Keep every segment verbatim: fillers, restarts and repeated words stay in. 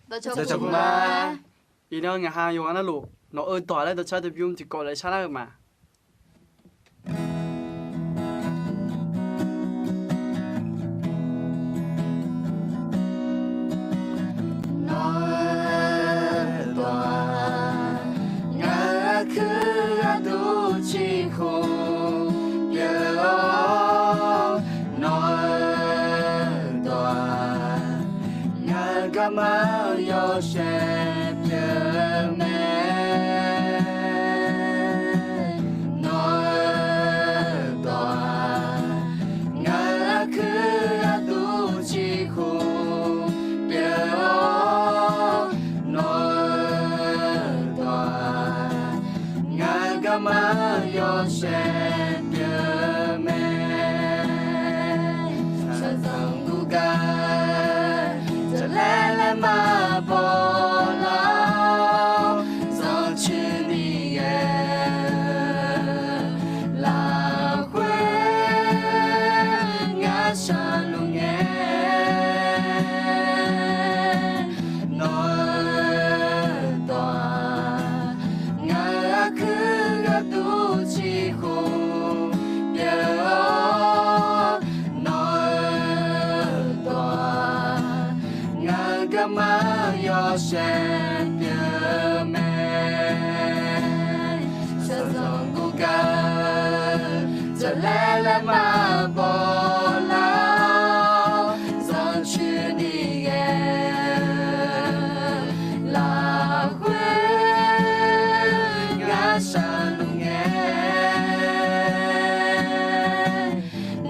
Dawqcawq puq ma. Iqnan ngaq ha yawqghaq navluf nawq-eu dawq laer dawqcar teu bymr tiqkawv laer sharlar-eu ma. Nawq-eu dawq-aq, ngaq-euq aqkuir gharduq ciqhuq pyeuf-awr, nawq-eu dawq-aq, ngaq-euq garma-anr yawshaef pyeuf mae. Nawq-eu dawq-aq, ngaq-euq aqkuir gharduq ciqhuq pyeuf-awr, nawq-eu dawq-aq, ngaq-euq garma-anr yawshaef pyeuf mae. Shaqzanq guvgar jaqlaer laer maqbaw lar-awr, zanrcoeni ghae-eu lafkhoer ngar shaqluf ngae. Nawq-eu dawq-aq, ngaq-euq aqkuir gharduq ciqhuq pyeuf-awr, nawq-eu dawq-aq, ngaq-euq garma-anr yawshaef pyeuf mae. Shaqzanq guvgar jaqlaer laer maqbaw lar-awr, zanrcoeni ghae-eu lafkhoer ngar shaqluf ngae.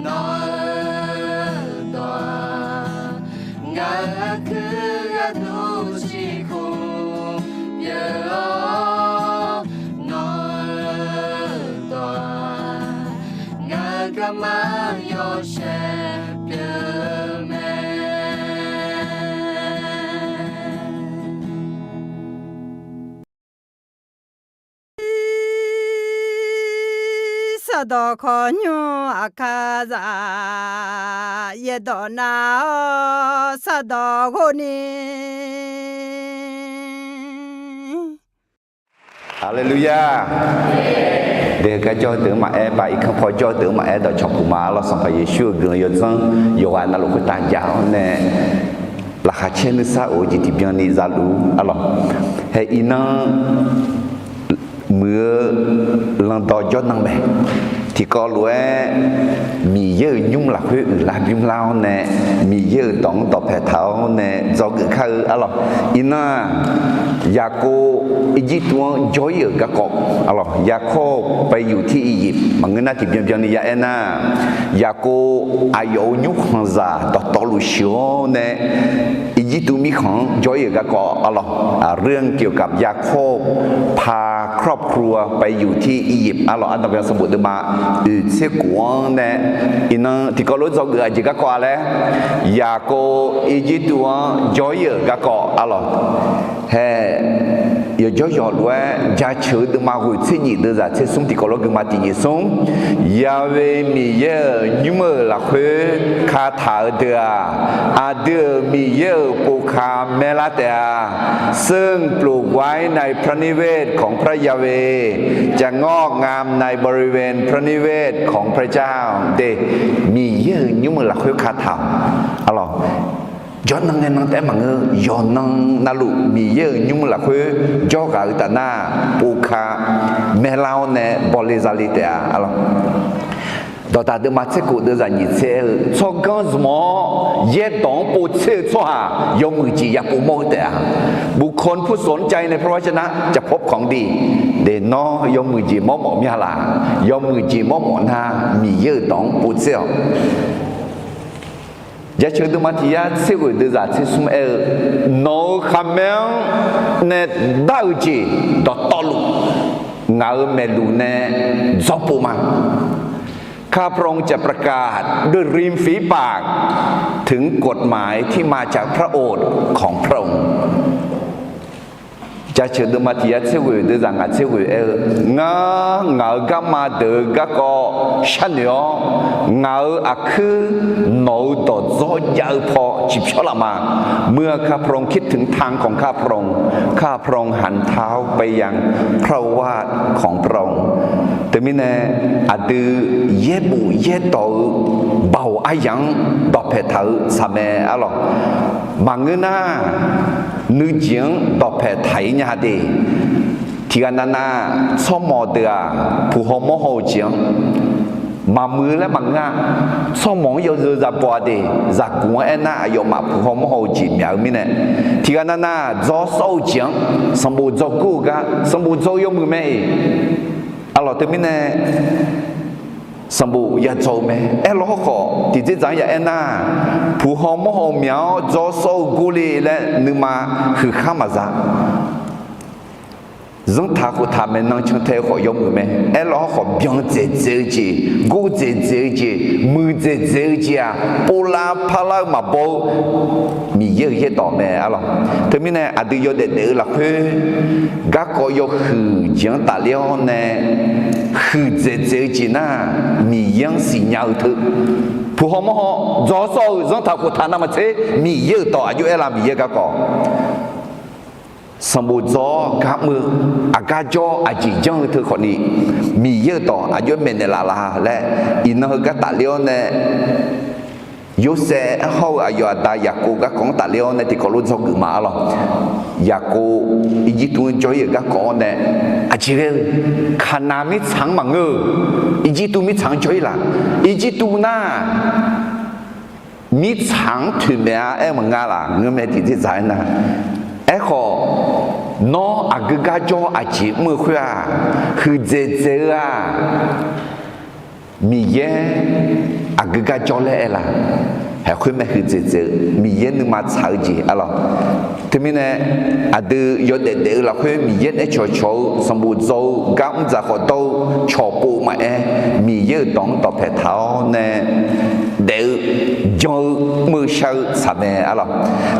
Nawq-eu dawq-aq, ngaq-euq aqkuir gharduq ciqhuq pyeuf-awr, nawq-eu dawq-aq, ngaq-euq garma-anr yawshaef pyeuf mae. Sardawq khawqnymr aqkar zaq, yaerdawq nar-awr sardawq ghov ni. Haleluya! Deuq-eu gar jawr-eu deuq-anr maqaer, baq irkanr paw jawr-eu deuq-anr maqaer, dawqcawq puq ma. Arlawr, Sanqpaq Yeqsur-euq guiqlanq yawdzanr yawqghaq navluf khoertav jaq-awr nae, laqkhaq caer nuisar of-eu jeq tiqbyan ni zaluf. Arlawr, hae iqnan muiq-eu landawq jawrnan mae. Tiqkawv lof-aer Miqyaer-euq nymr lafkhoer uiqlar bymrlar-awr nae, Miqyaer-euq dawq-anr dawqpae taq-awr nae dzawgeuf kar-eu. Arlawr, iqnan-aq, Yaqkov Irjirtuv-anr jawr-ir-euq garkawv, arlawr, Yaqkov ไปอยู่ที่อียิปต์ maqngeur nar tiqbyan byan ni ya aer nar, Yaqkov aqyawf-euq nymrkhanqzaq dawqtawvluf sheuq-awr nae Irjirtuv mirkhanq-anr jawr-ir-euq garkawv, arlawr, เรื่องเกี่ยวกับ Yakob พาครอบครัวไปอยู่ที่อียิปต์ arlawr, Ardanqbae sanqbof deuvma oeq tser khof-anr nae, iqnan tiqkawv lof-aer dzawgeuf-eu aqjeq garkawv-a laer, Yaqkov Irjirtuv-anr jawr-ir-euq garkawv, arlawr, hae yawqjawr yawqlof-aer jaceuq-eu deuvma ghoeq tser nyiq deuvzaq tser smr tiqkawv lof-aer guima tiq nyiq smr, Yahweh Miqyaer-euq nymr-euq lafkhoer kataq-eu deuq-aq, aqdui-euq Miqyaer-euq povka maerlar taef-a. ซึ่งปลูกไว้ในพระนิเวศของพระยาเวห์ จะงอกงามในบริเวณพระนิเวศของพระเจ้า de, Miqyaer-euq nymr-euq lafkhoer kataq-awq, arlawr, jawrnan ngae nan taef-aer maqngeur, yawqnan navluf Miqyaer-euq nymr lafkhoer jawrghaq-eu taf nar, povka maerlar-awr nae bawle zale taef-a, arlawr. Dawqdaq deuvma tser khof deuvzaq nyiq tser-eu tsawrganr zmq-awr yaerdawq-anr povtser-eu tsawrhaq yawmuiq jeq ya povmawr-eu taef-a. บุคคลผู้สนใจในพระวจนะจะพบของดี de, nawr yawmuiq jeq mawrmawf mya laq? Yawmuiq jeq mawrmawf nar, Miqyaer-euq dawq-anr povtser-awq. Jaceuq deuvma tiq yar tser ghoeq deuvzaq tser smr aer-eu, nawq-euq khaqmae-anr nae dar-eu jeq dawqtawvluf ngaq-euq maeqluq nae dzawrpov ma. ข้าพระองค์จะประกาศด้วยริมฝีปากถึงกฎหมายที่มาจากพระโอษฐ์ของพระองค์ Jaceuq deuvma tiq yar tser ghoeq deuvzaq ngaq tser ghoeq aer-eu, Ngar, ngaq-euq garma deuq-eu garkawv sharnoeq-awr, ngaq-euq aqkuir nawq-euq dawqdzawr jav-eu paw ciqpyawr laf ma. เมื่อข้าพระองค์คิดถึงทางของข้าพระองค์ ข้าพระองค์หันเท้าไปยังพระวาทของพระองค์ Teumirnae, aqdui yaerbof yaerdawq-eu baoq aryamq-anr dawqpae taq-eu tsaq mae arlawq. Maqngeur nar, nuijeq-anr dawqpae taq-ir nya de. Tiqghaq navnav, tsawrmawq deuq-aq, puq haw mawr haw-eu jeq-anr maqmuiq-eu laer maqngeur-a. Tsawrmawq-anr yawzeu zabaw-a de, zaqguq-anr aernar aqyawfmaf puq haw mawr haw-eu jeq myaq-eu mirnae, tiqghaq navnav dzawr sawr-eu jeq-anr sanqbof dzawr gur-eu gar sanqbof dzawr-eu yawmuiq mae-iq. Arlawq teumirnae, sanqbof ya dzawr-eu mae. Aerlawr hawrkhawf tiqdzerdzaq-anr ya aernar, puq haw mawr haw myaq-awr dzawr sawr-eu gurle laer nuima huiqkhar maqza. Zanrtaq khoftaq maeqnan cantae-eu khawf yawmuiq mae. Aerlawr hawrkhawf byan dzaeqdzaeq-eu jeq, gor dzaeqdzaeq-eu jeq, muiqdzaeq dzaeq-eu jeq-aq, povlav parlar-eu maqbaw-eu Miqyaer-euq yaerdawq mae arlawq. Teumirnae aqdui yawdaef daef-eu lafkhoer garkawv yawhuiq jeq-anr tafler-awr nae, huiqdzaeqdzaeq-eu jeq nar, Miqyaer-anr siqnya-eu teu, puq haw mawr haw dzawr sawr-eu zanrtaq khoftaq navmaqtser Miqyaer-euq dawq aqjox aerlar Miqyaer garkawv sanqbof dzawr-awr gar mr-eu, aqgar jawr aqjeq janr-eu teu khawfni, Miqyaer-euq dawq aqjox maeqnaeq laf la laer, iqnan heugar tafler-awr nae, Yorsaev hawr-eu aqyawf aqda Yaqkov garkawv-anr tafler-awr nae tiqkawv lof dzawgeuf ma arlawq. Yaqkov Irjirtuv-anr jawr-ir-euq garkawv-awr nae, aqjeq ghae-eu Kaqnaq mirtsaq-anr maqngeur-eu, Irjirtuv mirtsaq-anr jawr-ir laq. Irjirtuv nar mirtsaq-anr toeqmaeq-a aer maqnga laf. Ngeurmae tiqdzerdzaq aernar, aerkhawf, nawr aqgeu gar jawr aqjeq mr-eu khoer-aq, huiqdzaeq dzaeq-eu-aq, Miqyaer aqgeu gar jawr laer aer laf. Haeq khoer mae, huiqdzaeq dzaeq-eu Miqyaer nuima tsaq-eu jeq arlawq. Teumirnae, aqdui yawdaef daef-eu lafkhoer Miqyaer nae cawqcawq-eu sanqbof dzaw-eu gar mr dzaq khawf dawr-eu cawqpov maqaer, Miqyaer-euq dawq-anr dawqpae taq-awr nae daef-eu jan-eu mr-eu shar-eu tsaq mae arlawq.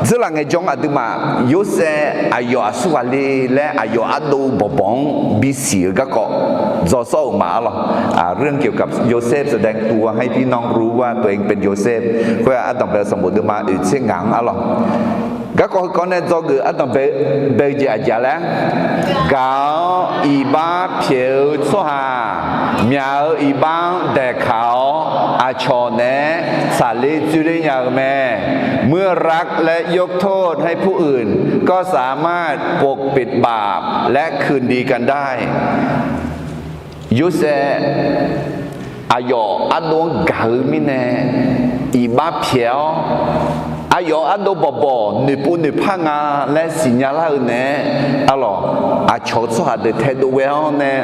Dzeurlaf ngaejawr-anr aqduimaf Yorsaev aqyawf aqsur ghaq le laer aqyawf ardov bawqbawq-anr bisiq-eu garkawv dzaw sawr-euq ma arlawq. เรื่องเกี่ยวกับโยเซฟ แสดงตัวให้พี่น้องรู้ว่าตัวเองเป็นโยเซฟ khoer-aq ardanq bae-eu sanqbof deuvma oeq tser ngaq-anr arlawq. Garkawv heukawv nae dzawgeuf ardanq bae-eu jeq aqjeq laer, gaq-awr iqbax pyaeq-eu tsawrhaq, myaq-euq iqbax-anr daeqkaq-awr aqcawq naeq-aer tsaqler dzoerler nya-eu mae. เมื่อรักและยกโทษให้ผู้อื่น ก็สามารถปกปิดบาปและคืนดีกันได้ Yorsaev aqyawf ardov-anr gaq-eu mirnae iqbax pyaeq-awr, aqyawf ardov bawqbawq noeqpov noeqpar nga laer siqnya lar-eu naeq-aer arlawq, aqcawq-eu tsawrhaq deuq taedov ghae-awr nae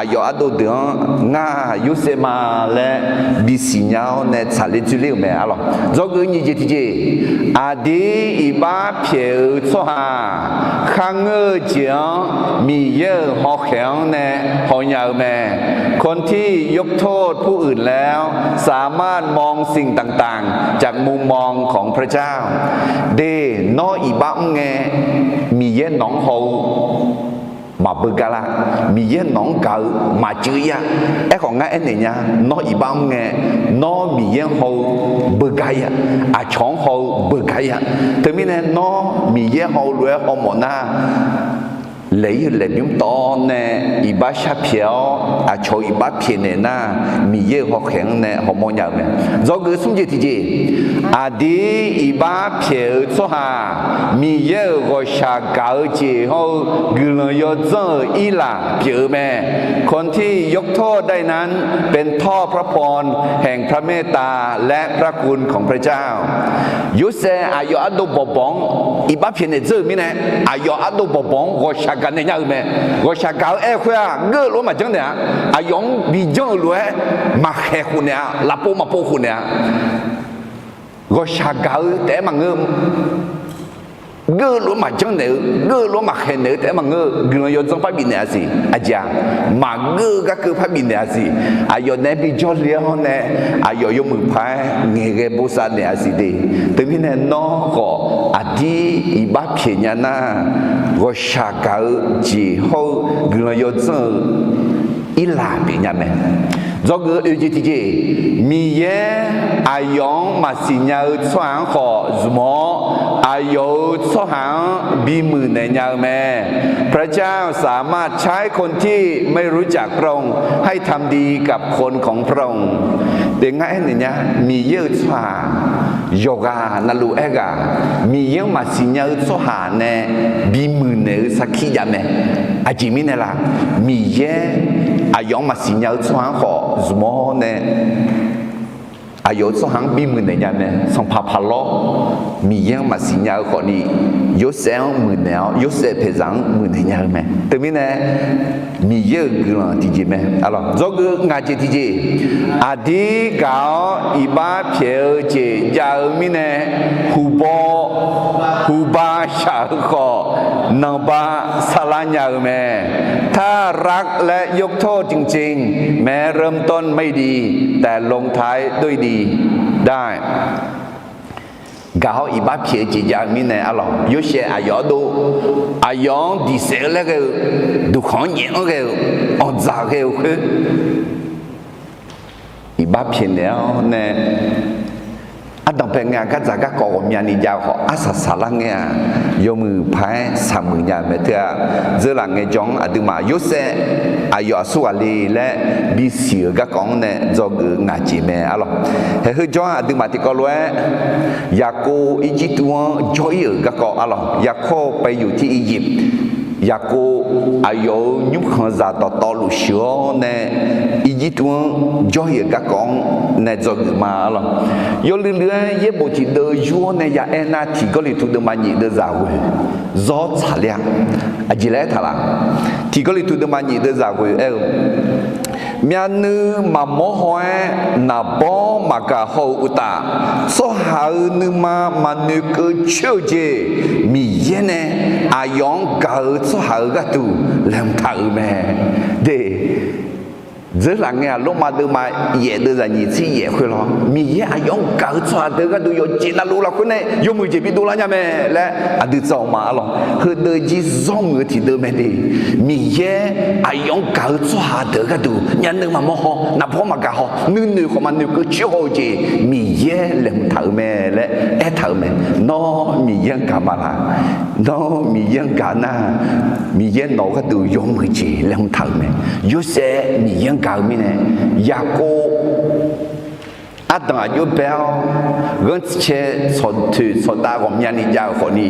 aqyawf ardov deuq-anr ngar Yorsaev ma laer bisiq nya-awr nae tsaqler dzoerler-euq mae arlawq. Dzawgeuf nyiq jeq tiqjeq, aqdir iqbax pyaeq-eu tsawrhaq kharngeur-eu jeq-anr Miqyaer-euq hawkhaeq-anr nae hawnya-eu mae. คนที่ยกโทษผู้อื่นแล้ว สามารถมองสิ่งต่างๆ จากมุมมองของพระเจ้า De, nawr iqbax mr ngae Miqyaer nawq-anr haw-eu maqbeugar lar. Miqyaer nawq-anr gaq-eu maqcuiv-ir-a. Aerkhawf ngar aernaeq nya, nawr iqbax mr ngae, nawr Miqyaer-anr haw-eu beugar-ir-a. Aqcawq-anr haw-eu beugar-ir-a. Teumirnae nawr Miqyaer haw-eu lof-aer hawmawf nar, laeq-ir-eu laeqbymr tawv-awr nae iqbax sharpyaeq-awr aqcawq-eu iqbax pyaeqnaeq nar, Miqyaer-euq hawkhaeq-anr nae hawmawr nya-eu mae. Dzawgeuf smr jeq tiqjeq, aqdir iqbax pyaeq-eu tsawrhaq Miqyaer-euq ghawqshaq gaq-eu jeq hawr-eu guiqlanq yawdzanr-euq irlaf pyeuf-eu mae. คนที่ยกโทษได้นั้น เป็นท่อพระพรแห่งพระเมตตาและพระคุณของพระเจ้า Yorsaev aqyawf ardov bawqbawq-anr iqbax pyaeqnaeq dzeur-euq mirnae, aqyawf ardov bawqbawq-anr ghawqshaq gaq naeq nya-eu mae. Ghawqshaq gaq-eu aer-eu khoer-aq, geur-eu lof-aer maqjanr naeq-a. Aqyawf-anr bi janr-euq lof-aer maqkhaeq khof naeq-a. Lafpov maqpov khof naeq-a. Ghawqshaq gaq-eu taef-aer maqngeur. geur-eu lof-aer maqjanr naeq-eu, geur-eu lof-aer maqkhaeq naeq-eu taef-aer maqngeur-eu, guiqlanq yawdzanr parbi naeq-a siq. Aqjeq-aq, maqgeur-eu garkeuv parbi naeq-a siq. Aqyawf naeq-aer bi jawrle-awr nae, aqyawf yawmuiq paq-aer ngaeqghae bosav naeq-a siq de. Teumirnae nawr khawf aqdir iqbax pyaeq nya nar, ghawqshaq gaq-eu jeq hawr-eu guiqlanq yawdzanr-eu irlaq pyeufnya mae. Dzawgeuf-eu oeq jeq tiqjeq, Miqyaer aqyawf-anr maqsiq nya-eu tsawrhaq-anr khawf zmq-awr, aqyawf-euq tsawrhaq-anr bimuiq naeq nya-eu mae. พระเจ้าสามารถใช้คนที่ไม่รู้จักพระองค์ให้ทำดีกับคนของพระองค์ Te ngar aernaeq nya, Miqyaer-euq tsawrhaq yawqghaq navluf aerghaq, Miqyaer-anr maqsiq nya-eu tsawrhaq nae bimuiq naeq-eu sarkir jav mae. Aqjeq mirnae la? Miqyaer aqyawf-anr maqsiq nya-eu tsawrhaq-anr khawf zmq-awr nae, aqyawf-euq tsawrhaq-anr bimuiq naeq nya mae. Sanqpaq paq lawr, Miqyaer-anr maqsiq nya-eu khawfni, Yorsaev-anr muiqnaeq-awr, Yorsaev paeqzaq-anr muiqnaeq nya-eu mae. Teumirnae, Miqyaer-euq guiqlanq tiqjeq mae. Dzawgeuf ngaq jeq tiqjeq, aqdir gaq-awr iqbax pyaeq-eu jeq jav-eu mirnae, huqbaw, huqba shaq-eu khawf, nanqba saflar nya-eu mae. ถ้ารักและยกโทษจริงๆ แม้เริ่มต้นไม่ดี แต่ลงท้ายด้วยดีได้ Gaq-awr iqbax pyaeq-eu jeq jav-eu mirnae arlawq, Yorsaev aqyawf-anr dov, aqyawf-anr diq saef-eu laer ghae-eu, duqkhanq-anr nyaef-anr ghae-eu, anqdzaq ghae-eu khoer, iqbax pyaeq naeq-awr nae, ardanq bae ngae-aq, gardzaq garkawv ghawqmyani jav-eu khawf, arsaq saqlar ngae-aq, yawmuiq paq-aer saqmuiq nya-eu mae. Teu-aq, dzeurlaf ngaejawr-anr aqduimaf Yorsaev aqyawf aqsur ghaq le laer bisiq-euq garkawv-anr nae dzawgeuf ngaq jeq mae arlawq. Haeq heu jawr-aq, aqduimaf tiqkawv lof-aer Yaqkov Irjirtuv-anr jawr-ir-euq garkawv arlawq, 雅各被掳ที่อียิปต์. Yaqkov aqyawf-euq nymrkhanqzaq dawqtawvluf sheuq-awr nae Irjirtuv-anr jawr-ir-euq garkawv-anr nae dzawgeuf ma arlawq. Yawluiv luiv-aer yaerbof tiqdeuv yur-awr nae ya aer nar, Tiq Gawrliqtu deuvma nyiq deuvzaq ghoeq zawr tsaqler-a. Aqjeq laer aertaq laf? Tiq Gawrliqtu deuvma nyiq deuvzaq ghoeq aer-eu, myavnuiv maqmawr haw-aer naqbawr maqgaq haw-euq uqtaf, tsawrhaq-euq nuima maqnoeqkeuv coer-eu jeq Miqyaer nae aqyawf-anr gaq-eu tsawrhaq-euq gharduq laeqhmq taq-euq mae. De, dzeurlaf ngae-aq, Lormav deuvma yaef deuvzaq nyiq tser yaef khoer lawr, Miqyaer aqyawf-anr gaq-eu tsawrhaq deuq gharduq yawqjeq navluf lafkhoer nae yawmuiq jeq bidov lar nya mae laer aqdui dzawq ma arlawq. Heudeuv jir zawr muiq-eu tiqdeuv mae de. Miqyaer aqyawf-anr gaq-eu tsawrhaq deuq gharduq myavnuiv maqmawr haw, naqbawr maqgaq haw, nuinoeq khawf maqnoeqkeuv coer haw-eu jeq Miqyaer laeqhmq taq-euq mae laer aertaq-euq mae. Nawr Miqyaer-anr gaq ma laq? Nawr Miqyaer-anr gaq nar, Miqyaer nawq-eu gharduq yawmuiq jeq laeqhmq taq-euq mae. Yorsaev Miqyaer-anr gaq-eu mirnae, Yaqkov ardanq aqjox bae-awr, ghanrcae tsawqtoeq tsawqdav ghawqmyani jav-euq khawfni,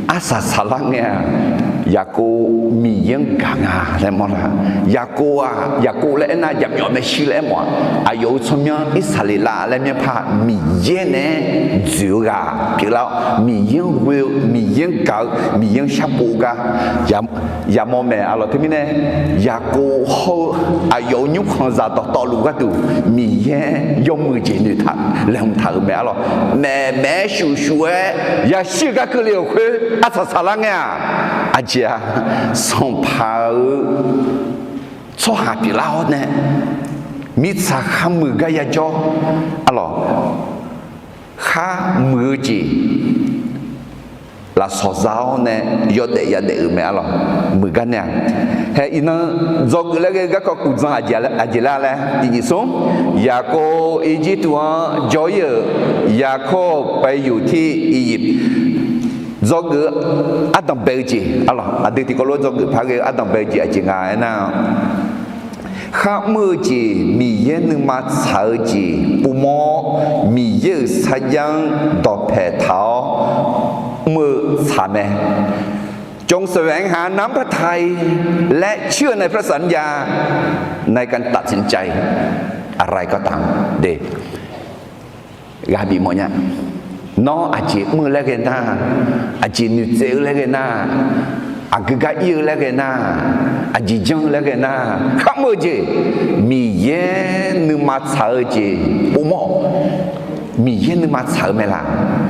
arsaq saqlar ngae-aq, Yaqkov Miqyaer-anr gaq nga laer mawr nar, Yaqkov-aq, Yaqkov laer aernar, jaqmyawf maershuir laer aermawf-aq, aqyawf-euq tsawrmyanr Irsaqleqlav laer myanrpar Miqyaer naeq-aer dzoeq-eu ghaq pyeuflar-awr, Miqyaer-anr ghoe-eu, Miqyaer-anr gaq-eu, Miqyaer-anr sharpov gar yamawr mae arlawq. Teumirnae, Yaqkov hawr-eu aqyawf-euq nymrkhanqzaq dawqtawvluf gharduq Miqyaer yawmuiq jeq noeqtaq laeqhmq taq-euq mae arlawq. Maeqmaeq-aer shuf shuf-aer yashir-eu gar keuvle-euq khoer arsaq saqlar ngae-aq, aqjeq-aq, sanqpaq-euq tsawrhaq pyeuflar-awr nae, mirtsaq kharmuiq gar yajawr arlawq, kharmuiq-eu jeq lafsawq za-awr nae yawdaef yadaef-euq mae arlawq. Muiq gar nae-aq, hae iqnan dzawgeuf laer ghae-eu garkawv kuv dzan aqjeq lar laer tiqjeq smr, Yaqkov Irjirtuv-anr jawr-ir-euq, 雅各被掳ที่อียิปต์. Dzawgeuf-eu ardanq bae-eu jeq arlawq, aqdui tiqkawv lof-aer dzawgeuf par ghae-eu ardanq bae-eu jeq aqjeq nga aernar, kharmr-eu jeq Miqyaer nuima tsaq-eu jeq povmawr-awr, Miqyaer-euq sarjax-anr dawqpae taq-awr mr-eu tsaq mae. จงแสวงหาน้ำพระทัยและเชื่อในพระสัญญา ในการตัดสินใจอะไรก็ตาม de. Ghaq bif mawf nya. Nawr aqjeq mr-eu laer ghae nar, aqjeq noeqtsaev-eu laer ghae nar, aqgeu gar ir-eu laer ghae nar, aqjeq janr-eu laer ghae nar, kharmr-eu jeq Miqyaer nuima tsaq-eu jeq povmawr-awq. Miqyaer nuima tsaq-eu mae laq?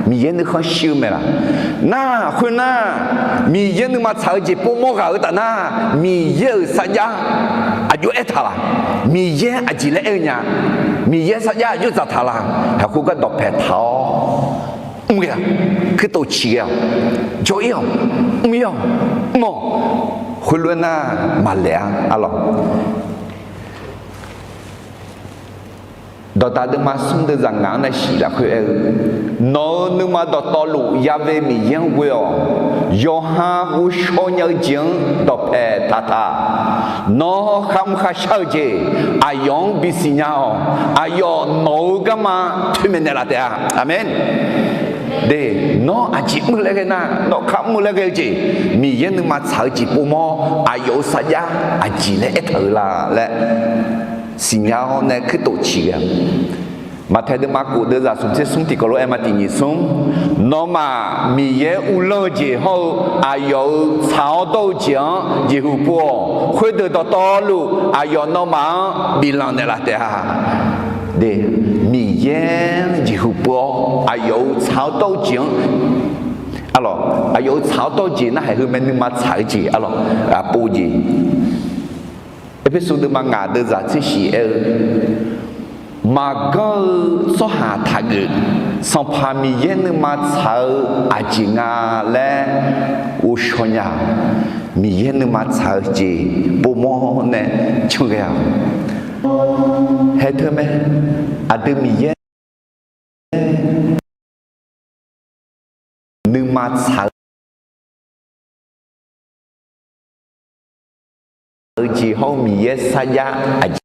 Miqyaer nuikhanr shir-eu mae laq? Nar, khoernar, Miqyaer nuima tsaq-eu jeq povmawr ghaq-eu taf nar, Miqyaer-euq sarjax aqjox aertaq laq? Miqyaer aqjeq laer aer-eu nya? Miqyaer sarjax aqjox dzaqtaq laq? Haq khoergar dawqpae taq-awr mr ghae-a. Kuirtof ciq ghae-awq. Jawr-ir-awq. Mr-ir-awq. Mr-awq. Khoerlof-aer nar maqlaeq-a arlawq. Dawqdaq deuvma smr deuv zaq ngaq-anr nae siq lafkhoer aer-eu, Nawq-euq nuima dawqtawvluf yave Miqyaer-anr ghoe-awq. Yawqha ghovshaw nya-eu jeq-anr dawqpae taqtaq. Nawr kharmr kharshar-eu jeq aqyawf-anr bisiq nya-awq. Aqyawf nawq-euq garma toeqmaeq naeqlaf taef-a. Aqmeq. De, nawr aqjeq mr laer ghae nar, nawr kharmr laer ghae-eu jeq, Miqyaer nuima tsaq-eu jeq povmawr aqyawf-euq sarjax aqjeq laer aertaq-euq la laer siqnya-awr nae kuirtof ciq ghae-a. Maqtaeq deuvma kof deuv zaq smq tser smr tiqkawv lof-aer ma tiq nyiq smr, Nawmaf Miqyaer uvlanr-eu jeq hawr-eu aqyawf-euq tsaq-awr dawr-eu jeq-anr jeqhu pov-awq. Khoerdeuq dawqtawvluf aqyawf nawmaf-anr biflanq naeqlaf taef-a. De, Miqyaer-anr jeqhu pov-awr aqyawf-euq tsaq-awr dawr-eu jeq-anr, arlawq, aqyawf-euq tsaq-awr dawr-eu jeq nar haiq heu mae, nuima tsaq-eu jeq arlawq, aqpov jeq. Erpersu deuvma ngaq deuv zaq tser shiq aer-eu, Maqganr-eu tsawrhaq taqgeuf. Sanqpaq Miqyaer nuima tsaq-eu aqjeq nga laer ghovshaw nya-awq. Miqyaer nuima tsaq-eu jeq povmawr nae can ghae-awq. Haeq teu mae, aqdui Miqyaer nuima tsaq-eu jeq hawr-eu Miqyaer sarjax aqjeq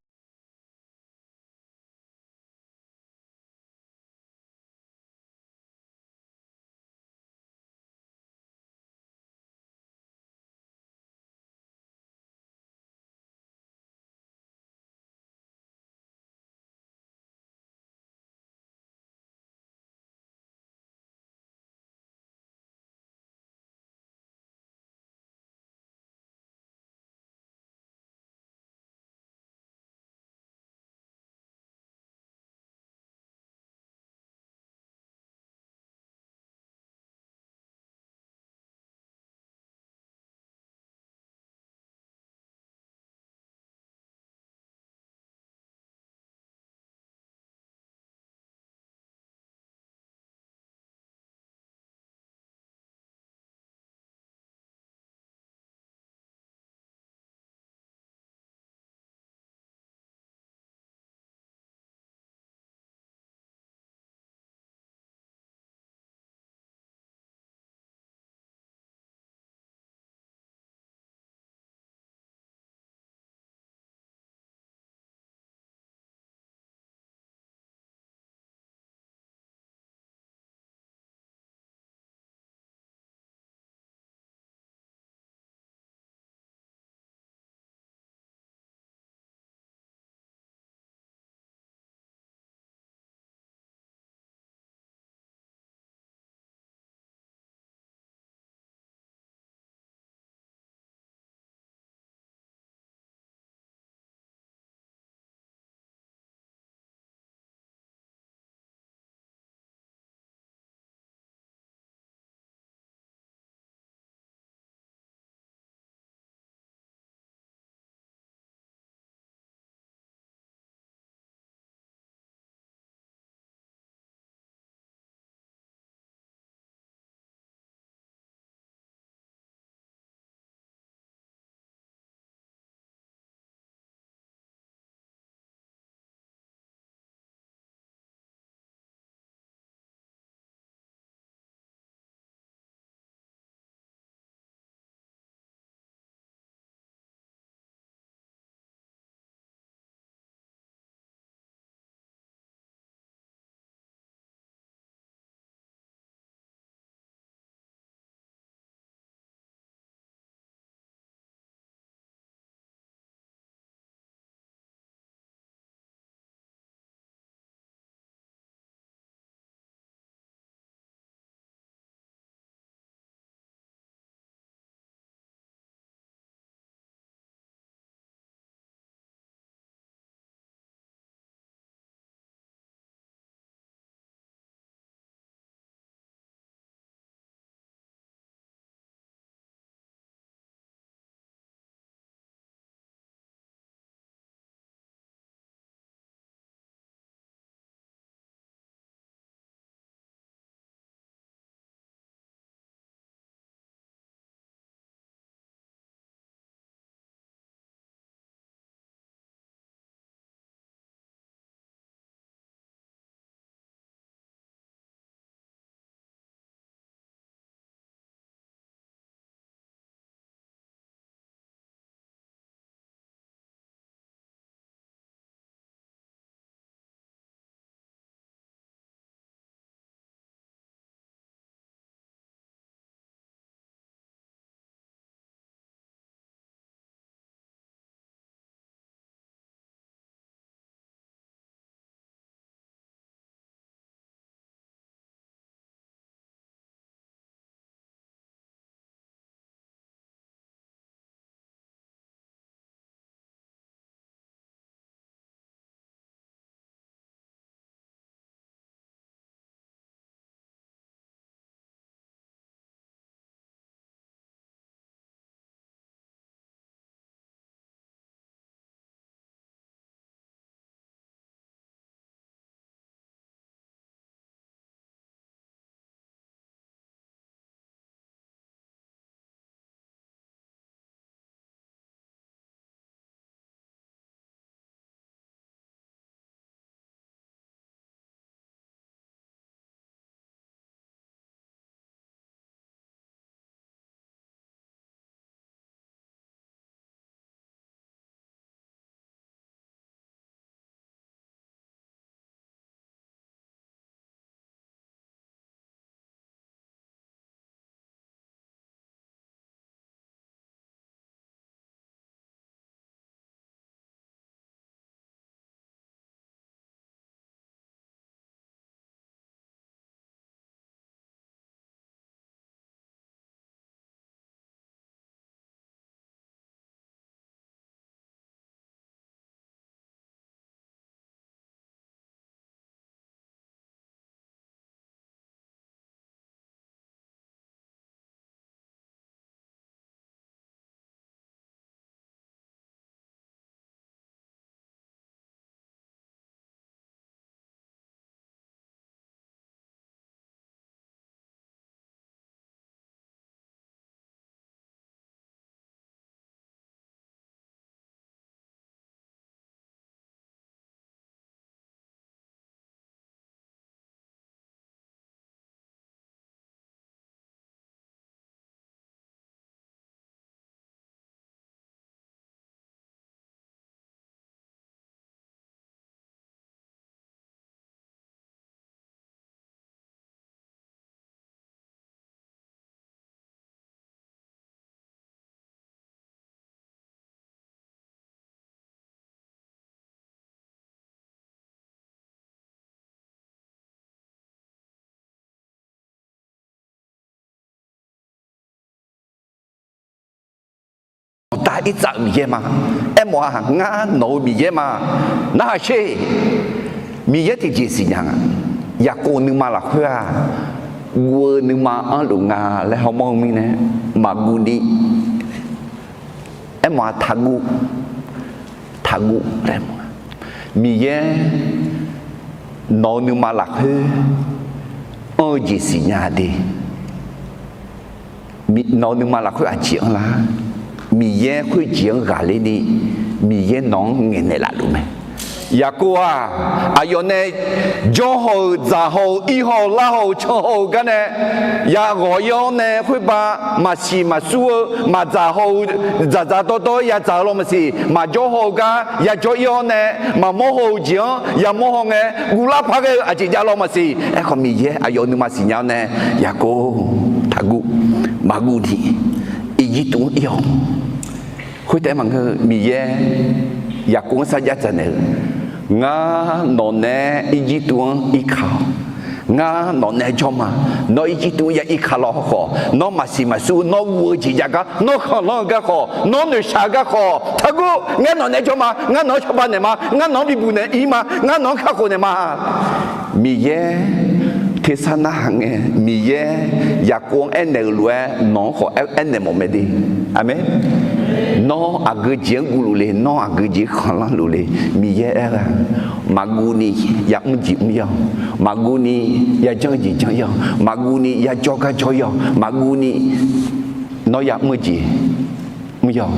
Aqda irtsav-euq Miqyaer ma. Aermawf-aq, ngar nawq-eu Miqyaer ma. Narhaq sher. Miqyaer tiqjeq siqnya nga. Yaqkov nuima lafkhoer-aq, guv-eu nuima anrluf nga laer hawmawr-eu mirnae, maqguv ni. Aermawf-aq, taqguv. Taqguv laer, Miqyaer nawq-eu nuima lafkhoer anr-eu jeq siqnya de. Nawq-eu nuima lafkhoer aqjeq anr lar? Miqyaer khoerjeq-anr ghaqler ni, Miqyaer nawq-anr ngaeqnaeq laf luf mae. Yaqkov-aq, aqyawf nae jawr haw-euq, dzaq haw-eu, ir haw-eu, lar haw-eu, can haw-eu gar nae, yaghawq ir-awr nae khoerbav maqsiq maqsur-eu, maqdzaq haw-eu, dzaqdzaq dawrdawr-aer yadzaq-eu lawr maqsiq, maqjawr haw-eu gar yajawr ir-awr nae, maqmawr haw-eu jeq-anr yamawr haw ngae, guvlar paq ghae-eu aqjeq jav lawr maqsiq. Aerkhawf, Miqyaer aqyawf-eu nuima siqnya-awr nae, Yaqkov, taqguv, maqguv ni, Irjirtuv-anr ir-awq. Khoertaef maqngeur, Miqyaer Yaqkov-anr sarjax dzaqnaeq-eu, Ngar nawq naeq-aer Irjirtuv-anr irka-awq. Ngar nawq naeq-aer jawr ma. Nawr Irjirtuv-anr ya irka lawr khawf, nawr maqsiq maqsur, nawr ghuv-eu jeq jav gar, nawr khanqlanr-eu gar khawf, nawr noeqshaq-eu gar khawf, taqguv. Ngar nawq naeq-aer jawr ma. Ngar nawq-anr cawba naeq ma. Ngar nawq-anr bibuq naeq ir ma. Ngar nawq-anr kakhof naeq ma. Miqyaer tersar narhaq ngae, Miqyaer Yaqkov-anr aernaeq-euq lof-aer nawq-anr khawf aernaeq mawf mae de. Aqmeq. Nawr aqgeu jeq-anr guvluf le, nawr aqgeu jeq-anr khanqlanr luf le. Miqyaer aer-eu-aq, maqguv ni yamr jeq mr ir-awq. Maqguv ni yajanr jeq janr ir-awq. Maqguv ni yajawr gar jawr ir-awq. Maqguv ni nawr yamr-eu jeq mr ir-awq.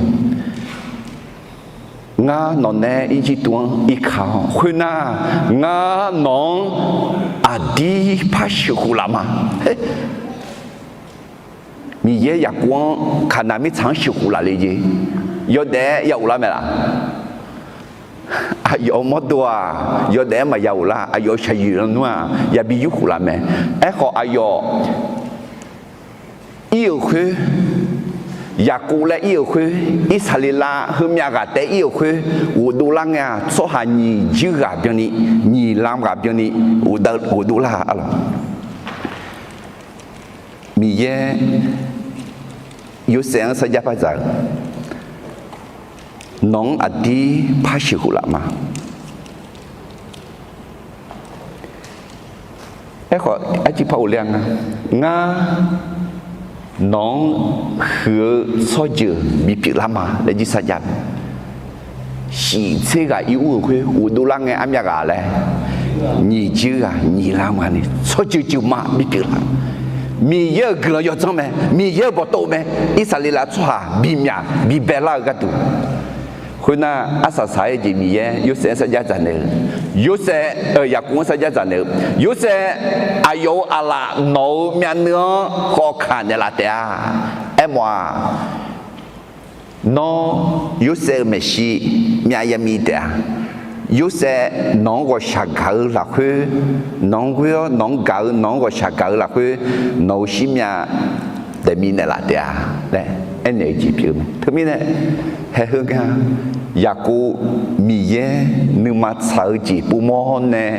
Ngar nawq naeq-aer Irjirtuv-anr irka-awr, khoernar, ngar nawq-anr aqdir par sheuqkhof laf ma. Miqyaer Yaqkov-anr Kaqnaq mirtsaq-anr sheuqkhof laf le jeq, yawdaef-aer ya ghoflar mae laf? Aqyawf mawrdo-aq, yawdaef-aer maqya ghoflar. Aqyawf shaqyoeq lan nmr-aq, yabi yurkhof laf mae. Aerkhawf, aqyawf ir-euq khoer, Yaqkov laer ir-euq khoer, Irsaqleqlav heumyav ghaq taef ir-euq khoer ghofdov lar ngae-aq, tsawrhaq nyiq juir ghaq byanni, nyiq lam ghaq byanni ghofdov lar-a lawq. Miqyaer Yorsaev-anr sarjax par dzaq-euq, Nawq-anr aqdir par sheuqkhof laf ma. Aerkhawf, arciv par ghofler-a nga, Ngar nawq-anr huiq-eu tsawrjeuq bipyeuf lar ma laer jir sarjax-a. Shif tser ghaq ir ur-euq khoer ghofdov lar ngae armyav ghaq laer, nyiq juir ghaq nyiq lam ghaq ni tsawrjeuq jeuq ma bipyeuf lar. Miqyaer-euq guiqlanq yawdzanr mae, Miqyaer-euq bawqtov mae. Irsaqleqlav tsawrhaq bimyaq bibae lar-eu gharduq, khoernar, arsaq saq-aer jeq Miqyaer Yorsaev-anr sarjax dzaqnaeq-eu, Yorsaev, Yaqkov-anr sarjax dzaqnaeq-eu, Yorsaev, aqyawf-euq aqlaf nawq-euq myavnuiv-anr khawf kaq naeqlaf taef-a. Aermawf-aq, Nawr Yorsaev-euq maeqshi myav yamiv taef-a. Yorsaev nawq-anr ghawqshaq gaq-eu lafkhoer, nawq-anr ghoer-awr nawq-anr gaq-eu, nawq-anr ghawqshaq gaq-eu lafkhoer, nawq-euq shirmyav daefmi naeqlaf taef-a laer aernaeq-eu jeq pyeuf-eu mae. Teumirnae, haeq heu nga, Yaqkov Miqyaer nuima tsaq-eu jeq povmawr nae,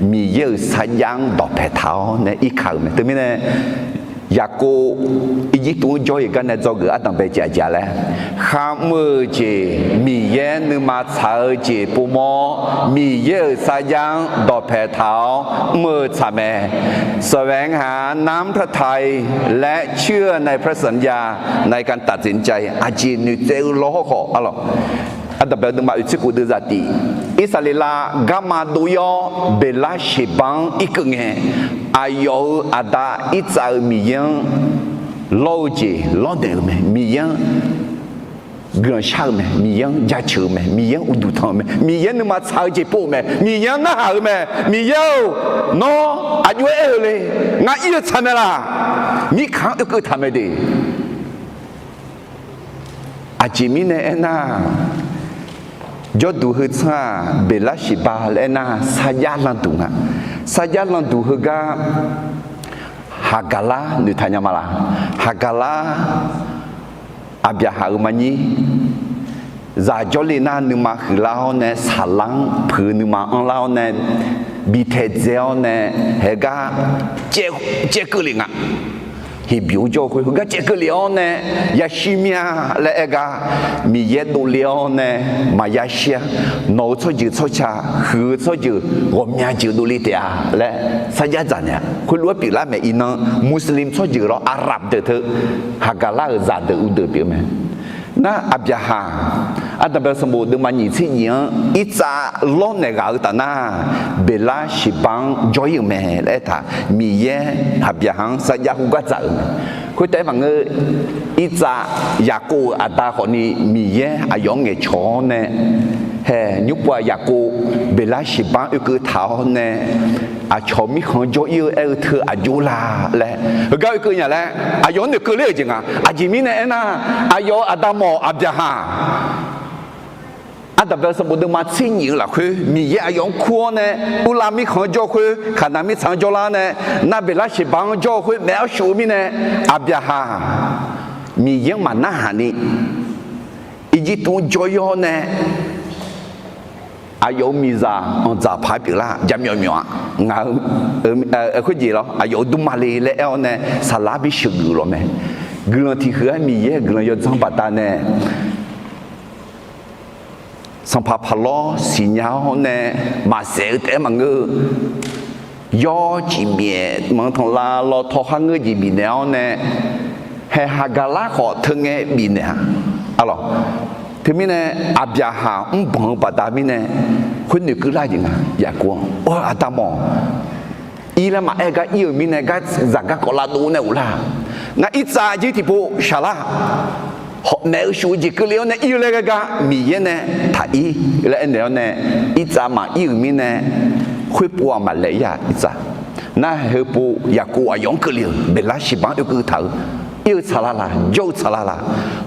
Miqyaer-euq sarjax-anr dawqpae taq-awr nae irkaq-euq mae. Teumirnae, Yaqkov Irjirtuv-anr jawr-eu gar nae dzawgeuf ardanqbae jeq aqjeq-a laer, kharmr-eu jeq, Miqyaer nuima tsaq-eu jeq povmawr, Miqyaer-euq sarjax-anr dawqpae taq-awr mr-eu tsaq mae. แสวงหาน้ำพระทัย และเชื่อในพระสัญญาในการตัดสินใจ aqjeq noeqtsaev-eu lawr hawrkhawf, arlawq, ardanqbae nuima oeqtser khof deuv zaqtif, Irsaqleqlav garma dov ir-awr Beqlarseqba-anr irkeuv ngae, aqyawf-euq aqda irtsav-euq Miqyaer-anr lawr-eu jeq lawrnaeq-euq mae. Miqyaer-anr guiqlanq shar-eu mae. Miqyaer-anr jaceuq-eu mae. Miqyaer-anr uqduq tanq-eu mae. Miqyaer nuima tsaq-eu jeq pov-eu mae. Miqyaer-anr narhaq-eu mae. Miqyaer-or, nawr aqjox-aer aer-eu le. Ngar ir-eu tsaq mae laq. Mirkhanq-anr oekeuv taq mae de. Aqjeq mirnae aernar, jawrduq heu tsanr-aq, Beqlarseqba laer aernar, sarjax landuq nga. Sarjax landuq heugar Haqgaqlar noeqtaq nya ma laq? Haqgaqlar, Aqbyaqhaq-euq maqnyir, zaq jawrle nar nuima huiqlar-awr nae, saqlar-anr puiq-eu nuima anrlar-awr nae, bi taedzae-awr nae, haegar caev keuv le nga. Heqbyeq-anr jawr-eu khoer heugar caev keuvle-awr nae yashir mir-a laer aer gar, Miqyaer dovle-awr nae maqya shir-a. Nawq-euq tsawrjeuq tsawrca, huiq-eu tsawrjeuq ghawqmya jeuq dovle taef-a laer sarjax dzaq naeq-a. Khoerlof-aer pyeuflar mae. Iqnan Muslim tsawrjeuq lawr, Arab deuq teu, Haqgaqlar-euq zaqdeuq uvdeuq pyeuf-eu mae. Nar Aqbyaqhaq, Aqdaq bae sanqbof deuvma nyiq tser nyiq-anr irtsav lawrnaeq ghaq-eu taf nar, Beqlar Sheqbar-anr jawr-ir-euq mae laer aertaq, Miqyaer Aqbyaqhaq-anr sarjax khoergar dzaq-euq mae. Khoertaef-aer maqngeur, irtsav Yaqkov-euq aqda khawfni Miqyaer aqyawf-anr ngaeqcawq-awr nae, hae, nymr pov-aq Yaqkov Beqlar Sheqbar-anr oekeuv taq-awr nae, aqcawq mirkhanq-anr jawr-ir-eu aer-eu teu aqjox la laer heugar oekeuv nya laer aqyawf-anr noeqkeuv ler-euq jeq nga. Aqjeq mirnae aernar, aqyawf-euq aqda mawf Aqbyaqhaq, Aqdaq bae sanqbof deuvma tser nyiq-eu lafkhoer Miqyaer aqyawf-anr kur-awr nae, Urlav mirkhanq-anr jawr-eu khoer, Kaqnaq mirtsaq-anr jawrlar nae, nar Beqlar Sheqbar-anr jawr-eu khoer maeq-awr shuf-eu mirnae, Aqbyaqhaq Miqyaer-anr maqnarhaq ni, Irjirtuv-anr jawr-ir-awr nae, aqyawf-euq miqzaq anqdzaq paq-aer pyeuflar jaqmyawf myawf-a. Ngaq-euq khoerjeq lawr, aqyawf-euq dmrma le laer aer-awr nae saqlar bisheuq geuf lawq mae. Guiqlanq tiq huiq-aer Miqyaer-euq guiqlanq yawdzanr baqdanae sanqpaq Paqlawr siqnya-awr nae maqsaef-eu taef-aer maqngeur-eu, yawr cif byaef manq tanqlav law tawkhav ngeur jeq bifnaeq-awr nae, hae Haqgaqlar khawf teu ngae bifnaeq-a. Arlawq, teumirnae Aqbyaqhaq mrbanq-eu baqda mirnae khoer noeqkeuv lar jeq nga. Yaqkov-anr, Or, aqda mawf, ir laer maqaer gar ir-euq mirnae gar zaq garkawv lavdov nae ghoflar. Ngar irtsav jir tiqpov shaqlar, hawq maeq-eu shuf-eu jeq keuvle-awr nae ir-eu laer ghae gar Miqyaer nae taq ir laer aernaeq-awr nae, irtsav maqir-euq mirnae khoerpov-aq maqlaeq ir-a. Irtsav nar heupov Yaqkov aqyawf-anr keuvle-euq Beqlar Sheqbar-anr oekeuv taq-eu, ir-eu tsaqlar laq, jawr-eu tsaqlar laq.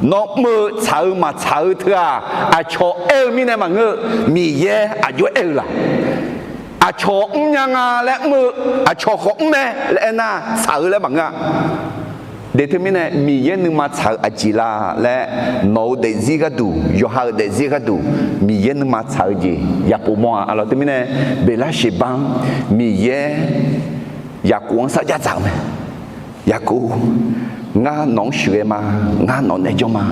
Nawr mr-eu tsaq-eu maqtsaq-eu teu-aq, aqcawq aer-eu mirnae maqngeur-eu, Miqyaer aqjox aer-eu laq. Aqcawq mrnya nga laer mr-eu, aqcawq khawf mr mae laer aernar, tsaq-eu laer maqngeur-a. De teumirnae Miqyaer nuima tsaq-eu aqjeq la laer, nawq-euq daefzir gharduq, yawqha-euq daefzir gharduq, Miqyaer nuima tsaq-eu jeq yapof mawr-a. Arlawq, teumirnae Beqlar Sheqbar-anr Miqyaer Yaqkov-anr sarjax dzaq-eu mae. Yaqkov, ngar nawq-anr sheuqghae ma. Ngar nawq nae jawr ma.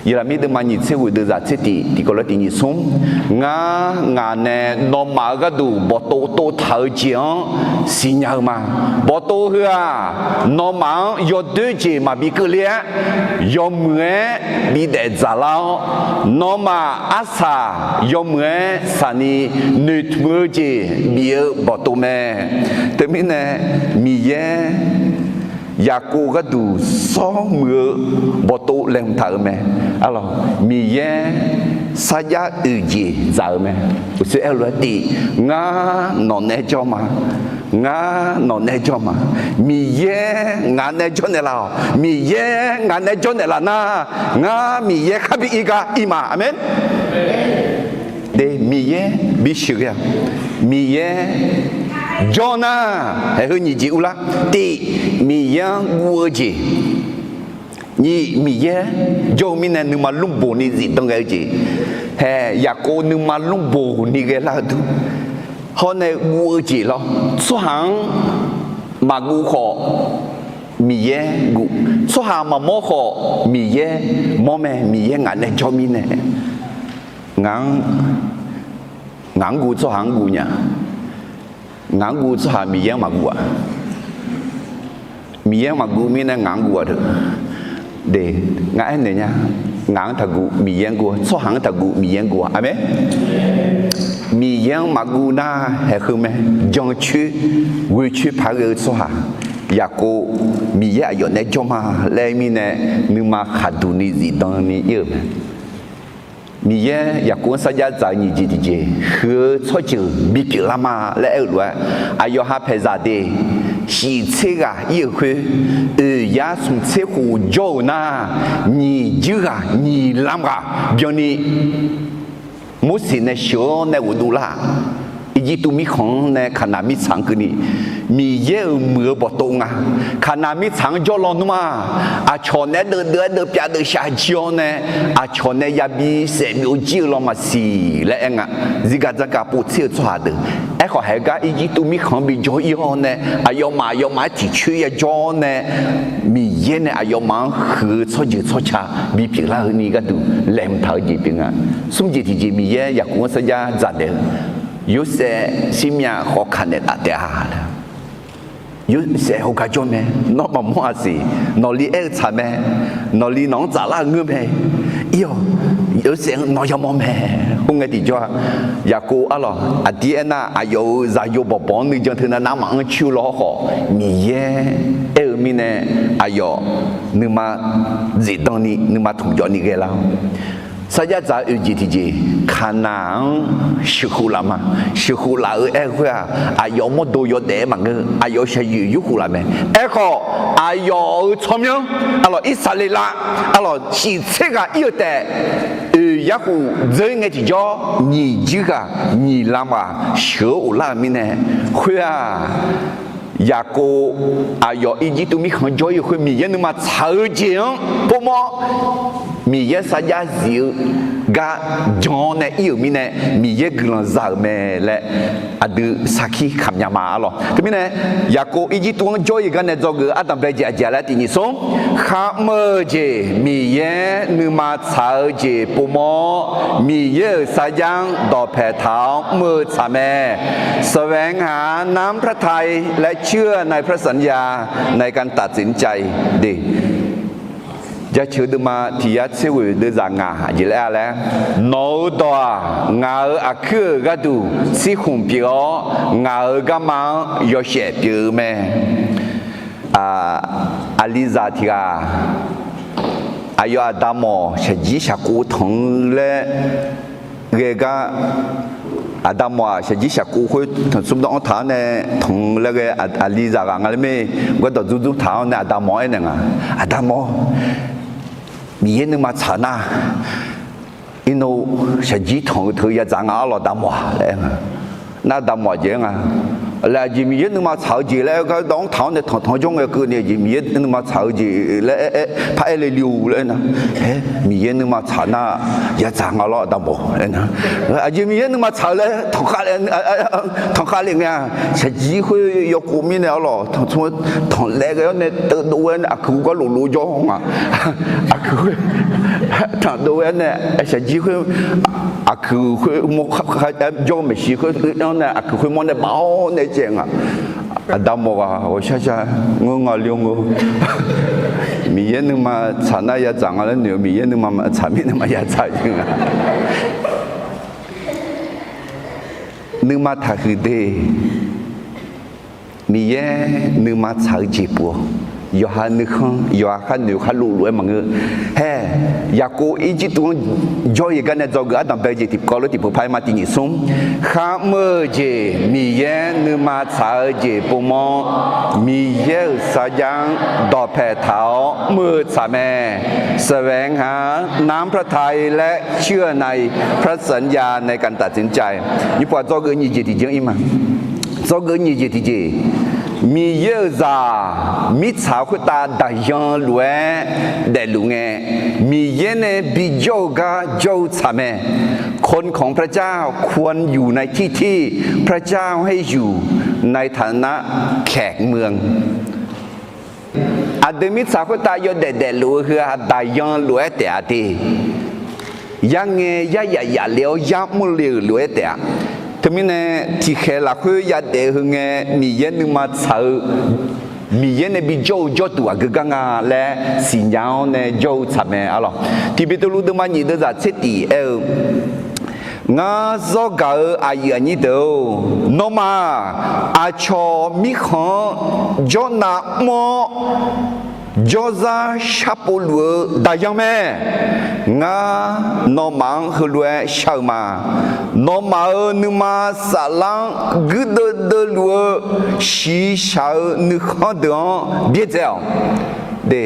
Yeqlaqmir deuvma nyiq tser ghoeq deuq zaq tser tiq tiqkawv lof tiq nyiq smr, ngar ngaq nae nawmaf-euq gharduq bawqtov tov taq-eu jeq-anr siqnya-eu ma. Bawqtov heu-aq, nawmaf-anr yawdoer jeq maqbi keuvle-aer, yawmuiq-aer bidaef dzaqlar-awr, nawmaf arsaq yawmuiq-aer saqni noeqtmq-eu jeq bif-eu bawqtov mae. Teumirnae Miqyaer Yaqkov gharduq sawr muiq-eu bawqtov laeqhmq taq-euq mae. Arlawq, Miqyaer sarjax oeq jeq dzaq-euq mae. Uqshoe aer-eu lof-aer tiv, ngar nawq nae jawr ma. Ngar nawq nae jawr ma. Miqyaer ngaq nae jawrnaeq laf-awq. Miqyaer ngaq nae jawrnaeq laf nar, ngar Miqyaer kharbi ir gar ir ma. Aqmeq. De, Miqyaer bisheuq ghae-aq, Miqyaer jawr nar, haeq heu nyiq jeq urlar. Tiv, Miqyaer-anr guv-eu jeq. Nyiq, Miqyaer jawr-eu mirnae nuima lmrboq ni zifdan ghae-eu jeq. Haeq, Yaqkov nuima lmrboq ni ghaelar-eu dur. Hawr nae guv-eu jeq lawr, tsawrhaq-anr maqguv khawf, Miqyaer guv. Tsawrhaq maqmawr khawf, Miqyaer mawr mae. Miqyaer ngaq nae jawr mirnae, ngaq-anr, ngaq-anr guv tsawrhaq-anr guv nya. Ngaq-anr guv tsawrhaq Miqyaer-anr maqguv-aq. Miqyaer-anr maqguv mirnae ngaq-anr guv-aq teu. De, ngar aernaeq nya. Ngaq-anr taqguv Miqyaer-anr guv-a, tsawrhaq-anr taqguv Miqyaer-anr guv-a. Aqmeq. Miqyaer-anr maqguv nar, haeq heu mae. Jancoer, ghoecoer paq-aer ghae-eu tsawrhaq Yaqkov, Miqyaer aqyawf nae jawr ma laer mirnae, nuima khaqduq ni zifdan ni ir-euq mae. Miqyaer Yaqkov-anr sarjax dzaq-eu nyiq jeq tiqjeq, huiq-eu tsawrjeuq bipyeuf lar ma laer aer-eu lof-aer, aqyawf ha paeqzaq de, shif tser ghaq ir-euq khoer, oeq yar smq tser khof jawr-euq nar, nyiq juir ghaq nyiq lam ghaq byanni Morseq nae sheuq-awr nae ghofdov lar-aq, Irjirtuv mirkhanq-anr nae Kaqnaq mirtsaq-anr keuvni, Miqyaer-euq muiq-eu bawqtov nga. Kaqnaq mirtsaq-anr jawr lawnmr-aq, aqcawq naeq-aer deuvdeuv-aer deuvpyav deuvshaq jir-awr nae, aqcawq nae yabi saef byov jir-eu law maqsiq laer aer nga. Zirgaq dzanrgaq povtser-eu tsawrhaq deuq, aerkhawf haegar Irjirtuv mirkhanq-anr bijawr ir-awr nae, aqyawfmaf aqyawfmaf-aer tiqcoer yajawr-awr nae, Miqyaer nae aqyawfmaf-anr huiq-eu tsawrjeuq tsawrca bipyeuf lar-eu ni gharduq laeqhmq taq-eu jeq pyeuf nga. Smr jeq tiqjeq Miqyaer Yaqkov-anr sarjax dzaqdaef-eu, Yorsaev, Sirmyav khawf kaq naeqlaf taef-a laer. Yorsaev hawgar jawr mae, nawr maqmawr-a siq, nawqli aer-eu tsaq mae, nawqli nawq-anr tsaflar-eu ngeur mae, ir-awq, Yorsaev-anr nawr yamawr mae. Khoerngae tiqjawr-aq, Yaqkov arlawq aqdir aernar, aqyawf-euq zaqyo bawqbawq-anr nuijan teu navnar maqanr coer-eu law hawrkhawf, Miqyaer aer-eu mirnae, aqyawf nuima zifdan ni nuima tmqjawv ni ghaelar-awr, sarjax dzaq-eu oeq jeq tiqjeq, Kaqnaq-anr sheuqkhof laf ma. Sheuqkhof laf-eu aer-eu khoer-aq, aqyawf mawrdo yawdaef-aer maqngeur, aqyawf shaqyoeq yurkhof laf mae. Aerkhawf, aqyawf-euq tsawrmyanr arlawq Irsaqleqlav arlawq shif tser ghaq ir-eu taef, oeq yarkhof dzeur ngae tiqjawr nyiq jir ghaq nyiq lam ghaq sheuq-eu of lar-euq mirnae, khoer-aq, Yaqkov aqyawf Irjirtuv mirkhanq jawr ir-eu khoer Miqyaer nuima tsaq-eu jeq-anr povmawr, Miqyaer sarjax zif-eu gar jan-awr nae ir-euq mirnae, Miqyaer guiqlanq za-euq mae laer aqdui sarkir kamq nya ma arlawq. Teumirnae, Yaqkov Irjirtuv-anr jawr-ir gar nae dzawgeuf-eu ardanqbae jeq aqjeq laer tiq nyiq smr, kharmr-eu jeq Miqyaer nuima tsaq-eu jeq povmawr, Miqyaer-euq sarjax-anr dawqpae taq-awr mr-eu tsaq mae. แสวงหาน้ำพระทัยและเชื่อในพระสัญญาในการตัดสินใจ de. Jaceuq deuvma tiq yar tser ghoeq deuvzaq ngaq jeq laer-a laer, nawq-euq dawq-aq, ngaq-euq aqkuir-euq gharduq tsirkhmq pyeuf-awr, ngaq-euq garma-anr yawshaef pyeuf-eu mae. Aqlizaq tiq ghaq, aqyawf aqda mawq shaqjir shaqkov tanq-eu laer ghae gar, aqda mawq-aq shaqjir shaqkov khoer tanqsmr dawr-anr taq-awr nae tanq-eu laer ghae, aqlizaq ghaq nga laer mae. Gardawq dzurdzur taq-awr nae aqda mawq-anr aernaeq nga, aqda mawq, Miqyaer nuima tsaq nar, irnov shaqjir tanq-eu teu yadzaq nga arlawq aqda mawq-aq laer aer nga. Nar aqda mawq-aq jeq aer nga, laer aqjeq Miqyaer nuima tsaq-eu jeq laer aer gar dawq-anr taq-awr nae tanqtanq jawr ngae keuvni aqjeq Miqyaer nuima tsaq-eu jeq laer aer, aer paraer le le-o laer aer nar, aer Miqyaer nuima tsaq nar yadzaq nga lawr aqda mawq laer nar, aqjeq Miqyaer nuima tsaq-eu laer tanqkhav le ngae-a. Shaqjir khoer yawkov mirnae arlawq tanqsmr tanqlaev ghae-awr nae teuvdov-aer nae aqkuiq gar loflov jawr nga. Aqkuiq khoer tanqdov-aer nae shaqjir khoer aqkuiq khoer mawr jawr-eu maeqshi khoer anr nae aqkuiq khoer mawr nae baf-awr nae caev nga. Aqda mawq ghaq ghawqshar shar ngeur nga le-or ngeur. Miqyaer nuima tsaq nar yadzaq nga laer noeq-eu, Miqyaer nuima maqtsaq mirnae maqya tsaq-eu jeq nga. Nuima taqhuiq de. Miqyaer nuima tsaq-eu jeq pov-awq. Yawqha nuikhanr yawqha khar noeq khar lov lof-aer maqngeur. Hae, Yaqkov Irjirtuv-anr jawr-ir gar nae dzawgeuf ardanqbae jeq tiqkawv lof tiqpeuq paq-aer ma tiq nyiq smr. Kharmr-eu jeq Miqyaer nuima tsaq-eu jeq povmawr, Miqyaer-euq sarjax-anr dawqpae taq-awr mr-eu tsaq mae. แสวงหาน้ำพระทัยและเชื่อในพระสัญญาในการตัดสินใจ Nyiq paq dzawgeuf nyiq jeq tiqjeq-anr ir ma. Dzawgeuf nyiq jeq tiqjeq, Miqyaer-euq zaq mirtsaq khoertav daqyan lof-aer daefluf ngae, Miqyaer nae bijawr-eu gar jawr-eu tsaq mae. คนของพระเจ้าควรอยู่ในที่ที่พระเจ้าให้อยู่ในฐานะแขกเมือง Aqdui mirtsaq khoertav yawdaef daefluf-eu heu-aq daqyan lof-aer taef-a de. Yar ngae yar yaf yaf le-awr yar mr le-euq lof-aer taef-a. Teumirnae tiqkhaeq lafkhoer yadaef-eu heu ngae Miqyaer nuima tsaq-eu, Miqyaer nae bijawr-eu jawrduq aqgeu gar nga laer siqnya-awr nae jawr-eu tsaq mae arlawq. Tiq Beqtuvluv deuvma nyiq deuvzaq tser tif aer-eu, Ngar zawr gaq-eu aqyuif aqnyir deuq-or, nawmaf-aq, aqcawq mirkhanq-anr jawrnav mr-awr, jawrzar sharpov luf-eu daqyan mae. Ngar nawmaf-anr heulof-aer shar-eu ma. Nawmaf-euq nuima saflar-anr guirdeuv deuv luf-eu shiqshaq-eu nuikhanr deuq-anr byaerdzae-awq. De,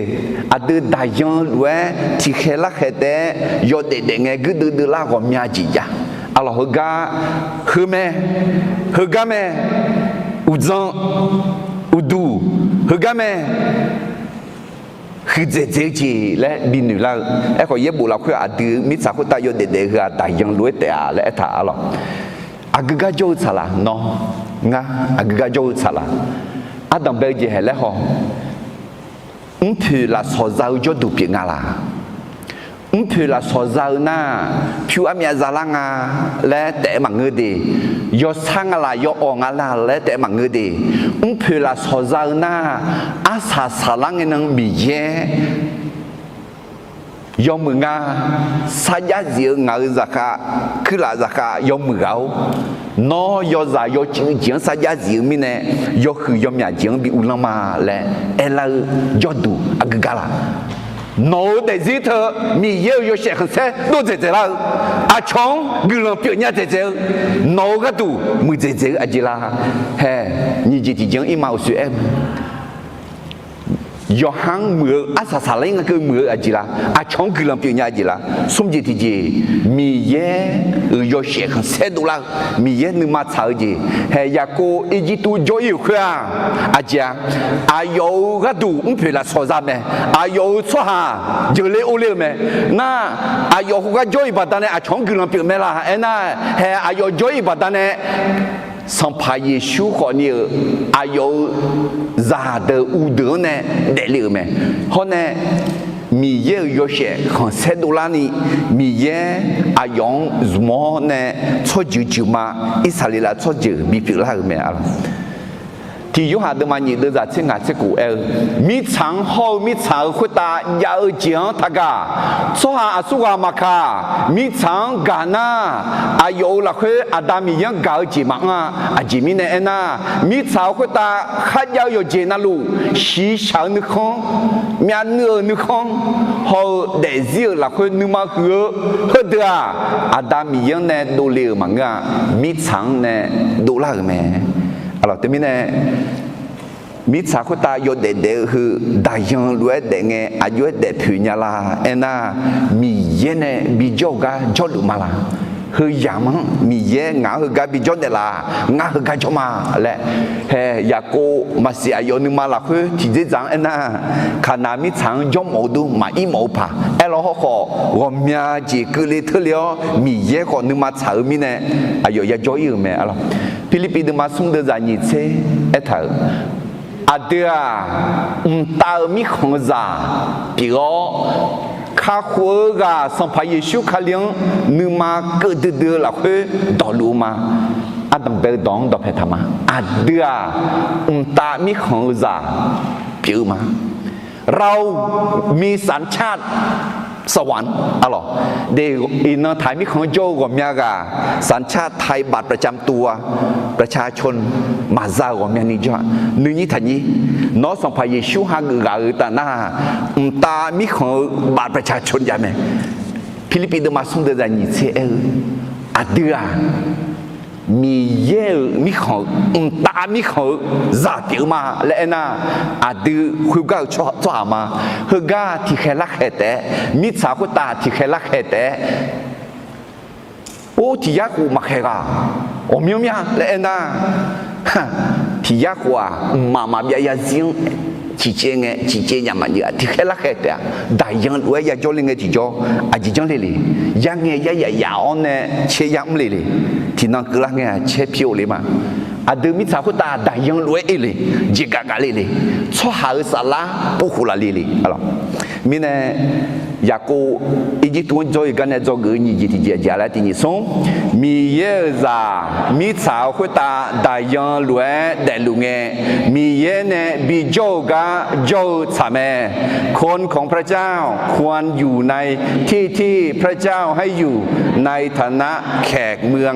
aqdui daqyan lof-aer tiqkhaeq larkhaeq taef-aer yawdaef daef ngae guirdeuv deuv lar ghawqmya jeq jav. Arlawq, heugar, heu mae, heugar mae, uqdzan, uqduq, heugar mae, huiqdzaeq dzaeq-eu jeq laer binoeq lar-eu. Aerkhawf, yaerbof lafkhoer aqdui mirtsaq khoertav yawdaef daef-eu heu-aq daqyan lof-aer taef-a laer aertaq arlawq. Aqgeu gar jawr-eu tsaqlaq nawr, ngar aqgeu gar jawr-eu tsaqlaq, ardanq bae-eu jeq haeq laer haw. Mrpoeq lafsawq za-eu jawrduq pyeuf nga laq? Mrpoeq lafsawq za-eu nar, pyur armyav zalar nga laer taef-aer maqngeur de. Yawsar nga laq, yawawq nga laq laer taef-aer maqngeur de. Mrpoeq lafsawq za-eu nar, arsaq saqlar ngae nan Miqyaer yawmuiq nga. Sarjax zif-eu ngaq-euq zaqkhav, kuirlaf zaqkhav yawmuiq ghaq-or, nawr yawzaq yawcuiv jeq-anr sarjax zif-eu mirnae, yawhuiq yawmyaq jeq-anr bi uvlanr ma laer aerlar-eu jawrduq aqgeu gar laq? Nawq-euq daefzir teu Miqyaer-euq yawshaef khanqsaer dov dzaeqdzaeq lar-eu, aqcawq-anr guiqlanq pyeufnya dzaeqdzaeq-eu, nawq-euq gharduq muiqdzaeq dzaeq-eu aqjeq laq? Hae, nyiq jeq tiqjeq-anr irma uqshoe aer-eu yawqha-anr muiq-eu, arsaq saqler nga keuv muiq-eu aqjeq laq? Aqcawq-anr guiqlanq pyeufnya aqjeq laq? Smr jeq tiqjeq, Miqyaer-euq yawshaef khanqsaer dovlar-eu, Miqyaer nuima tsaq-eu jeq. Hae, Yaqkov Irjirtuv jawr-ir-euq khoer-aq, aqjeq-aq, aqyawf-euq gharduq mrpoeq lafsawq za mae. Aqyawf-euq tsawrhaq jeuqler orler-eu mae. Nar, aqyawf khoergar jawr-iq baqdanae aqcawq-anr guiqlanq pyeuf mae laq? Aernar, hae, aqyawf jawr-ir baqdanae Sanqpaq Yeqsur khawfni-euq aqyawf-euq zaqdeuq uvdeuq-anr nae daefle-euq mae. Hawr nae Miqyaer-euq yawshaef khanqsaer dovlarni, Miqyaer aqyawf-anr zmq-awr nae tsawrjeuq jeuq ma, Irsaqleqlav tsawrjeuq bipyeuf lar-euq mae. Tiq Yorhaq deuvma nyiq deuvzaq tser ngaq tser kof aer-eu, mirtsaq-anr hawr-eu mirtsaq-euq khoertav jav-eu jeq-anr taqgaq. Tsawrhaq aqsurghaq maqkaq, mirtsaq-anr gaq nar, aqyawf-euq lafkhoer Aqda Miqyaer-anr gaq-eu jeq maqanr-a. Aqjeq mirnae aernar, mirtsaq-euq khoertav kharjav-eu yawqjeq navluf, shiqshaq-eu nuikhanr, myavnuiv-euq nuikhanr, hawr-eu daefzir-euq lafkhoer nuima huiq-eu heudeuq-aq, Aqda Miqyaer-anr nae dovle-euq maqngeur-a. Mirtsaq-anr nae dovlar-euq mae. Arlawq, teumirnae mirtsaq khoertav yawdaef daef-eu heu daqyan lof-aer daef ngae aqjox-aer daef poeq nya la? Aernar, Miqyaer nae bijawr-eu gar jawrluf ma laq? Heuyaq-anr Miqyaer ngaq-anr heugar bijawr naeqlaf, ngar heugar jawr ma laer. Hae, Yaqkov maqsiq aqyawf nuima lafkhoer tiqdzerdzaq-anr aernar, Kaqnaq mirtsaq-anr jawrmawf-eu dur maqir mawf-eu paq aerlawr hawrkhawf, ghawqmya jeq keuvle teurle-awr Miqyaer khawf nuima tsaq-eu mirnae, aqyawf yajawr-ir-euq mae. Arlawq, Pirlirpiv deuvma smr deuvzaq nyiq tser aertaq-euq, aqdui-aq, mqtav-eu mirkhanq-eu zaq pyeuf-awr, kakhof-eu ghaq Sanqpaq Yeqsur Kali-anr nuima keuv duidui-eu lafkhoer dawqluf-eu ma. Ardanq bae-eu dawq-anr dawqpae taq ma. Aqdui-aq, mqtav mirkhanq-eu zaq pyeuf-eu ma. เรามีสัญชาติสวรรค์ arlawq. De, iqnan taq mirkhanq-anr jawr-eu ghawqmya ghaq สัญชาติไทย บัตรประจำตัว ประชาชน maqza-euq ghawqmyani jawr-a. Nuinyir taqnyir, nawr Sanqpaq Yeqsur hageuf ghaq-euq taf nar, mqtav mirkhanq-eu บัตรประชาชน jav mae. Pirlirpiv deuvma smr deuvzaq nyiq tser aer-eu, aqdui-aq, Miqyaer-euq mirkhanq-eu, mqtav mirkhanq-eu zaq pyeuf-eu ma laer aernar, aqdui khoergar-euq tsawrhaq ma. Heugar tiqkhaeq larkhaeq taef-aer, mirtsaq khoertav tiqkhaeq larkhaeq taef-aer, or tiq yar khof maqkhaeq ghaq ghawqmyanr mya laer aernar, tiq yar khof-aq, mqmaq maqbyav yarzir-anr ciqcaev ngae, ciqcaev nyaf maqjeq-aq, tiqkhaeq larkhaeq taef-aq, daqyan lof-aer yajawr le ngae tiqjawr, aqjeq janr le le. Yar ngae yar yaf yaf-awr nae caer yar mr le le. Tiqnan keuvlar ngae-aq caer pir-eu le ma. Aqdui mirtsaq khoertav daqyan lof-aer oe le, jeqgaf gaf le le, tsawrhaq-euq saflar povkhof laf le le. Mirnae, Yaqkov Irjirtuv-anr jawr-iq gar nae dzawgeuf-eu nyiq jeq tiqjeq aqjeq laer tiq nyiq smr, Miqyaer-euq zaq mirtsaq-euq khoertav daqyan lof-aer daefluf ngae, Miqyaer nae bijawr-eu gar jawr-eu tsaq mae. คนของพระเจ้าควรอยู่ในที่ที่พระเจ้าให้อยู่ในฐานะแขกเมือง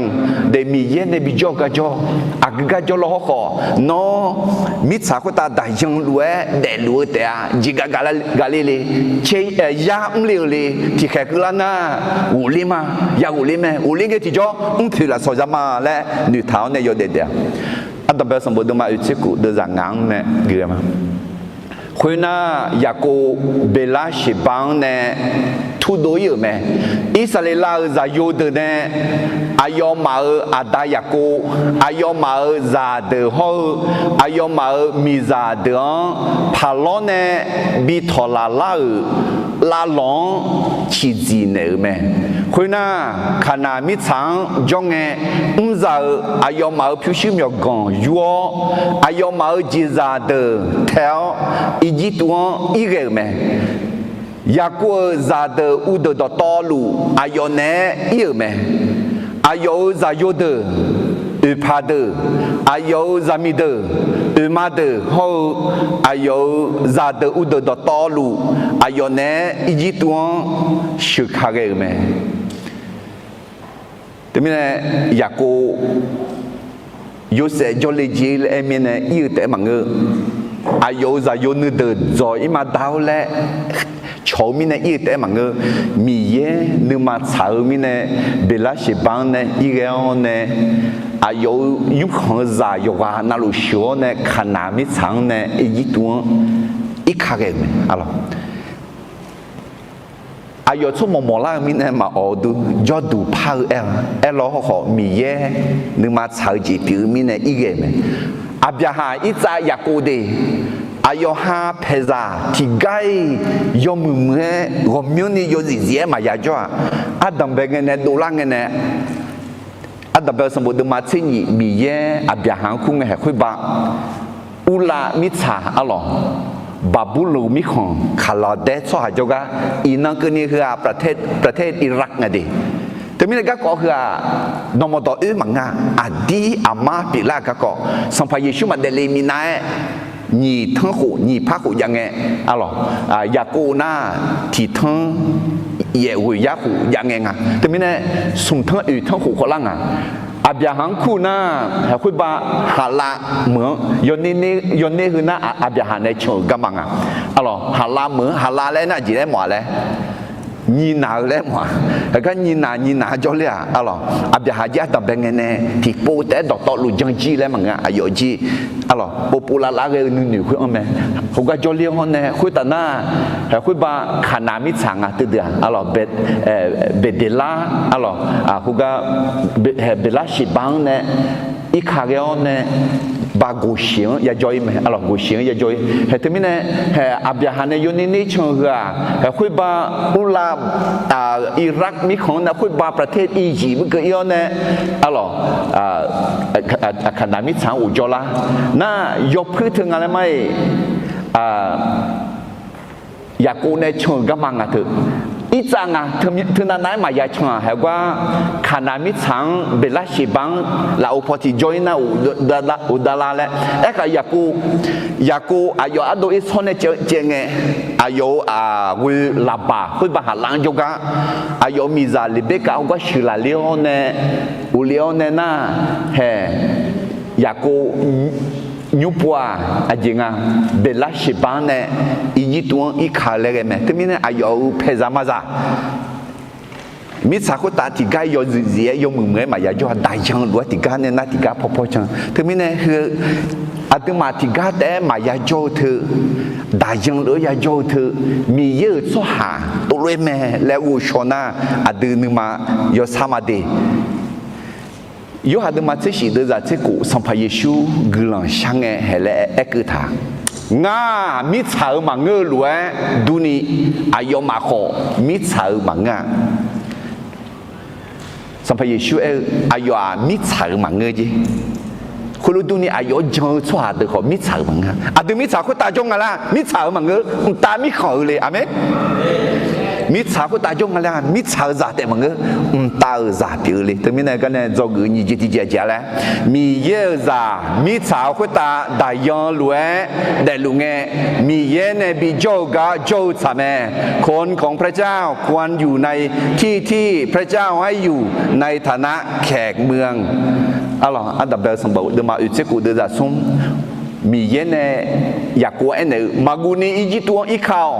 De, Miqyaer nae bijawr-eu gar jawr, aqgeu gar jawr lawr hawrkhawf, nawr mirtsaq khoertav daqyan lof-aer daefluf-eu taef-a. Jeqgaf gaf le le, caer yar mr le-eu le, tiqkhaeq keuvlar nar, ghofler ma, ya ghofler mae, ghofler ngae tiqjawr mrpoeq lafsawq za ma laer noeqtaq-awr nae yawdaef daef-a. Ardanqbae sanqbof deuvma oeq tser kof deuvzaq ngaq-anr nae gui-a ma. Khoernar, Yaqkov Beqlar Sheqba-anr nae turdov ir-euq mae. Irsaqleqlav-euq zaqyo deuq nae aqyawfmaf-euq aqda Yaqkov, aqyawfmaf-euq zaqdeuq hawr-eu aqyawfmaf-euq miqzaq deuq-anr paqlawr nae bi tawqlaf lar-euq lavlawq-anr ciqdziq naeq-euq mae. Khoernar, Kaqnaq mirtsaq-anr jawr ngae, mrzaq-euq aqyawfmaf-euq pyurshuir myawqganq yur-awr, aqyawfmaf-euq jeqzaq deuq tae-awr, Irjirtuv-anr irghae-euq mae. Yaqkov-euq zaqdeuq uvdeuq dawqtawvluf aqyawf naeq-aer ir-euq mae. Aqyawf-euq zaqyo deuq, oeqpaq deuq, aqyawf-euq zaqmiq deuq, oeqma deuq hawr-eu aqyawf-euq zaqdeuq uvdeuq dawqtawvluf aqyawf naeq-aer Irjirtuv-anr sheuq ka ghae-euq mae. Teumirnae, Yaqkov Yorsaev jawrle jeq laer aer mirnae ir-eu taef-aer maqngeur. Aqyawf-euq zaqyo nuideuq dzawq ir ma dar-awr laer cawq-eu mirnae ir-eu taef-aer maqngeur. Miqyaer nuima tsaq-eu mirnae, Beqlar Sheqba-anr nae irghae-awr nae, aqyawf-euq nymrkhanq-eu zaq yawqghaq navluf sheuq-awr nae, Kaqnaq mirtsaq-anr nae Irjirtuv-anr irka ghae-euq mae. Aqyawf tsawrmawq mawqlar-eu mirnae maqawq-eu dur, jawrduq par-eu aer-a. Aerlawr hawrkhawf, Miqyaer nuima tsaq-eu jeq pyeuf-eu mirnae irghae-euq mae. Aqbyaqhaq, Irsaq, Yaqkov de, aqyawf ha paeqzaq tiqgar-iq yawmuiq muiq-aer ghawqmyanrni yawzif zif-aer maqya jawr-aq, ardanqbae ngae nae dovlar ngae nae, ardanqbae-eu sanqbof deuvma tser nyif Miqyaer Aqbyaqhaq-anr kur ngae haeq khoerbav, Urlav mirtsaq arlawq, Baqburloq mirkhanq Kaqlaqdaer tsawrhaq jawrgar iqnan keuvni heu-aq, ประเทศอิรัก nga de. Teumirnae garkawv heu-aq, nanqmawq dawq oer maqngeur-a. Aqdir aqmar pyeuflar-eu garkawv, Sanqpaq Yeqsur maqdaef le minav-aer nyiq tanrkhof nyiq par khof jav ngae, arlawq, Yaqkov nar tiq tanr yaef ghoeq yar khof jav ngae nga. Teumirnae smq tanr oeq tanrkhof khawvlar nga. Aqbyaqhaq-anr kur nar, haeq khoerbav Haqlav meuq-anr yawner heu nar, Aqbyaqhaq nae can-euq garma nga. Arlawq, Haqlav meuq-anr, Haqlav laer nar aqjeq laer mawf-a laer, nyiq naq-eu laer mawf-a. Haeq gar nyiq naq nyiq naq jawrler-aq, arlawq, Aqbyaqhaq jir ardanqbae ngae nae tiqpov taef-aer dawqtawvluf janjir laer maqngeur-a. Aqyawf jir, arlawq, povpov lavlav ghae-eu nuinoeq khoer-anr mae. Khoergar jawrler-awr nae khoertaf nar, haeq khoerbav Kaqnaq mirtsaq nga teudeuq-aq, arlawq, Beqdeqlar, arlawq, khoergar Beqlar Sheqba-anr nae irka ghae-awr nae, Baqgoqsheq-anr yajawr-ir mae. Arlawq, Goqsheq-anr yajawr-ir. Haeq teumirnae, haeq Aqbyaqhaq nae yawner ner can-eu heu-aq, haeq khoerbav Urlav, Irak mirkhanq-anr nae khoerbav ประเทศอียิปต์ murkeuv ir-awr nae, arlawq, Kaqnaq mirtsaq-anr ghofjawr lar. Nar yawpuir teu nga laer mar-iq, Yaqkov nae can-euq garma nga teu. Irtsav nga, teunav nav-aer maqya can-aq, haeq gar Kaqnaq mirtsaq-anr Beqlar Sheqba-anr lafov paw tiqjawr-ir nar, uqdavlar laer. Aerkhaq Yaqkov, Yaqkov aqyawf ardov ir tsawr nae caev ngae, aqyawf-euq aqghoe Laqbaq khoerbav Haqlav-anr jawrgar, aqyawf-euq miqzaq Leqberkav hawgar sheuqlaf ler-awr nae, uqle-awr nae nar, haeq Yaqkov nymrpov-aq aqjeq nga, Beqlar Sheqba-anr nae Irjirtuv-anr irka-eu laer ghae mae. Teumirnae aqyawf-euq paeqzaq mazaq mirtsaq khoertav tiqgar yawzif zif-aer yawmuiq muiq-aer maqya jawr-a. Daqyan lof-aer tiqgar nae nar tiqgar paw paw can. Teumirnae heu aqduimaf tiqgar taef-aer maqya jawr-eu teu, daqyan lof-aer ya jawr-eu teu, Miqyaer-euq tsawrhaq tovlof-aer mae laer ghovshaw nar, aqdui nuima yawsar ma de. Yorhaq deuvma tser shif deuvzaq tser khof, Sanqpaq Yeqsur guiqlanq shar ngae haeq laer aerkeuv taq, Ngar-aq mirtsaq-euq maqngeur-eu lof-aer durni, aqyawfmaf khawf mirtsaq-euq maqngeur-a. Sanqpaq Yeqsur aer-eu, aqyawf-aq mirtsaq-euq maqngeur jeq. Khoerlof durni aqyawf-anr jan-eu tsawrhaq deuq khawf mirtsaq-euq maqngeur-a. Aqdui mirtsaq khoertav jawr nga laer mirtsaq-euq maqngeur, mqtav mirkhanq-eu le. Aqmeq. Mirtsaq khoertav jawr nga laer mirtsaq-euq zaq taef maqngeur, mqtav-euq zaq pyeuf-eu le. Teumirnae garnae dzawgeuf nyiq jeq tiqjeq aqjeq-a laer, Miqyaer-euq zaq mirtsaq khoertav daqyan lof-aer daefluf ngae, Miqyaer nae bijawr-eu gar jawr-eu tsaq mae. คนของพระเจ้าควรอยู่ในที่ที่พระเจ้าให้อยู่ในฐานะแขกเมือง Arlawq, Ardaqbae-eu sanqbof deuvma oeq tser khof deuvzaq smr, Miqyaer nae Yaqkov-anr aernaeq-eu, Maqguv ni Irjirtuv-anr irka-awq.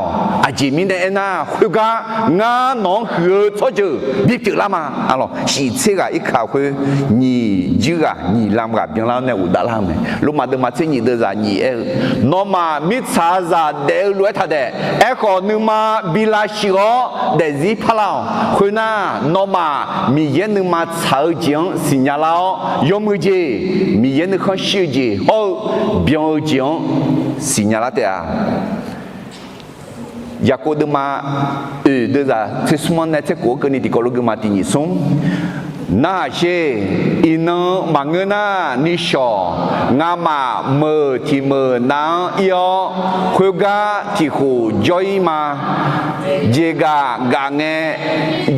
Aqjeq mirnae aernar, khoergar ngar nawq-anr huiq-eu tsawrjeuq bipyeuf lar ma. Arlawq, shif tser ghaq irka khoer, nyiq jir ghaq nyiq lam ghaq byanlar-awr nae ghofdav lar-eu mae. Lormav deuvma tser nyiq deuvzaq nyiq aer-eu, Nawmaf mirtsaqzaq daef-eu lof-aer taqdaef. Aerkhawf, nuima bi lavshuif-awr daefzir parlar-awq. Khoernar, nawmaf Miqyaer nuima tsaq-eu jeq-anr siqnya lar-awr, yawmuiq jeq, Miqyaer nuikhanr shir-eu jeq hawr-eu byan-eu jeq-anr siqnya lar taef-a. Yaqkov deuvma oeq deuvzaq tser smr-anr nae tser khof-anr keuvni tiqkawv lof guima tiq nyiq smr. Narhaq sher. Iqnan maqngeur nar, nishawq ngamaf meuq tiq meuq nav-anr ir-awr, khoergar tiq khof jawr-ir ma. Jeqgaf gaf ngae,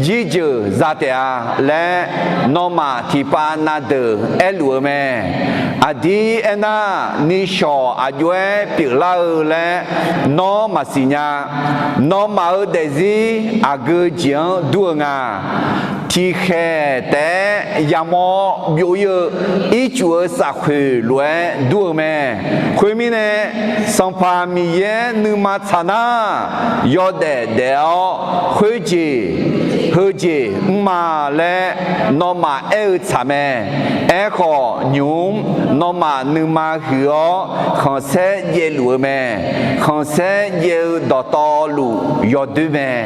jirjeuq za taef-a laer, nawmaf tiqpav na deuq aerluf-eu mae. Aqdir aernar, nishawq aqjox-aer pyeuflar-eu laer nawr maqsiq nya. Nawmaf-euq daefzir aqgeu jeq-anr dur-eu nga. Tiqkhaeq taef-aer yamawr byov-ir-eu ircuf-eu safkhoeq lof-aer dur-eu mae. Khoermirnae, Sanqpaq Miqyaer nuima tsaq nar, yawdaef daef-awr khoerjeq heujeq mr ma laer nawmaf aer-eu tsaq mae. Aerkhawf, nymq-mr nawmaf nuima huiq-awr khanqsaer jaev luf-eu mae. Khanqsaer jaev-eu dawqtawvluf yawdoer mae.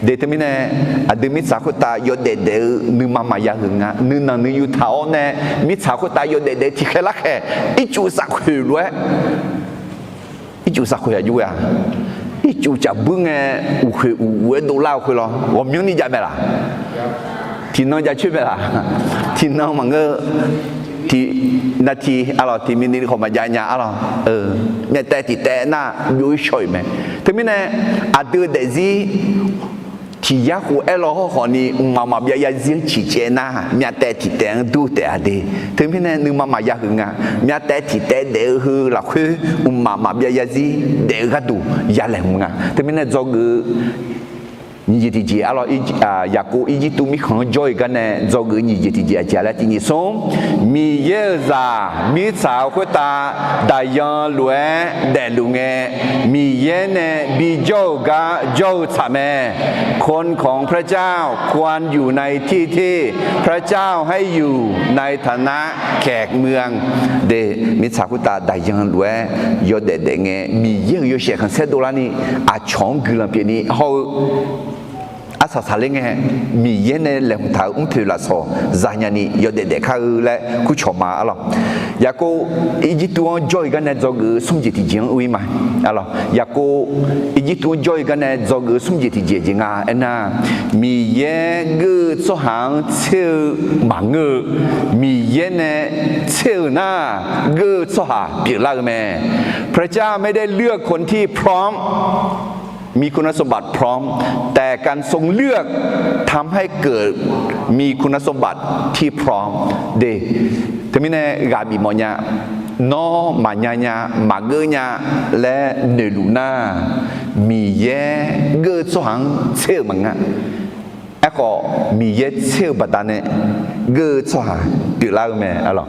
De teumirnae, aqdui mirtsaq khoertav yawdaef daef-eu nuima maqya huiq nga. Nuinanq nuiyu taq-awr nae mirtsaq khoertav yawdaef daef-eu tiqkhaeq larkhaeq, ircuf safkhoeq lof-aer, ircuf safkhoeq aqjox-a, ircuf caf buir ngae, uqkhoeq uq-aer dovlar-eu khoer lawr, ghawqmyanrni jav mae laq? Tiqnan jav coer mae laq? Tiqnan maqngeur. Tiq nati arlawq, tiq minute khawf maqjav nya arlawq. Myavtaev tiq taev nar byov-ir shaw-iq mae. Teumirnae, aqdui-eu daefzir tiq yar khof aer law hawrkhawf ni mqmaq maqbyav yarzir-anr ciqcaev nar, myavtaev tiq taev-anr dur taef-a de. Teumirnae nuima maqya huiq nga. Myavtaev tiq taev daef-eu heu lafkhoer mqmaq maqbyav yarzir daef-eu gharduq ya laeqhmq nga. Teumirnae dzawgeuf-eu nyiq jeq tiqjeq arlawq, Yaqkov Irjirtuv mirkhanq-anr jawr-iq gar nae dzawgeuf-eu nyiq jeq tiqjeq aqjeq laer tiq nyiq smr, Miqyaer-euq zaq mirtsaq-eu khoertav daqyan lof-aer daefluf ngae, Miqyaer nae bijawr-euq gar jawr-eu tsaq mae. คนของพระเจ้าควรอยู่ในที่ที่พระเจ้าให้อยู่ในที่ที่ พระเจ้าให้อยู่ในฐานะแขกเมือง de. Mirtsaq khoertav daqyan lof-aer yawdaef daef ngae, Miqyaer-euq yawshaef khanqsaer dovlarni aqcawq-anr guiqlanq pyeufni hawr-eu arsaq saqler ngae, Miqyaer nae laeqhmq taq-euq mrpoeq lafsawq zanya ni yawdaef daef kar-eu laer kurcawq ma arlawq. Yaqkov Irjirtuv-anr jawr-iq gar nae dzawgeuf-eu smr jeq tiqjeq-anr ur-ir ma. Arlawq, Yaqkov Irjirtuv-anr jawr-iq gar nae dzawgeuf-eu smr jeq tiqjeq jeq nga aernar, Miqyaer geur-eu tsawrhaq-anr tser-eu maqngeur-eu, Miqyaer nae tser-euq nar, geur-eu tsawrhaq pyeuflar-eu mae. พระเจ้าไม่ได้เลือกคนที่พร้อม มีคุณสมบัติพร้อม แต่การทรงเลือกทำให้เกิดมีคุณสมบัติที่พร้อม de. Teumirnae ghaq bif mawfnya, nawr maqnya nya, maqgeur nya laer noeqluf nar, Miqyaer geur-eu tsawrhaq-anr tser-euq maqnga. Aerkhawf, Miqyaer tser-eu baqdanae geur-eu tsawrhaq pyeuflar-eu mae arlawq.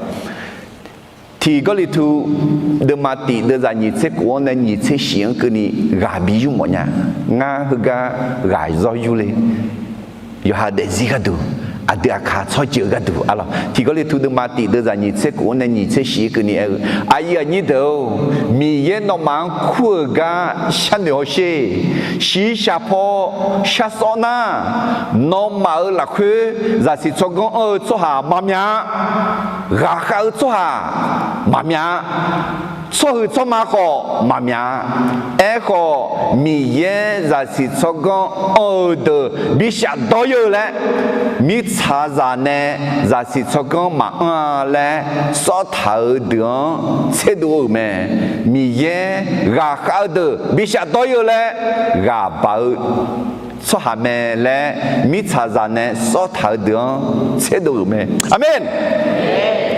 Tiq Gawrliqtu deuvma tiq deuvzaq nyiq tser khof-anr nae nyiq tser shif-anr keuvni ghaq bi yur mawfnya. Ngar heugar ghaq zawr yurle. Yawqha daefzir gharduq, aqdui aqkaq tsawrjeuq gharduq arlawq. Tiq Gawrliqtu deuvma tiq deuvzaq nyiq tser khof-anr nae nyiq tser shif-anr keuvni aer-eu, aqyuif aqnyir deuq-or, Miqyaer nawmaf-anr kur-euq gar sharnoeq hawsher. Shiqshaq paw shar sawr nar, nawmaf-euq lafkhoer zaqsiq tsawrganr anr-eu tsawrhaq maqmyaq-a. Ghaqkhav-eu tsawrhaq maqmyaq-a. Tsawrhuiq tsawrma khawf maqmyaq-a. Aerkhawf, Miqyaer zaqsiq tsawrganr anr-eu deuq bi shafdawr-ir-eu laer, mirtsaqzaq nae zaqsiq tsawrganr maqanr-a laer sawrtaq-eu deuq-anr tserdov-euq mae. Miqyaer ghaqkhav-eu deuq bi shafdawr-ir-eu laer ghaq baq-eu tsawrhaq mae laer mirtsaqzaq nae sawrtaq-eu deuq-anr tserdov-euq mae. Aqmeq.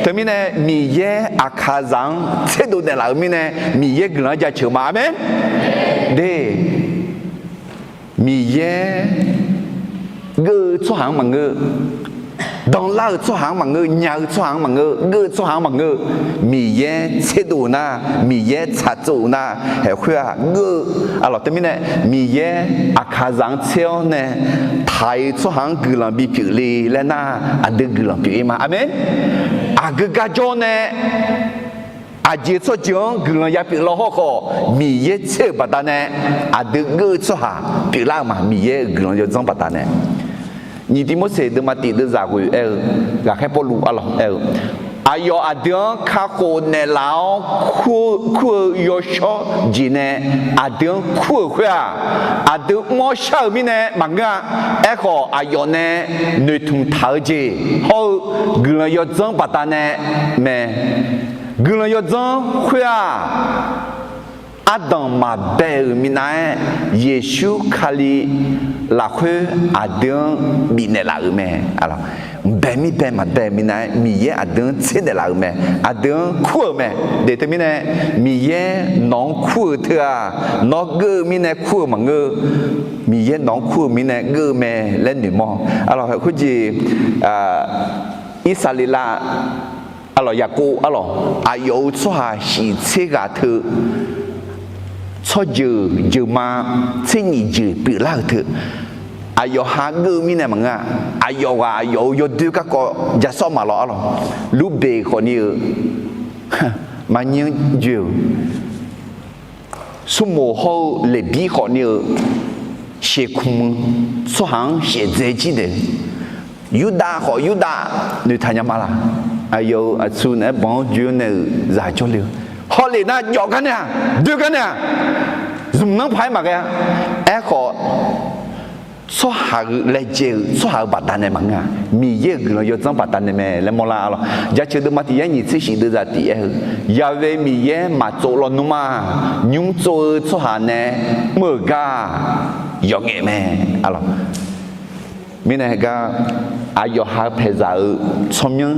Teumirnae Miqyaer aqkaqzaq-anr tserdov naeqlaf-euq mirnae Miqyaer guiqlanq-anr jaceuq ma. Aqmeq. De, Miqyaer geur-eu tsawrhaq-anr maqngeur-eu, danlar-eu tsawrhaq-anr maqngeur, nya-eu tsawrhaq-anr maqngeur, geur-eu tsawrhaq-anr maqngeur, Miqyaer tserdov-eu nar, Miqyaer tsaqtsov-euq nar, haeq khoer-aq geur-eu, arlawq teumirnae Miqyaer aqkaqzaq-anr tser-awr nae taq-eu tsawrhaq-anr guiqlanq bipyeuf le laer nar, aqdui guiqlanq pyeuf-ir ma. Aqmeq. Aqgeu gar jawr nae aqjeq tsawrjeuq-anr guiqlanq ya pyeuf law hawrkhawf, Miqyaer tser-euq baqdanae aqdui geur-eu tsawrhaq pyeuflar-eu ma. Miqyaer-euq guiqlanq yawdzanr baqdanae. Nyiq Tivmorseq deuvma tif deuvzaq ghoeq aer-eu, ghaqkhaer Pawrluv arlawq aer-eu, aqyawf aqdui-anr kakhof naeqlaf-awr kur-eu yawshawr jeq nae aqdui-anr kur-euq khoer-aq, aqdui mr-awr shar-euq mirnae maqngeur-a. Aerkhawf, aqyawf nae noeqtmq taq-eu jeq hawr-eu guiqlanq yawdzanr baqdanae mae. Guiqlanq yawdzanr khoer-aq, ardanq maqbae-euq minav-aer, Yeqsur Kali lafkhoer aqdui-anr bifnaeq laf-euq mae. Mqbae mirbae maqbae-euq minav-aer Miqyaer aqdui-anr tser naeqlaf-euq mae. Aqdui-anr kur-euq mae. Deuq teumirnae, Miqyaer nawq-anr kur-eu teu-aq, nawr geur-eu mirnae kur-eu maqngeur. Miqyaer nawq-anr kur-eu mirnae geur-eu mae laer noeqmawr. Arlawq, khoerjeq, Irsaqleqlav, arlawq, Yaqkov, arlawq, aqyawf-euq tsawrhaq shiq tser ghaq teu, tsawrjeuq jeuqma tser nyiq jeuq pyeuflar-euq teu, aqyawf ha geur-eu mirnae maqngeur-a. Aqyawf ghaq aqyawf-euq yawdoer garkawv ja sawr ma lawr, arlawq, Lurbeq khawfni-eu maqnyir-anr joe-euq, Smrmoq hawr-eu Leqbir khawfni-eu sheuqkmq-eu tsawrhaq-anr shaevdzae jir daef-eu, Yurdav khawf Yurdav noeqtaq nya ma laq. Aqyawf-euq aqtsu naeq-aer banq-anr joe-anr nae-euq zaq jawrle-eu, hawlef nar jawf gar nae-aq, doe gar nae-aq, zmq nanr paq-aer maqghae-a. Aerkhawf, tsawrhaq-euq laejae-euq tsawrhaq-euq baqdanae maqngeur-a. Miqyaer-euq guiqlanq yawdzanr baqdanae mae laer mawrlar, arlawq. Jaceuq deuvma tiq yaer nyiq tser shif deuvzaq tiq aer-eu, Yaqve Miqyaer maqtsov lawnmr-aq, nymr tsov-eu tsawrhaq nae mr-euq gar-aq, yawqngaef mae, arlawq. Mirnae gar, aqyawf ha-eu paeqzaq-euq tsawrmyanr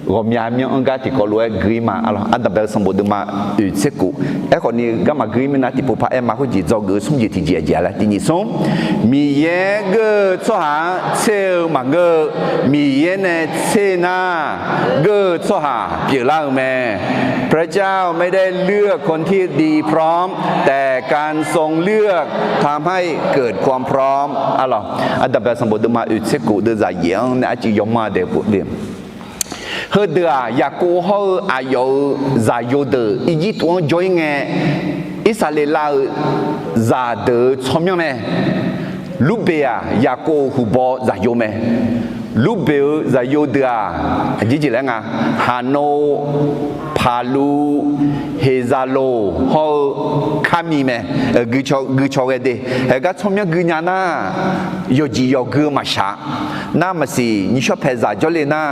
ghawqmya myanr-anr gar tiqkawv lof-aer gui-ir ma, arlawq. Ardanqbae-eu sanqbof deuvma oeq tser kof. Aerkhawfni, garma gui-ir mirnae tiqpov par aer ma khoerjeq dzawgeuf-eu smr jeq tiqjeq aqjeq-a laer tiq nyiq smr. Miqyaer geur-eu tsawrhaq-anr tser-eu maqngeur-eu, Miqyaer nae tser nar, geur-eu tsawrhaq pyeuflar-eu mae. พระเจ้าไม่ได้เลือกคนที่ดีพร้อม แต่การทรงเลือกทำให้เกิดความพร้อม Arlawq, Ardanqbae sanqbof deuvma oeq tser kof deuvzaq yaef-anr nae arcuiv yawma daef pov le. Heudeuq-aq, Yaqkov hawr-eu aqyawf-euq zaqyo deuq Irjirtuv-anr jawr-ir ngae, Irsaqleqlav-euq zaqdeuq-euq tsawrmyanr mae. Lurbeq-aq, Yaqkov-euq huqbaw zaqyo mae. Lurbeq-euq zaqyo deuq-aq, aqjeq jeq laer nga, Haqnov, Paqluv, Heqzaqloq hawr-eu Karmi mae. Guicaw ghae de. Haegar tsawrmyanr gui nya nar, yawqjeq yawqgui-eu maqshaq. Nar maqsiq nyiq shawr paeqzaq jawrle nar,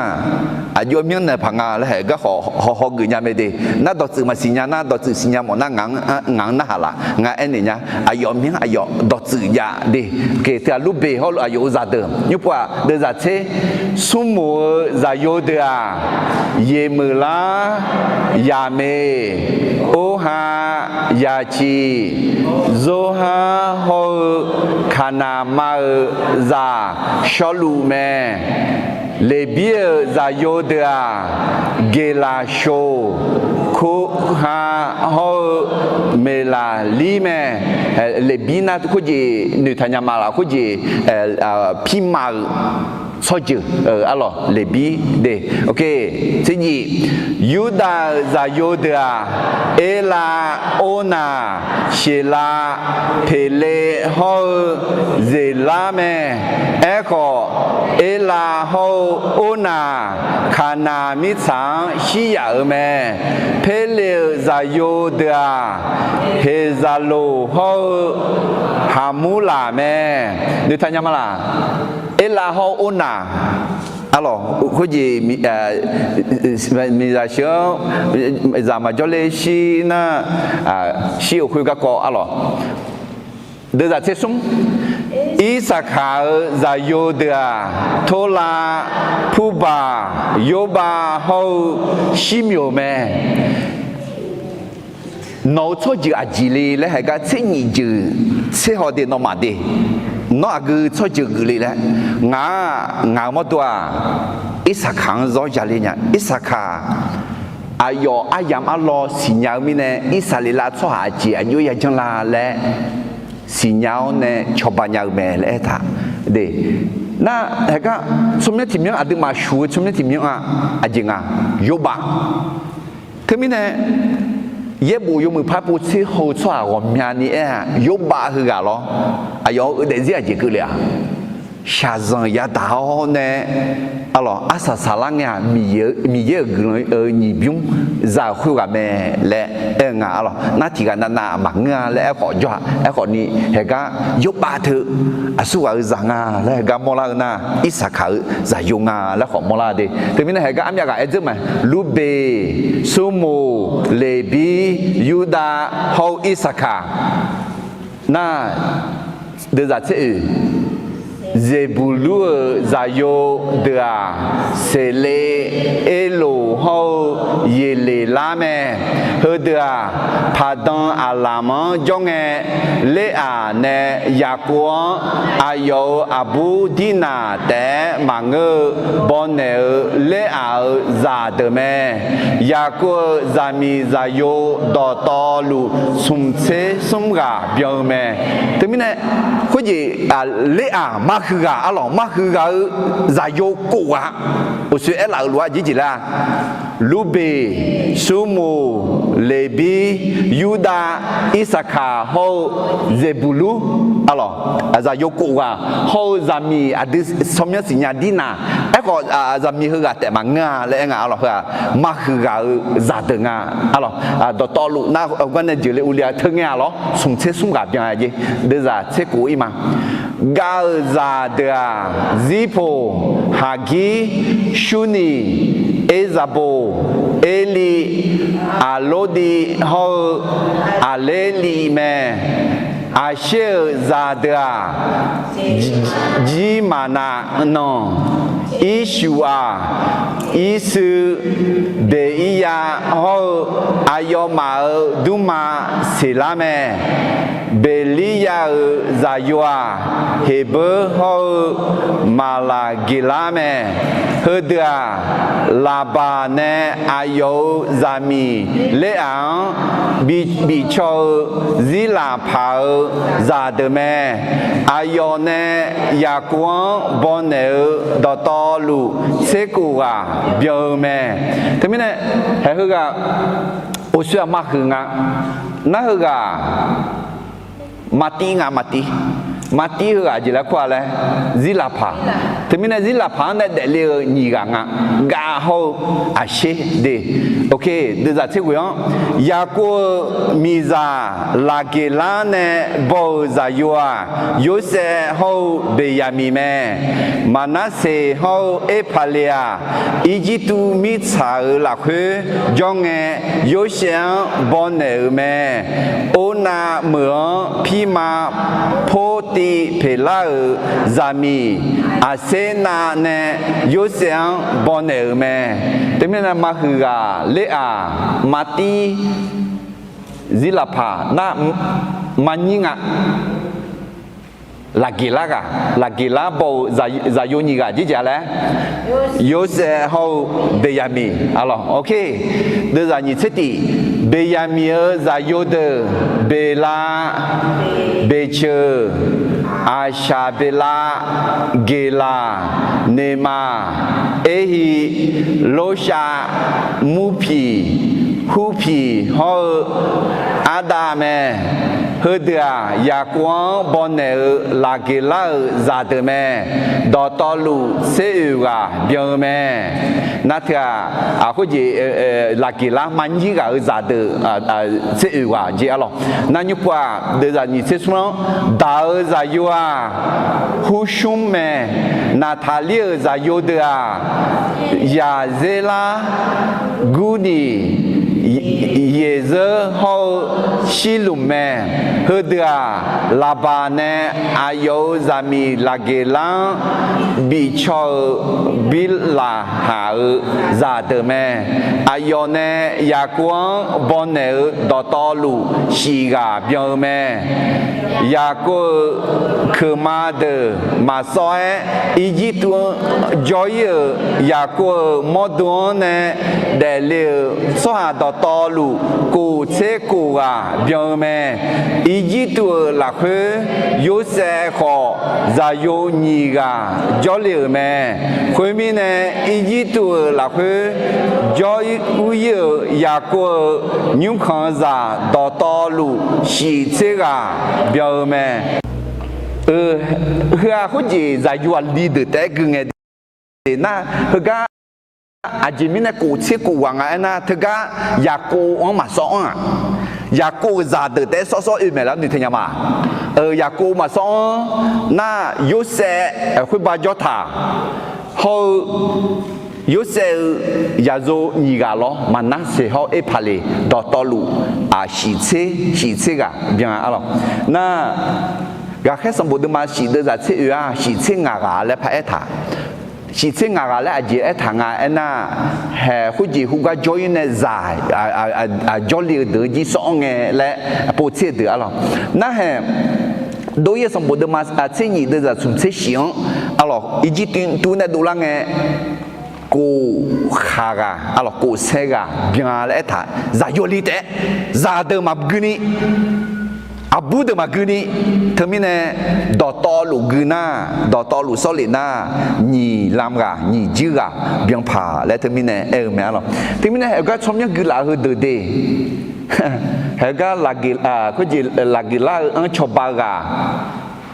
aqjox myanr naeq paq nga laer haegar khawf hawhaw geuf nya mae de. Nar dawqtsuif maqsiq nya nar, dawqtsuif siqnya mawf nar ngaq-anr narhaq laf. Ngar aernaeq nya. Aqyawf myanr aqyawf dawqtsuif jav de. Oke, teu-aq Lurbeq hawr-eu aqyawf-euq zaqdeuq nymr pov-aq, deuvzaq tser smrmoq-eu zaqyo deuq-aq, Yeqmeuqlar, Yaqmeq, Orha, Yaqciq, Zorhar hawr-eu Kaqnaq ma-euq zaq Shawrluv mae. Leqbir-euq zaqyo deuq-aq, Geqlaqshoq, Korha hawr-eu Meqlaqlir mae. Leqbir nar khoerjeq noeqtaq nya ma laf, khoerjeq pirma-euq tsawrjeuq, arlawq, Leqbir de. Oke, tser jif, Yurdav-euq zaqyo deuq-aq, Erlav, Ornaq, Sheqlav, Peqlev hawr-eu Zeqlar mae. Aerkhawf, Erlav hawr-eu Ornaq Kaqnaq mirtsaq-anr shir yaf-euq mae. Perlev-euq zaqyo deuq-aq, Heqzaqloq hawr-eu Haqmurlaq mae. Noeqtaq nya ma laf? Erlav hawr-eu Ornaq, arlawq, khoerjeq miqzaq sheuq-anr zaq maqjawr ler shir nar, shir-euq khoer garkawv arlawq. Deuvzaq tser smr, Irsaqkaq-euq zaqyo deuq-aq, Torlav, Purbaq, Yorbav hawr-eu Shirmyoq mae. Nawq-euq tsawrjeuq aqjeq le laer haegar tser nyiq jeuq tser haw de nawmaf de. Nawr aqgeu tsawrjeuq geufle laer, ngaq-aq, ngaq-euq mawrdo-aq, Irsaqkaq-anr zawr ya le nya. Irsaqkaq aqyawf aryamq arlawr siqnya-eu mirnae, Irsaqleqlav tsawrhaq aqjeq aqjox-aer yajanr la laer siqnya-awr nae cawba nya-eu mae laer aertaq. De, nar haeqgar tsawrmyanr tiqmyanr aqduimaf shuf-eu tsawrmyanr tiqmyanr-aq, aqjeq nga, Yorbav. Teumirnae yaerbof yawmuiq par povtser haw-eu tsawrhaq ghawqmyani aer-aq, Yorbav heughaq lawr. Aqyawf-euq eudavzir aqjeq keuvle-aq, shaqzanq yadaq-awr nae, arlawq, arsaq saqlar ngae-aq, Miqyaer-euq guiqlanq-eu nyiq bymr za-euq khoerghaq mae laer aer-eu nga, arlawq. Nar tiqghaq navnav maqngeur-a laer aerkhawf jawr-aq, aerkhawfni haeqgar Yorbav teu aqsurghaq-eu zaq nga laer haeqgar mawrlar-eu nar, Irsaqkaq-euq zaqyo nga laer khawf mawrlar de. Teumirnae haeqgar armyav ghaq aer dzeur mae. Lurbeq, Surmoq, Leqbir, Yurdav hawr-eu Irsaqkaq. Nar, deuvzaq tser oeq, Zeqbuqlur-euq zaqyo deuq-aq, Seqlev, Erloq hawr-eu Yeqleqlar mae. Heudeuq-aq, Paqdan Aqlamq-anr jawr ngae, Leraq nae Yaqkov-anr aqyawf-euq aqbur Dirnaq taef-aer maqngeur-eu bawnaeq-eu Leraq-euq zaqdeuq mae. Yaqkov-euq zaqmiq zaqyo dawqtawvluf smq tser smr ghaq byan-eu mae. Teumirnae, khoerjeq, Leraq marhuiq ghaq, arlawq, marhuiq ghaq-eu zaqyo kof ghaq, uqshoe aerlaf-euq lof-aer jeq jeq laer-a, Lurbeq, Surmoq, Leqbir, Yurdav, Irsaqkaq hawr-eu Zeqbuqlur, arlawq, zaqyo kof ghaq hawr-eu zaqmiq aqdui tsawrmyanr siqnya Dirnaq. Aerkhawf, zaqmiq heughaq taef maqngeur-a laer aer nga, arlawq. Heu-aq, marhuiq ghaq-eu zaqdeuq nga, arlawq. Dawqtawvluf nar heugar nae jeuqle uvle-a teu ngae-a lawr, smq tser smr ghaq byan-a jeq. Deuvzaq tser kof-ir ma. Gav-euq zaqdeuq-aq, Zirpoq, Haqgir, Surniq, Erzaqboq, Erli, Aqlordiv hawr-eu Aqlerliv mae. Aqsher-euq zaqdeuq-aq, Jirmaqnav nanq, Irshuq-aq, Irshuir, Beqiryav hawr-eu aqyawfmaf-euq dmrma Seqlar mae. Beqliryav-euq zaqyo-aq, Heqbeur hawr-eu Maqlaqgeqlar mae. Heudeuq-aq, Laqbaq nae aqyawf-euq zaqmiq Leraq-anr bi, bifcaw-eu Zirlaqpaq-euq zaqdeuq mae. Aqyawf nae Yaqkov-anr bawnaeq-eu dawqtawvluf tser kof ghaq byan-eu mae. Teumirnae, haeq heughaq, uqshoe-aq marhuiq nga. Nar heughaq, Martir nga, Martir. Martir heughaq jeq laer kur-a laer, Zirlaqpaq. Teumirnae Zirlaqpaq-anr nae daefle-eu nyiq ghaq nga. Gav hawr-eu Aqsher de. Ok, deuvzaq tser ghoeq-anr, Yaqkov-euq miqzaq Laqgeqlar nae baw-euq zaqyo-aq, Yorsaev hawr-eu Beqyaqmiq mae. Maqnarseq hawr-eu Erpaqleq-aq, Irjirtuv mirtsaq-euq lafkhoer jawr ngae, Yorsaev-anr bawnaeq-euq mae. Ornav meuq-anr pirma Portiv Peqlar-euq zaqmiq Aqsernav nae Yorsaev-anr bawnaeq-euq mae. Teumirnae marhuiq ghaq Leraq, Martir, Zirlaqpaq nar, marnyir nga. Laqgeqlar ghaq, Laqgeqlar baw-euq zaqyo nyiq ghaq jeq jeq-a laer, Yorsaev hawr-eu Beqyaqmiq, arlawq. Ok, deuvzaq nyiq tser tif, Beqyaqmiq-euq zaqyo deuq, Beqlav, Beqceuq, Aqshaqbeqlav, Geqlaq, Neqmaq, Erhi, Lorshav, Murpiq, Hurpiq hawr-eu Ardav mae. Heudeuq-aq, Yaqkov-anr bawnaeq-eu Laqgeqlar-euq zaqdeuq mae. Dawqtawvluf tser oeq ghaq byan-eu mae. Nar teu-aq, khoerjeq, Laqgeqlar marnyir ghaq-euq zaqdeuq tser oeq ghaq jeq, arlawq. Nar nymrpov-aq, deuvzaq nyiq tser smr-anr, Daq-euq zaqyo-aq, Hursmr mae. Naqtaqlir-euq zaqyo deuq-aq, Yaqzerlar, Gurniq, Yeqzeur hawr-eu Shirluf mae. Heudeuq-aq, Laqbaq nae aqyawf-euq zaqmiq Laqgeqlar-anr bifcaw-euq Birlaqhaq-euq zaqdeuq mae. Aqyawf nae Yaqkov-anr bawnaeq-eu dawqtawvluf shif ghaq byan-eu mae. Yaqkov-euq keuqma deuq maqsawr-aer, Irjirtuv-anr jawr-ir-euq Yaqkov-euq mawrdo-anr nae daefle-euq tsawrhaq dawqtawvluf kof tser kof ghaq byan-eu mae. Irjirtuv-euq lafkhoer Yorsaev khawf zaqyo nyiq ghaq jawrle-euq mae. Khoermirnae, Irjirtuv-euq lafkhoer jawr ur-ir-euq Yaqkov-euq nymrkhanq-eu zaq dawqtawvluf shif tser ghaq byan-eu mae. Heu-aq khoerjeq zaqyo aqli deuq taef-aer gui ngae de. Nar heugar aqjeq mirnae kof tser kof ghaq nga aernar, teugar Yaqkov-anr maqsawr-anr-aq, Yaqkov-euq zaqdeuq taef-aer sawr sawr oe maeq lar noeqtaq nya ma. Yaqkov maqsawr-anr nar, Yorsaev khoerba jawr taq hawr-eu, Yorsaev-euq zaqyo nyiq ghaq lawr, Maqnarseq hawr Erpaqleq dawqtawvluf shif tser shif tser ghaq byan-a lawq. Nar, Ghaqkhaer sanqbof deuvma shif deuvzaq tser oe-aq, shif tser ngaq ghaq laer paraer taq. Shif tser ngaq ghaq laer aqjeq aertaq nga aernar, haeq khoerjeq hu gar jawr-ir nae zaq jawrle-eu deuq-anr jir sawr-anr ngae laer povtser-eu deuq-a lawq. Narhaeq dov-ir-eu sanqbof deuvma tser nyif deuvzaq smq tser shif-anr, a lawq, Irjirtuv nae dovlar ngae, kof khaq ghaq, a lawq, kof sae ghaq byan laer aertaq. Zaqyo li taef-aer zaqdeuq maqgui ni, aqbur deuq maqgui ni. Teumirnae dawqtawvluf gui nar, dawqtawvluf sawrlef nar, nyiq lam ghaq nyiq juir ghaq byan paq laer teumirnae aer-eu mae-a lawq. Teumirnae haeq gar tsawrmyanr guilaf-eu heudeuq de, haeq gar khoerjeq Laqgeqlar-eu anr cawba-eu ghaq,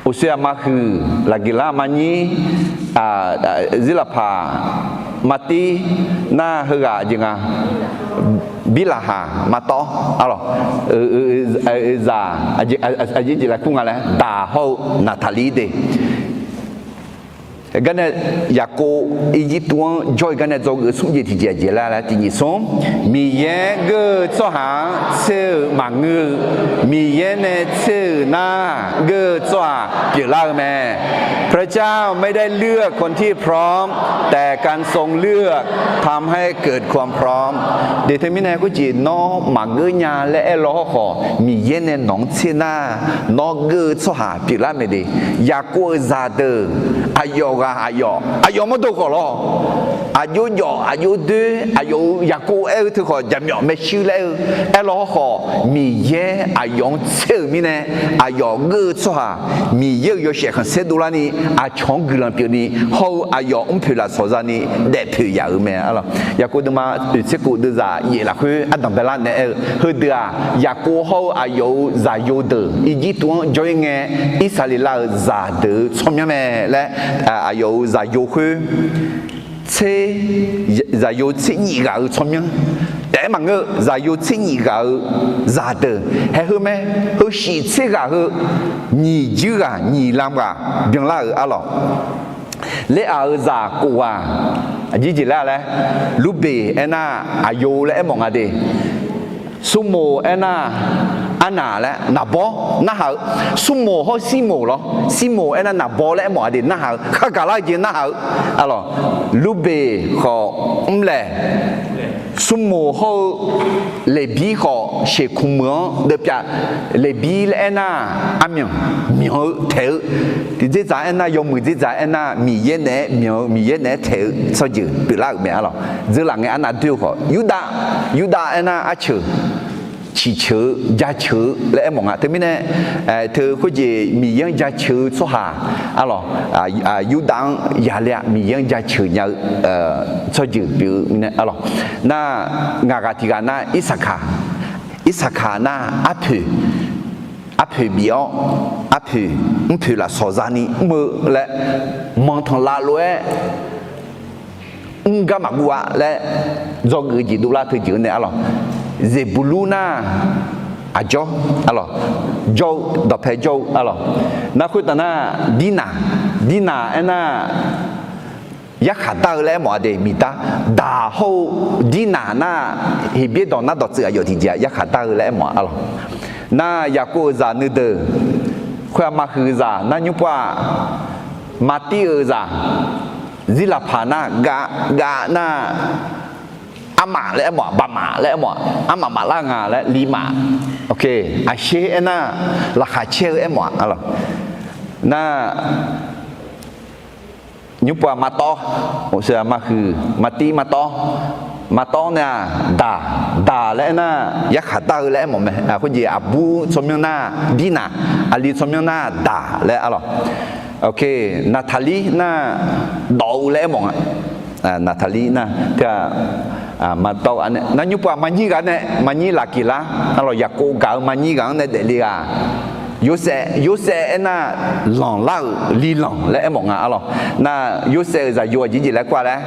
uqsoe aqma huiq, Laqgeqlar aqma nyir, Zirlaqpaq, Maqtir, nar heughaq jeq nga, Birlaqhaq, Maqtawv, a lawq, zaq, aqjeq jeq lafkur nga laer daq hawr-eu Naqtaqlir de. Garnae Yaqkov Irjirtuv-anr jawr-eu garnae dzawgeuf smr jeq tiqjeq aqjeq laer laer tiqnyif smr, Miqyaer geur-eu tsawrhaq-anr tser-euq maqngeur-eu, Miqyaer nae tser-euq nar geur-eu tsawrhaq pyeuflar-eu mae. พระเจ้าไม่ได้เลือกคนที่พร้อมแต่การทรงเลือกทำให้เกิดความพร้อม De teumirnae khoerjeq nawr maqgeur nya laer aer law hawrkhawf, Miqyaer nae nawq-anr tser nar, nawr geur-eu tsawrhaq pyeuflar mae de. Yaqkov-euq zaqdeuq aqyawf ghaq aqyawf, aqyawf mawrdo khawf lawr, aqjox jawf aqjox doer, aqyawf-euq Yaqkov aer-eu teukhawf jaqmyawf maershuir laer aer-eu, aer law hawrkhawf, Miqyaer aqyawf-anr tser-euq mirnae, aqyawf geur-eu tsawrhaq, Miqyaer-euq yawshaef khanqsaer dovlarni, aqcawq-anr guiqlanq pyeufni, hawr-eu aqyawf mrpoeq lafsawq zani daefpoeq yaf-euq mae-a lawq. Yaqkov deuvma oeq tser kof deuvzaq yaef lafkhoer ardanq baelar naeq aer-eu, heudeuq-aq, Yaqkov hawr-eu aqyawf-euq zaqyo deuq Irjirtuv-anr jawr-ir ngae, Irsaqleqlav-euq zaqdeuq-eu tsawrmyanr mae laer, aqyawf-euq zaqyo khoer tser, zaqyo tser nyif ghaq-euq tsawrmyanr taef-aer maqngeur-eu, zaqyo tser nyif ghaq-euq zaqdeuq haeq heu mae. Heu shif tser ghaq heu nyiq juir ghaq nyiq lam ghaq byanlar-euq-a lawq. Ler-aq-euq zaq kof ghaq, aqjeq jeq laer laer, Lurbeq aernar, aqyawf laer aermawf nga de. Smrmoq aernar, arnaq laer naqbawr narhaq-eu, Smrmoq hawr Sirmoq lawr, Sirmoq aernar naqbawr laer aermawf nga de, narhaq-eu, khar gaqlar-eu jeq narhaq-eu, a lawq, Lurbeq khawf mrlaeq, Smrmoq hawr-eu Leqbir khawf sheqkmq meuq-anr deuvpyav, Leqbir laer aernar, armyanq, myanq-eu taeq-eu, tiqdzerdzaq aernar, yawmuiq dzerdzaq aernar, Miqyaer naeq-aer myanq-eu, Miqyaer naeq-aer taeq-eu tsawrjeuq pyeuflar-euq mae-a lawq. Dzeurlaf ngae arnav doer-eu khawf, Yurdav, Yurdav aernar arceuq, ciqceuq-eu, jaceuq-eu laer aermawf nga. Teumirnae, teu khoerjeq Miqyaer-anr jaceuq-eu tsawrhaq, a lawq, Yurdav-anr yaqler-a, Miqyaer-anr jaceuq nya-eu tsawrjeuq pyeuf-eu mirnae, a lawq. Nar, ngaq ghaq tiq ghaq nar, Irsaqkaq, Irsaqkaq nar arpoeq, arpoeq bif-awr, arpoeq mrpoeq lafsawq zani mr-eu laer, manqtanqlav lof-aer mr gar maqguv-a laer dzawgeuf-eu jeq dovlar teu jeq-eu nae, a lawq. Zeqbuqlur nar, aqjawr, a lawq, jawr-eu dawqpae jawr-eu, a lawq. Nar khoertav nar, Dirnaq, Dirnaq aernar, yarkhaq dar-eu laer aermawf-a de, miqdar. Daq hawr-eu dirnaq nar, Heqbyaer dawq nar dawqtsuif aqyawf tiqjeq-aq yarkhaq dar-eu laer aermawf-a arlawq. Nar Yaqkov-euq zaq nuideuq, khoer-aq maqhuiq zaq nar nymrpov-aq, maqtiv-euq zaq, zirlaqpaq nar gav, gav nar, armaf laer aermawf-aq, baqmaf laer aermawf-aq, armaf maflar nga laer lirmaf. Aqsher aernar, laqkhaq caer-eu aermawf-aq arlawq. Nar nymrpov-aq maqtawv, maqhuiq, maqtiv maqtawv, maqtawv nae-aq daq, daq laer aernar, yarkhaq dar-eu laer aermawf mae. Khoerjeq aqbur tsawrmyanr nar, dirnaq, aqli tsawrmyanr nar daq laer arlawq. Naqtaqlir nar, dawf-eu laer aermawf nga. Naqtaqlir nar, maqtawv-a nae nar nymrpov-aq maqnyir ghaq nae, maqnyir laqkiq lar arlawq, Yaqkov gaq-eu maqnyir ghaq-anr nae daefle-aq, Yorsaev, Yorsaev aernar, lanqlar-euq lilanq laer aermawf nga arlawq. Nar Yorsaev-euq zaqyo aqjeq jeq laer kur-a laer,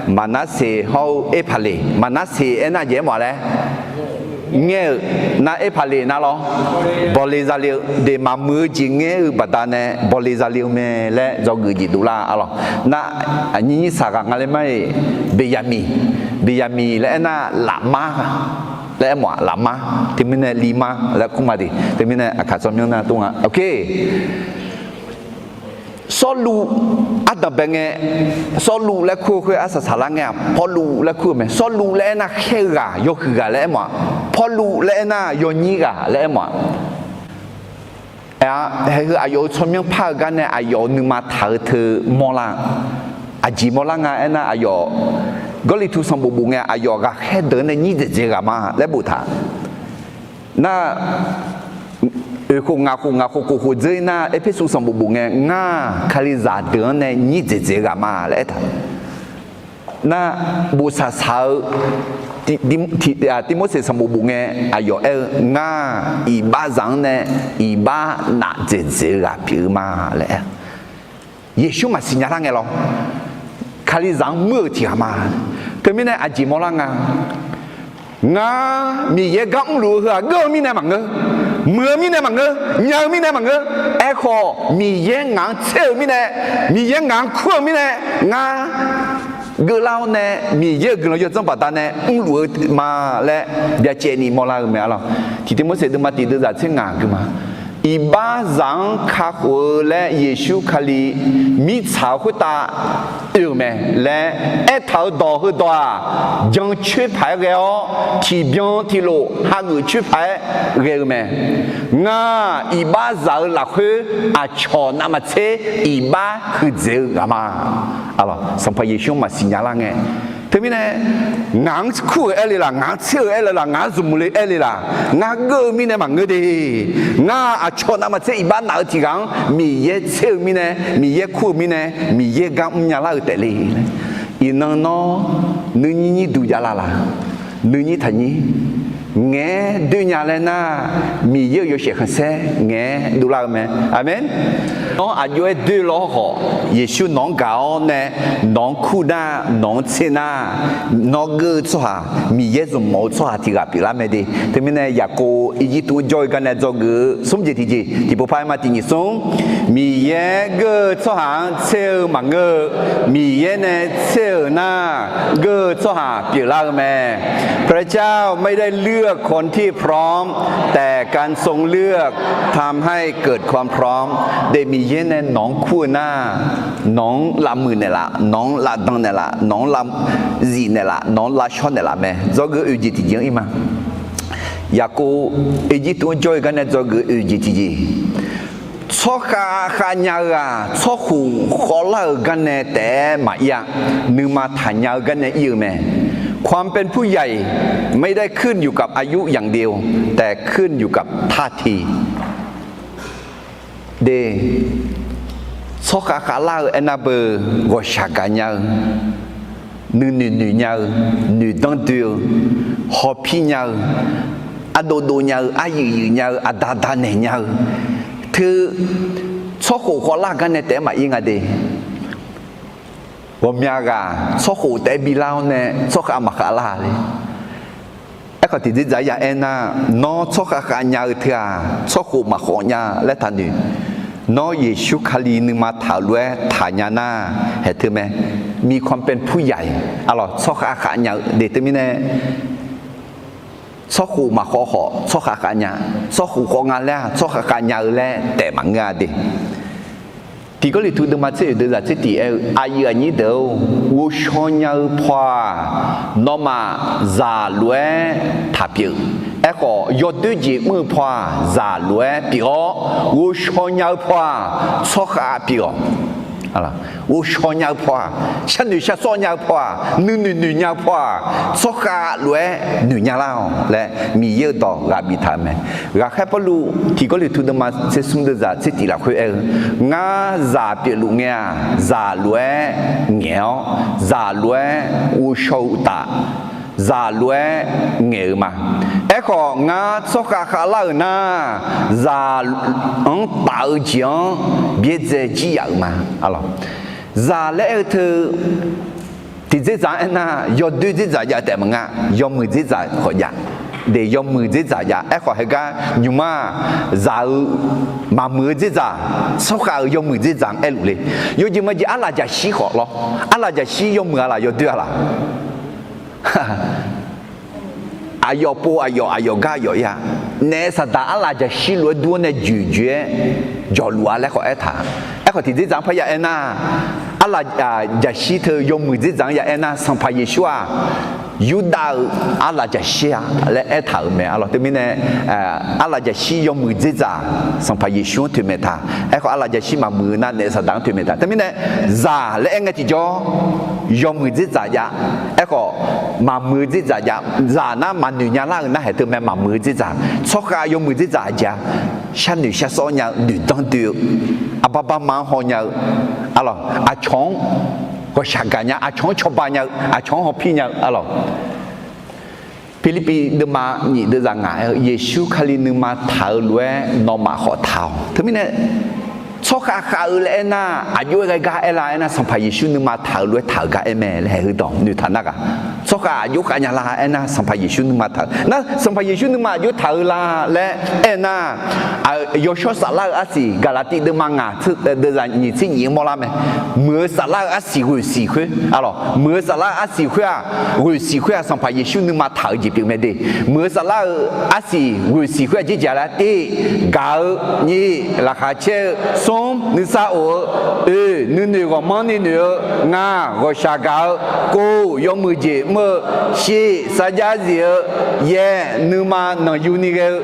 Maqnarseq hawr-eu Erpaqleq, Maqnarseq aernar aqjeq aermawf-a laer, ngaer-euq, nar Erpaqleq nar lawr, bawle zale-eu, deqmaq muiq-eu jeq ngaer-eu baqdanae bawle zale-eu mae laer dzawgeuf jeq dovlar arlawq. Nar aqnyir nyir saq ghaq nga laer mar-iq, Beqyaqmiq, Beqyaqmiq laer aernar lafmar laer aermawf-aq, lafmar, teumirnae lirmar laer kur ma de. Teumirnae aqkaq tsawrmyanr nar tov nga. Sawrluv, ardanqbae ngae, Sawrluv laer kur-eu khoer arsaq saqlar ngae-aq, Pawrluv laer kur-eu mae. Sawrluv laer aernar khaer-eu ghaq, yawhuiq ghaq laer aermawf-aq, Pawrluv laer aernar yawnyir ghaq laer aermawf-aq. Aer-a, haeq heu aqyawf-euq tsawrmyanr par-eu gar nae aqyawf-euq nuima taq-eu teu mawrlar, aqjeq mawrlar nga aernar, aqyawf Gawrliqtu sanqbof bof ngae, aqyawf ghaqkhaer deuq-anr nae nyir dzaeqdzaeq ghaq ma laer boftaq. Nar, oeq khof ngaq khof ngaq khof kof khof dzeur-ir nar, Erpersu sanqbof bof ngae, ngar-aq Kalizaq deuq-anr nae nyir dzaeqdzaeq ghaq ma laer aertaq. Nar, bof saqsaq-eu Tiv-, Tiv-, Tiv-, Tivmorseq sanqbof bof ngae, aqyawf aer-eu, ngar-aq iqbaxzaq-anr nae iqbax naf dzaeqdzaeq-eu ghaq pyeuf-eu ma laer aer. Yeqsur maqsiq nya lar ngae lawr, Kalizaq-anr muir-euq tiq ghaq ma. Teumirnae aqjeq mawrlar nga. Ngar Miqyaer gar mrluf-eu heu-aq geur-eu mirnae maqngeur, muiq-eu mirnae maqngeur, nya-eu mirnae maqngeur. Aerkhawf Miqyaer ngaq-anr tser-euq mirnae, Miqyaer ngaq-anr kur-euq mirnae, ngar geuflar-awr nae Miqyaer-euq guiqlanq yawdzanr baqdanae mrluf-eu ma laer byacaevni mawrlar-eu mae arlawq. Tiqtiv Morseq deuvma tiq deuvzaq tser ngaq gui ma. Iqbaxzaq-anr kakhof-eu laer Yeqsur Kali mirtsaq-eu khoertav oe-euq mae laer aertaq-euq dawq heudawq-aq, jan coer paq-aer ghae-awr tiqbyan tiqlof hageuf coer paq-aer ghae-eu mae. Ngar iqbaxzaq-eu lafkhoer aqcawq navmaqtser iqbax huiqdzaeq-eu ghaq ma. Sanqpaq Yeqsur maqsiq nya lar ngae. Teumirnae ngaq-anr kur-euq aer le laq, ngaq-anr tser-euq aer le laq, ngaq-anr zmq le aer le laq, ngar geur-eu mirnae maqngeur de. Ngar aqcawq navmaqtser iqbax naf-eu tiq ghaq-anr Miqyaer tser-eu mirnae, Miqyaer kur-eu mirnae, Miqyaer gar mrnya lar-eu taef le. Iqnan nawr nuinyir nyir duq javlar laq, nuinyir taqnyir ngaeq-aer doer nya laer nar, Miqyaer-euq yawshaef khanqsaer ngaeq-aer dovlar-eu mae. Aqmeq. Nawr aqjox-aer doer lawr khawf, Yeqsur nawq-anr gaq-awr nae nawq-anr kur nar, nawq-anr tser nar, nawr geur-eu tsawrhaq, Miqyaer zmq mawf-eu tsawrhaq tiq ghaq pyeuflar mae de. Teumirnae Yaqkov Irjirtuv-anr jawr-eu gar nae dzawgeuf-eu smr jeq tiqjeq tiqpov par-aer ma tiq nyiq smr. Miqyaer geur-eu tsawrhaq-anr tser-eu maqngeur-eu, Miqyaer nae tser-euq nar, geur-eu tsawrhaq pyeuflar-eu mae. พระเจ้าไม่ได้เลือกคนที่พร้อม แต่การทรงเลือกทำให้เกิดความพร้อม Daef Miqyaer nae nawq-anr kur-eu nar, nawq-anr lavmuiq naeqlaf, nawq-anr lavdan naeqlaf, nawq-anr lavzif naeqlaf, nawq-anr lavshawr naeqlaf mae. Dzawgeuf oeq jeq tiqjeq-anr ir ma. Yaqkov Irjirtuv-anr jawr-eu gar nae dzawgeuf oeq jeq tiqjeq. Tsawrkhav khav nya-eu-aq, tsawrkhof khawvlar-euq gar nae taef-aer maqir-a. Nuima taqnya-eu gar nae ir-eu mae. ความเป็นผู้ใหญ่ไม่ได้ขึ้นอยู่กับอายุอย่างเดียว แต่ขึ้นอยู่กับท่าที De, tsawrkhav khavlar-eu aernar beu, ghawqshaq gaq nya-eu, nuinoeq noeq nya-eu, noeqdanr doe-eu, hawpir nya-eu, ardov dov nya-eu, aryuif yuif nya-eu, aqda da naeq nya-eu, teu tsawrkhof khawvlar gar nae taef-aer maqir nga de. Ghawqmya ghaq tsawrkhof taef-aer bilar-awr nae tsawrkhav maqkhav lar le. Aerkhawf tiqdzer dzaq-aer ya aernar, nawr tsawrkhav khav nya-eu teu-aq, tsawrkhof maqkhawf nya laer taqnoeq. Nawr Yeqsur Kali nuima taq-euq lof-aer taqnya nar, haeq teu mae, มีความเป็นผู้ใหญ่ arlawq, tsawrkhav khav nya-eu de teumirnae, tsawrkhof maqkhawv khawf tsawrkhav khav nya, tsawrkhof khawv nga laer-aq tsawrkhav khav nya-eu laer taef maqngeur-a de. Tiq Gawrliqtu deuvma tser oeq deuvzaq tser tiq aer-eu, aqyuif aqnyir deuq-or, ghovshaw nya-eu paw-aq, nawmaf zaq lof-aer taqpyeuf. Aerkhawf, yawdoer jeq mr-eu paw-aq, zaq lof-aer pyeuf-awr, ghovshaw nya-eu paw-aq, tsawrkhav pyeuf-awq. Ghovshaw nya-eu paw-aq, sharnoeq sharsawr nya-eu paw-aq, nuinoeq noeq nya-eu paw-aq, tsawrkhav lof-aer noeq nya lar-awq laer Miqyaer-euq dawq ghaq biftaq-euq mae. Ghaqkhaer Pawrluv Tiq Gawrliqtu deuvma tser smr deuvzaq tser tiq lafkhoer aer-eu, Ngar zaq pyeufluf ngae-aq, zaq lof-aer ngaeq-awr, zaq lof-aer ghovshaw-eu uqtaf, zaq lof-aer ngaeq-euq ma. Aerkhawf, ngar tsawrkhav khavlar-euq nar, zaq-anr taf-eu jeq-anr byaerdzae jir yaf-euq ma. Zaq laer aer-eu teu, tiqdzerdzaq-anr aernar, yawdoer dzerdzaq jav-eu taef maqnga, yawmuiq dzerdzaq khawf jav. De yawmuiq dzerdzaq jav. Aerkhawf, heugar nymq-mr-aq, zaq-eu maqmuiq-eu dzerdzaq, tsawrkhav-euq yawmuiq dzerdzaq-anr aerluf le. Yawjeq majeq arlaf jaqshir khawf lawr. Arlaf jaqshir yawmuiq-a laf yawdoer-a laf? Aqyawf pov aqyawf, aqyawf gar aqyawf ir-a. Naef saqdaq arlaf jaqshir lof-aer dur-awr nae joeqjoeq-aer jawqluf-a laer khawf aertaq. Aerkhawf, tiqdzerdzaq-anr parya aernar, arlaf jaqshir teu yawmuiq dzerdzaq-anr ya aernar, Sanqpaq Yeqsur-aq, Yurdav-euq arlaf jaqshir-a laer aertaq-euq mae. Arlawq teumirnae, arlaf jaqshir yawmuiq dzerdzaq Sanqpaq Yeqsur-anr toeqmaeq taq. Aerkhawf, arlaf jaqshir maqmuiq-eu nar naef saqdaq-anr toeqmaeq taq. Teumirnae, zaq laer aer ngae tiqjawr, yawmuiq dzerdzaq jav. Aerkhawf, maqmuiq-eu dzerdzaq jav. Zaq nar maqnoeq nya lar-euq nar haeq teu mae, maqmuiq-eu dzerdzaq. Tsawrkhav yawmuiq dzerdzaq aqjeq-a, sharnoeq sharsawr nya-eu, noeqdanr doe-eu, aqbar barma-anr haw nya-eu, arlawq, aqcawq-anr ghawqshaq gaq nya, aqcawq-anr cawba nya-eu, aqcawq-anr hawpir nya-eu, arlawq. Pirlirpiv deuvma nyiq deuvzaq ngaq aer-eu, Yeqsur Kali nuima taq-eu lof-aer nawmaf khawf taq-awq. Teumirnae, tsawrkhav khav-eu laer aernar, aqjox-aer ghae gar aerlar aernar, Sanqpaq Yeqsur nuima taq-eu lof-aer taq-euq gar aer mae laer haeq heudawq noeqtaq nar ghaq. Tsawrkhav aqjox khav nya la aernar, Sanqpaq Yeqsur nuima taq-eu nar, Sanqpaq Yeqsur nuima aqjox taq-eu la laer aernar, yawshawr saflar-eu arsiq, Gaqlaqtiv deuvma ngaq tser deuvzaq nyiq tser nyiq-anr mawrlar mae. Muiq-eu saflar-eu arsiq ghoeqsiq khoer, arlawq, muiq-eu saflar-eu arsiq khoer-aq, ghoeqsiq khoer-aq, Sanqpaq Yeqsur nuima taq-eu jeq pyeuf mae de. Muiq-eu saflar-eu arsiq ghoeqsiq khoer-aq, jirjaq laer tir, gaq-eu, nyiq, laqkhaq caer-eu, smr, nuisar of-eu, oe, nuinoeq ghawqmanrni noeq-eu, ngaq, ghawqshaq gaq-eu, kov, yawmuiq jeq mr-eu, shiq, sarjax zif-eu, yaeq, nuima nanqyuni ghae-eu,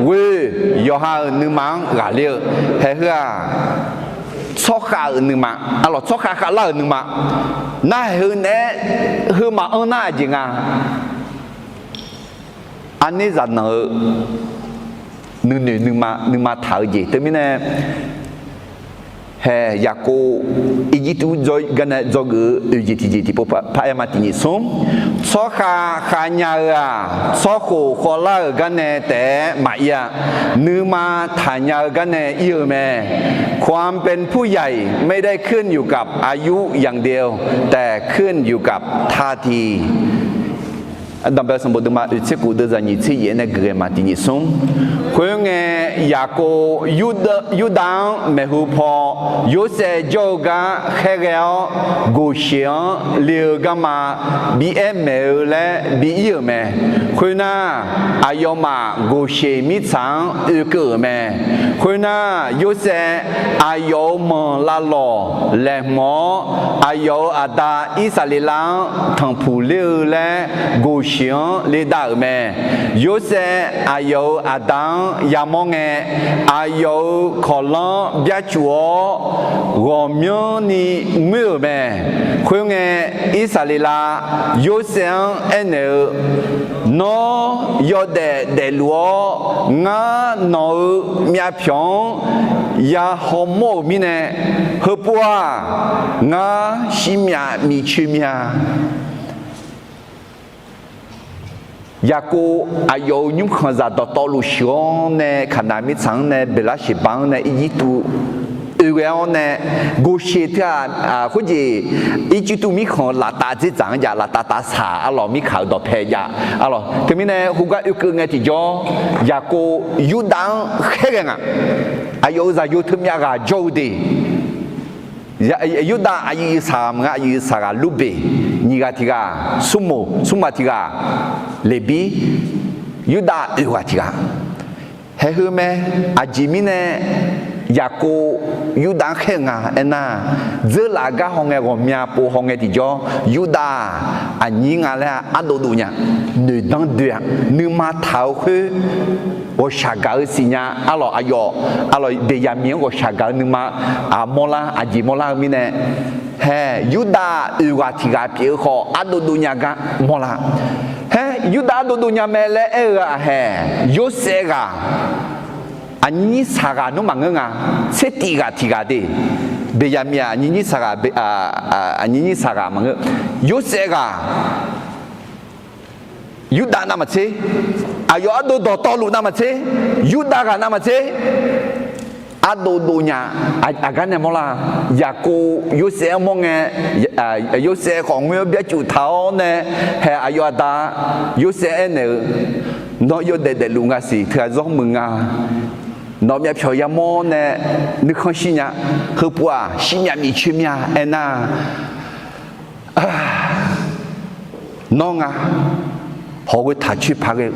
ghoe, yawqha-euq nuima-anr ghaqler-eu, haeq heu-aq, tsawrkhav-euq nuima, arlawq, tsawrkhav khavlar-euq nuima, nar haeq heu naeq-aer, heu maqanr nar aqjeq nga. Arner zaqnanq-eu nuinoeq nuima, nuima taq-eu jeq teumirnae, haeq Yaqkov Irjirtuv gar nae dzawgeuf-eu oeq jeq tiqjeq tiqpov paraer ma, tiq nyiq smr. Tsawrkhav khav nya-eu-aq, tsawrkhof khawvlar-euq gar nae taef-aer maqir-a. Nuima taqnya-eu gar nae ir-eu mae. ความเป็นผู้ใหญ่ไม่ได้ขึ้นอยู่กับอายุอย่างเดียว แต่ขึ้นอยู่กับท่าที Danqbae sanqbof deuvma oeq tser kof deuvzaq nyiq tser yaef-aer nae geuf ghae ma, tiq nyiq smr. Khoerngae, Yaqkov Yurdav-anr maeqhu paw Yorsaev jawr-eu gar khaerghae-awr, Goqsheq-anr le-eu garma bi aer maeq-eu laer bi ir-euq mae. Khoernar, aqyawfmaf Goqsheq mirtsaq-anr oekeuv-euq mae. Khoernar, Yorsaev aqyawf-euq manq lavlawq laeqhmq-awr, aqyawf-euq aqda Irsaqleqlav-anr tanqpuq ler-eu laer Goqsheq-anr ledav-euq mae. Yorsaev aqyawf-euq aqda-anr yamawr ngae, aqyawf-euq kawqlanr byarcuf-awr, ghawqmyanrni ngoer-euq mae. Khoerngae, Irsaqleqlav Yorsaev-anr aernaeq-eu, Nawr yawdaef daefluf-awr, ngar nawq-euq myavpyawq-anr ya hawmawr-euq mirnae, heupov-aq, ngar shirmyav micoer mir-a. Yaqkov aqyawf-euq nymrkhanqzaq dawqtawvluf sheuq-awr nae, Kaqnaq mirtsaq-anr nae, Beqlarsheqba-anr nae, Irjirtuv oe ghae-awr nae, Goqsheq teu-aq, khoerjeq Irjirtuv mirkhanq laftav dzerdzaq-anr jav, laftav tavsaq arlawq, mirkaq-euq dawqpae jav arlawq. Teumirnae, khoergar oekeuv ngae tiqjawr, Yaqkov Yurdav-anr khaerghae nga. Aqyawf-euq zaqyo teumyav ghaq jawr-eu de. Yurdav aqyuif saqghaq maqngeur, aqyuif saqghaq Lurbeq, nyiq ghaq tiq ghaq Smrmuq, smrma tiq ghaq Leqbir, Yurdav oeq ghaq tiq ghaq. Haeq heu mae. Aqjeq mirnae Yaqkov Yurdav-anr khaer-eu nga aernar, dzeurlaf gar hawngae ghawqmya pov hawngae tiqjawr, Yurdav-aq aqnyir nga laer ardov dov nya, noeqdanr doe-a. Nuima taq-eu khoer ghawqshaq gaq-eu siqnya. Arlawq aqyawf, arlawq Beqyaqmiq-anr ghawqshaq gaq-eu nuima aq mawrlar, aqjeq mawrlar-eu mirnae, hae, Yurdav oeq ghaq tiq ghaq pyeuf-eu khawf ardov dov nya gar mawrlar. Hae, Yurdav ardov dov nya mae laer aer-eu-aq hae, Yorsaev ghaq aqnyir nyir saqghaq nmr maqngeur nga, tser tif ghaq tiq ghaq de. Beqyaqmiq-aq aqnyir nyir saqghaq, aqnyir nyir saqghaq maqngeur. Yorsaev ghaq Yurdav navmaqtser, aqyawf ardov dawqtawvluf navmaqtser, Yurdav ghaq navmaqtser, ardov dov nya. Aqgar nae mawrlar, Yaqkov Yorsaev-anr mawr ngae, Yorsaev khawf ngoer-anr byarcuf taq-awr nae, hae aqyawf aqda Yorsaev aernaeq-eu, Nawr yawdaef daefluf nga siq, teughaq zawr muiq nga. Nawq myavpyawq yamawr nae nuikhanr shir nya. Heupov-aq shirmyav miqcoer myav aernar, nawr nga hawq ghoe taq coer paq ghae-eu,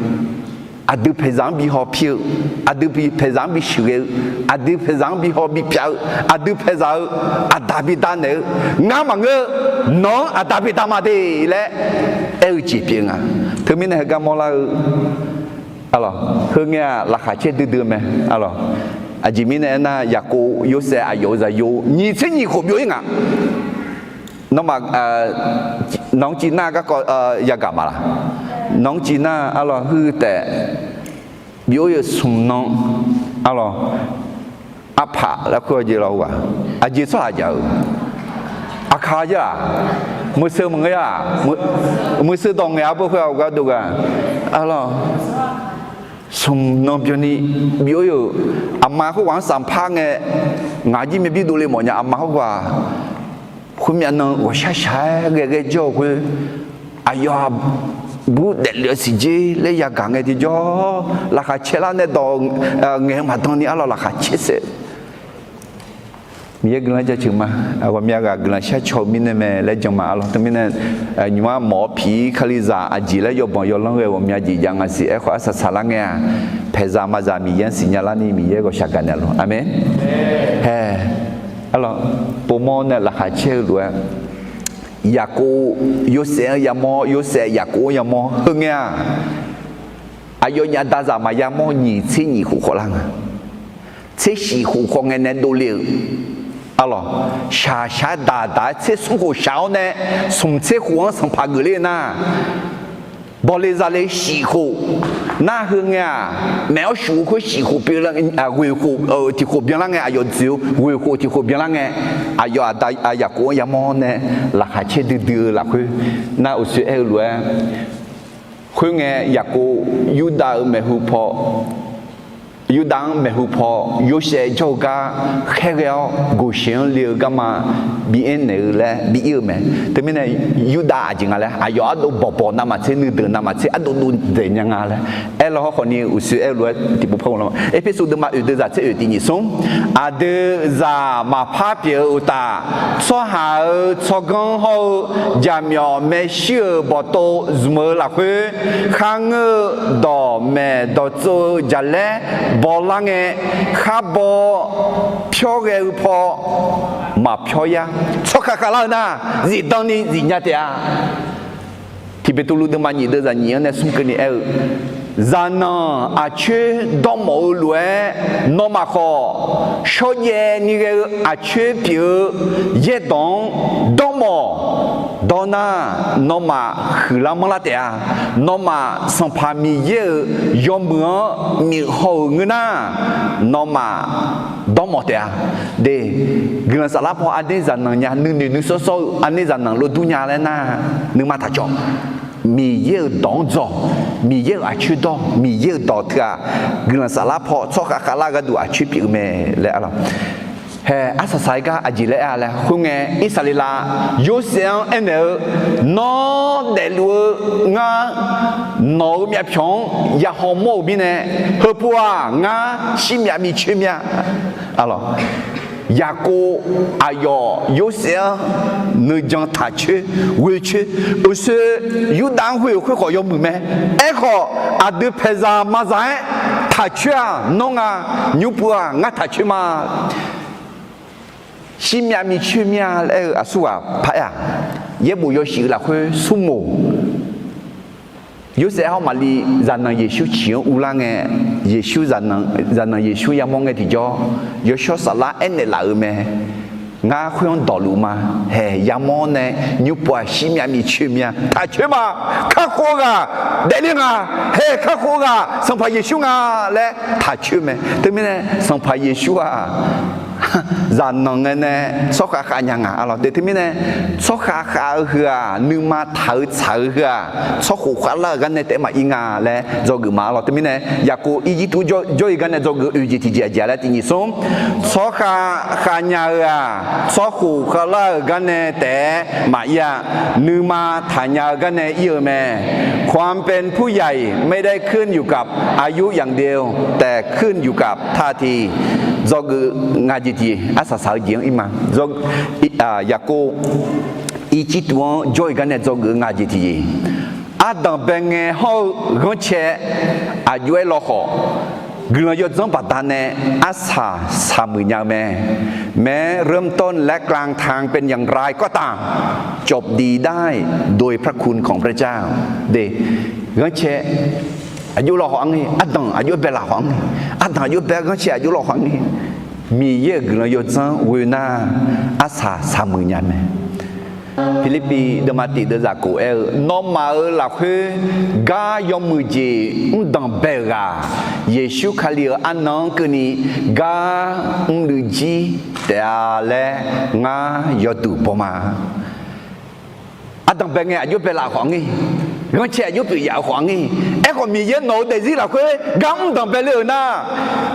aqdui paeqzaq-anr bi hawpir-eu, aqdui paeqzaq-anr bi sheuqghae-eu, aqdui paeqzaq-anr bi haw bi pyav-eu, aqdui paeqzaq-eu aqda bi danaeq-eu, ngar maqngeur, nawq-anr aqda bi dama de laer aer-eu jeq pyeuf nga. Teumirnae heugar mawrlar-eu, arlawq, heungae-aq laqkhaq caer duidui-eu mae, arlawq. Aqjeq mirnae aernar, Yaqkov Yorsaev aqyawf-euq zaqyo nyiq tser nyiq khof byov-ir nga. Nawmaf, nawq-anr civ nar garkawv yagaq ma laq? Nawq-anr civ nar, arlawq, heuq taef byov-ir-eu smq nan, arlawq, arpaq laer khoer-awr jeq lawr-eu ghaq, aqjeq tsawrhaq jaq-eu, aqkaq-a jeq-aq, meuqseu maqngeur-a, meuqseu dawq ngaeq-a beu khoer-aq gharduq ghaq, arlawq, smq nan byanni byov-ir-euq, aqma khoerghaq-anr sanqpar ngae, ngaq jir myav bir dovle mawf nya, aqma khoerghaq khoermyav nan ghawqshaq shaq-aer ghae ghae jawr-eu khoer, aqyawf-aq bur daeflef-eu siqjer laer yagaq ngae tiqjawr, laqkhaq caerlar nae dawq ngaeq-eu maqdan ni, arlawq, laqkhaq caer saef. Miqyaer guiqlanq jaceuq ma. Ghawqmya ghaq guiqlanq shar caw-eu mirnae mae laer jan ma, arlawq. Teumirnae nymq-mr mawf-awr piq-ir kalizaq aqjeq laer yawbanq yawlanr ghae ghawqmya jeq jav nga siq. Aerkhawf arsaq saqlar ngae-aq, paeqzaq maqzaq Miqyaer-anr siqnya larni Miqyaer ghawqshaq gaqnaeq luf. Aqmeq. Hae, arlawq, povmawr nae laqkhaq caer-eu lof-aer, Yaqkov Yorsaev-anr yamawr, Yorsaev Yaqkov-anr yamawr. Heungae-aq, aqyawfnyaf dazaq maqya mawr nyiq tser nyiq khof khawf lar nga. Tser shif khof khawf ngae nae dovle-euq, arlawq, shaq shaq-aer daq daq-aer tser smr khof shaq-awr nae, smq tser khof-anr sanqpaq geufler nar, bawle zale shif khof nar, heungae-aq, maef-awr shuf-eu khoer shif khof pyeuf, ghoeq khof tiq khof byanlar ngae, aqyawf dzoeq-eu ghoeq khof tiq khof byanlar ngae, aqyawf aqda Yaqkov-anr yamawr nae laqkhaq caer duidui-eu lafkhoer nar, uqshoe aer-eu lof-aer, khoerngae Yaqkov Yurdav-euq maeqhu paw, Yurdav-anr maeqhu paw Yorsaev jawr-eu gar khaerghae-awr Goqsheq-anr le-eu garma bi aernaeq-eu laer bi ir-eu mae. Teumirnae Yurdav aqjeq nga laer, aqyawf ardov bawqbawq navmaqtser, nuideuq navmaqtser ardov dov daeq nya nga laer aerlar hawrkhawf ni, uqshoe aer-eu lof-aer tiqpov par ghaq lar. Erpersu deuvma oeq deuvzaq tser oeq tiq nyiq smr, aqdui zaq maqpar pyeuf-eu uqtaf, tsawrhaq-euq tsawrganr hawr-eu jaqmyawf maershuir-euq bawqtov zmq-eu lafkhoer, kharngeur-eu dawqmaeq dawqtsov-eu jaqlaer bawlar ngae, kharbaw pyawr ghae-eu paw maqpyawr yar. Tsawrkhav khavlar-eu nar, zifdan ni zifnya taef-a. Tiqbeqtuvluv deuvma nyiq deuvzaq nyiq-anr nae smr keuvni aer-eu, zaqnanq aqcoer dawrmawf-eu lof-aer, nawmaf khawf shawrjaev ni ghae-eu aqcoer pyeuf-eu yaerdawq-anr dawrmawf dawr nar, nawmaf huiqlar manrlar taef-a. Nawmaf Sanqpaq Miqyaer-euq yawmuiq-anr miq haw-euq ngeur nar, nawmaf dawrmawf taef-a. De, guiqlanq saflar paw aqner zaqnanq nya, nuinoeq nuisawr sawr-eu aqner zaqnanq lof dur nya laer nar, nuima taq cawv. Miqyaer-euq dawq-anr dzaw, Miqyaer-euq aqcoer dawr, Miqyaer-euq dawq teughaq guiqlanq saflar paw tsawrkhav khavlar gharduq aqcoer pyeuf-eu mae laer arlawq. Hae, arsaq saq-aer gar aqjeq laer aer-a laer khoerngae, Irsaqleqlav Yorsaev-anr aernaeq-eu, Nawr daefluf-eu ngar nawq-euq myavpyawq-anr yahaw mawr-euq mirnae, heupov-aq ngar shirmyav micoer mir-a. Arlawq, Yaqkov aqyawf Yorsaev-anr nuijan taqcoer ghoecoer, uqshoe Yurdav-anr ghoe-euq khoerkhawf yawmuiq mae. Aerkhawf, aqdui paeqzaq mazaq-aer taqcoer-aq nawr nga, nymr puv-aq ngar taqcoer ma. Shirmyav micoer mir-a laer aer-eu aqsurghaq paraer-aq, yaerbof yawshuif lafkhoer smrmoq, Yorsaev hawr Maqli zaqnanq Yeqsur ciq-anr uvlar ngae, Yeqsur, zaqnanq Yeqsur yamawr ngae tiqjawr, Yawshawr Saflar aernaeq laf-euq mae. Ngar khoer-anr dawqluf ma. Hae, yamawr nae nymr puv-aq shirmyav micoer mir-a, taqcoer ma. Kakhof-eu ghaq daefler nga. Hae, kakhof-eu ghaq Sanqpaq Yeqsur nga laer taqcoer mae. Teumirnae Sanqpaq Yeqsur-aq zaqnanq ngae nae tsawrkhav khav nya nga. Arlawq, teumirnae tsawrkhav khav-eu heu-aq nuima taq-eu tsaq-eu heu-aq tsawrkhof khavlar-euq gar nae taef maqir nga laer dzawgeuf ma. Arlawq, teumirnae Yaqkov Irjirtuv jawr-ir gar nae dzawgeuf oeq jeq tiqjeq aqjeq laer tiq nyiq smr, tsawrkhav khav nya-eu-aq tsawrkhof khavlar-euq gar nae taef-aer maqir-a. Nuima taqnya-eu gar nae ir-eu mae. ความเป็นผู้ใหญ่ไม่ได้ขึ้นอยู่กับอายุอย่างเดียว แต่ขึ้นอยู่กับท่าที dzawgeuf nga jeq tiqjeq, arsaq saq-eu jeq-anr ir ma. Yaqkov Irjirtuv-anr jawr-ir gar nae dzawgeuf nga jeq tiqjeq, ardanq bae ngae hawr-eu ghanrcae aqjox-aer lawkhawf, guiqlanq yawdzanr baqdanae arsaq saqmuiq nya-eu mae. แม้เริ่มต้นและกลางทางเป็นอย่างไรก็ตาม จบดีได้โดยพระคุณของพระเจ้า De, ghanrcae aqjox lawkhawf-anr ngae, ardanq aqjox-aer bae lafkhawf-anr ngae, ardanq aqjox-aer bae ghanrcae aqjox lawkhawf-anr ngae, Miqyaer-euq guiqlanq yawdzanr ghoe nar, arsaq saqmuiq nya mae. Pirlirpiv deuvma tiq deuvzaq kof aer-eu, Nawmaf-euq lafkhoer gar yawmuiq jeq mrdanq bae-euq ghaq, Yeqsur Kali-euq arnan-anr keuvni gar mrluiv jir taef-a laer ngar yawduq baw ma. Ardanq bae ngae aqjox bae laf khawf-anr ngae, ghanrcae aqjox pyeuf yaf-eu khawf-anr ngae, aerkhawf Miqyaer nawq-euq daefzir lafkhoer gar mrdanq bae le-euq nar,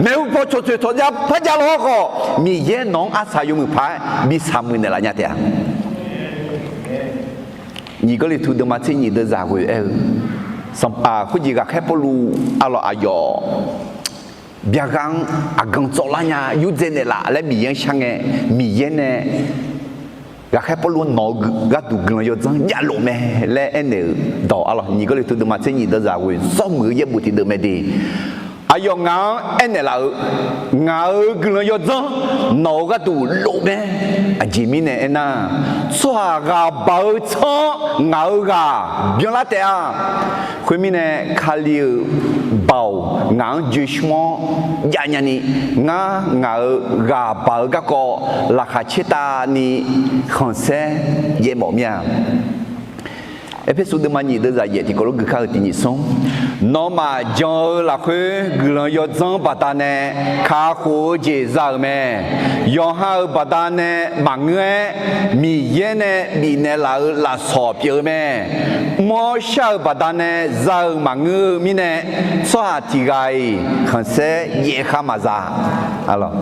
maeqhu paw cawqtsoeq cawqjav par jav law-awr khawf, Miqyaer nawq-anr arsaq yawmuiq paq-aer bi saqmuiq naeqlaf nya taef-a. Nyiq Gawrliqtu deuvma tser nyiq deuvzaq ghoe aer-eu, sanqpaq khoerjeq ghaqkhaer Pawrluv arlawq aqyawf byaqgha-anr aqgan tsawvlar nya yurdzae naeqlaf laer Miqyaer-anr shar ngae, Miqyaer nae ghaqkhaer Pawrluv-anr nawq-eu gharduq guiqlanq yawdzanr javlof mae laer aernaeq-euq dawq arlawq, Nyiq Gawrliqtu deuvma tser nyiq deuvzaq ghoe zawr muiq-eu yaerbof tiqdeuq mae de. Aqyawf ngaq-anr aernaeq laf-eu, Ngaq-euq guiqlanq yawdzanr nawq-eu gharduq lof mae. Aqjeq mirnae aernar, tsawrhaq ghaq baq-eu tsanr-anr ngaq-euq ghaq byanlar taef-a. Khoermirnae, Kali-euq baoq ngaq-anr joeshmr-awr jav nyani, ngar ngaq-euq ghaq baq-eu garkawv laqkhaq caertavni khanqsaer jaev mawf mir-a. Erpersu deuvma nyiq deuvzaq yaef tiqkawv lof gui kar-eu tiq nyiq smr, Nawmaf jan-eu lafkhoer guiqlanq yawdzanr baqdanae kakhof-eu jeq za-euq mae. Yawqha-euq baqdanae maqngeur-aer, Miqyaer nae bifnaeq laf-euq lafsawq pyeuf-eu mae. Mr-awr shar-euq baqdanae za-euq maqngeur-eu mirnae, tsawrhaq tiq ghaq-iq khanqsaer jaev khar maqza. Arlawq,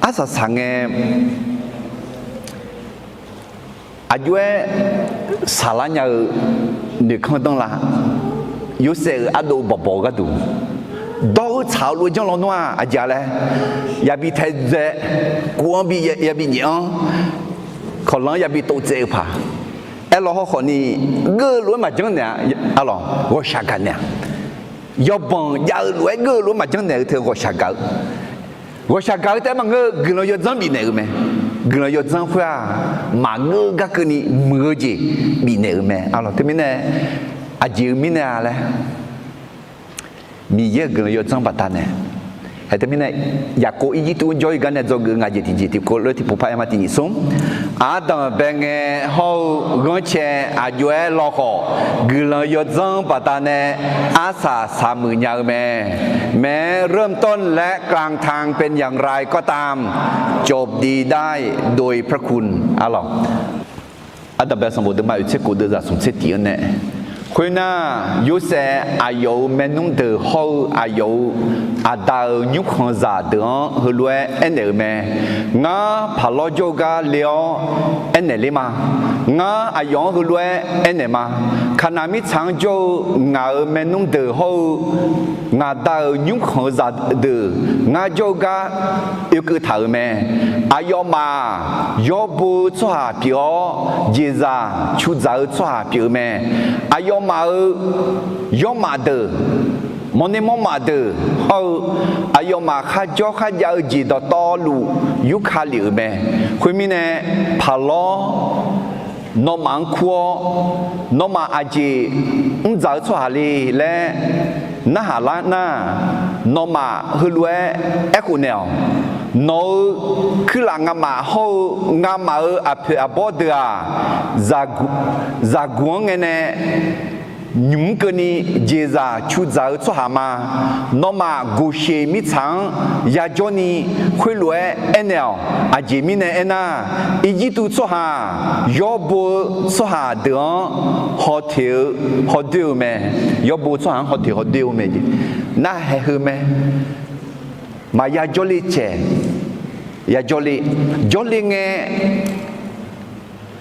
arsaq saq ngae, aqjox-aer saqlar nya-eu noeqkanr danr la, Yorsaev-euq ardov bawqbawq-eu gharduq dawr-eu tsaq-eu lof-aer janr lawnmr-aq aqjeq-a laer, yabi taedzae, kov-anr bi yabi nyaef-anr, kawqlanq-anr yabi tov tsaev-eu paq, aerlaw hawrkhawf ni, geur-eu lof-aer maqjanr naeq-a. Arlawq, ghawqshaq gaq naeq-a. Yawbanq jav-eu lof-aer geur-eu lof-aer maqjanr naeq-eu teu ghawqshaq gaq-eu, ghawqshaq gaq-eu taef-aer maqngeur-eu guiqlanq yawdzanr bifnaeq-euq mae. Guiqlanq yawdzanr khoer-aq, maqngeur-eu gar keuvni muiq-eu jeq bifnaeq-euq mae. Arlawq, teumirnae aqjeq-eu mirnae-a laer, Miqyaer-euq guiqlanq yawdzanr baqdanae, hae, teumirnae, Yaqkov Irjirtuv-anr jawr-ir gar nae dzawgeuf-eu ngaq jeq tiqjeq tiqkawv lof-aer tiqpov par aer ma tiq nyiq smr, Ardanq bae ngae hawr-eu ghanrcae aqjox-aer lawkhawf, guiqlanq yawdzanr baqdanae arsaq saqmuiq nya-eu mae. แม้เริ่มต้นและกลางทางเป็นอย่างไรก็ตาม จบดีได้โดยพระคุณ Arlawq, Ardanq bae sanqbof deuvma oeq tser kof deuvzaq smq tser tiq-anr nae, Khoernar, Yorsaev aqyawf-euq maernmr deuq hawr-eu aqyawf-euq aqda-euq nymrkhanqzaq deuq-anr heulof-aer aernaeq-euq mae. Ngar paqlawr jawr-eu gar le-awr aernaeq ler ma. Ngar aqyawf-anr heulof-aer aernaeq ma. Kaqnaq mirtsaq-anr jawr-eu ngaq-euq maernmr deuq hawr-eu ngaq Da-euq nymrkhanq-eu zaqdeuq ngar jawr-eu gar oekeuv taq-euq mae. Aqyawfmaf yawr bo-eu tsawrhaq pyeuf-awr, jeqzaq cuqdzaq-eu tsawrhaq pyeuf-eu mae. Aqyawfmaf-euq yawrmaf deuq, mawrner mawrmaf deuq hawr-eu aqyawfmaf kharjawr kharjav-eu jeq dawqtawvluf yurka lef-euq mae. Khoermirnae, paqlawr nawmaf-anr kur-awr, nawmaf aqjeq mrdzaq-eu tsawrhaq le laer narhaq lar nar, nawmaf heulof-aer aerkhof naeq-awq. Nawq-euq kuirlaf ngamaf hawr-eu ngamaf-euq aqpoeq aqbawr deuq-aq, zaqguq-anr ngae nae nymq mr keuvni jeqzaq cuqdzaq-eu tsawrhaq ma. Nawmaf Goqsheq mirtsaq-anr yajawrni khoerlof-aer aernaeq-awq. Aqjeq mirnae aernar, Irjirtuv tsawrhaq yawr bo-eu tsawrhaq deuq-anr hawteq-eu hawdoer-eu mae. Yawr bo-eu tsawrhaq-anr hawteq hawdoer-eu mae jeq. Narhaq heu mae. Maqya jawrle caeq, ya jawrle, jawrle ngae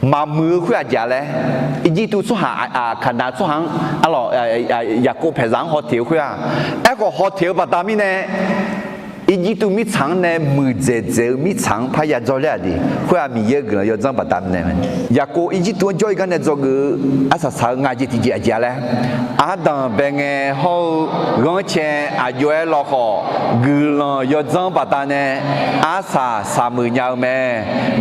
maqmuiq-eu khoer aqjeq-a laer, Irjirtuv tsawrhaq, Kaqnaq tsawrhaq-anr, arlawq, Yaqkov paeqzaq-anr hawteq-eu khoer-aq, aerkhawf hawteq-eu baqda mirnae, Irjirtuv mirtsaq-anr nae muiqdzaeq dzaeq-eu mirtsaq-anr parya dzawrler-aq de. Khoer-aq Miqyaer-euq guiqlanq yawdzanr baqda mirnae mae. Yaqkov Irjirtuv-anr jawr-ir gar nae dzawgeuf-eu arsaq saq-eu nga jeq tiqjeq aqjeq-a laer, ardanq bae ngae hawr-eu ghanrcae aqjox-aer lawkhawf guiqlanq yawdzanr baqdanae arsaq saqmuiq nya-eu mae.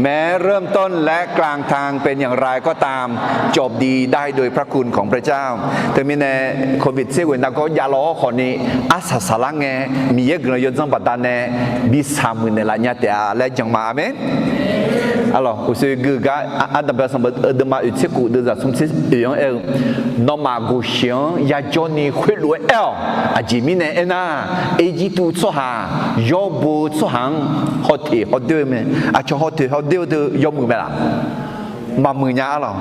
แม้เริ่มต้นและกลางทางเป็นอย่างไรก็ตาม จบดีได้โดยพระคุณของพระเจ้า Teumirnae, covid tser ghoeq nargawr javlaw-awr khawfni arsaq saqlar ngae, Miqyaer guiqlanq yawdzanr baqdanae bi saqmuiq naeqlaf nya taef-a laer jan ma. Aqmeq. Arlawq, uqshoe gui-eu gar ardanq bae sanqbof deuvma oeq tser khof deuvzaq smr tser oeq-anr aer-eu, nawmaf Goqsheq-anr yajawrni khoerlof-aer aer-awq. Aqjeq mirnae aernar, Irjirtuv tsawrhaq yawr bo-eu tsawrhaq-anr hawteq hawdoer-eu mae. Aqcawq hawteq hawdoer-eu deuq yawmuiq mae laf? Maqmuiq nya arlawq.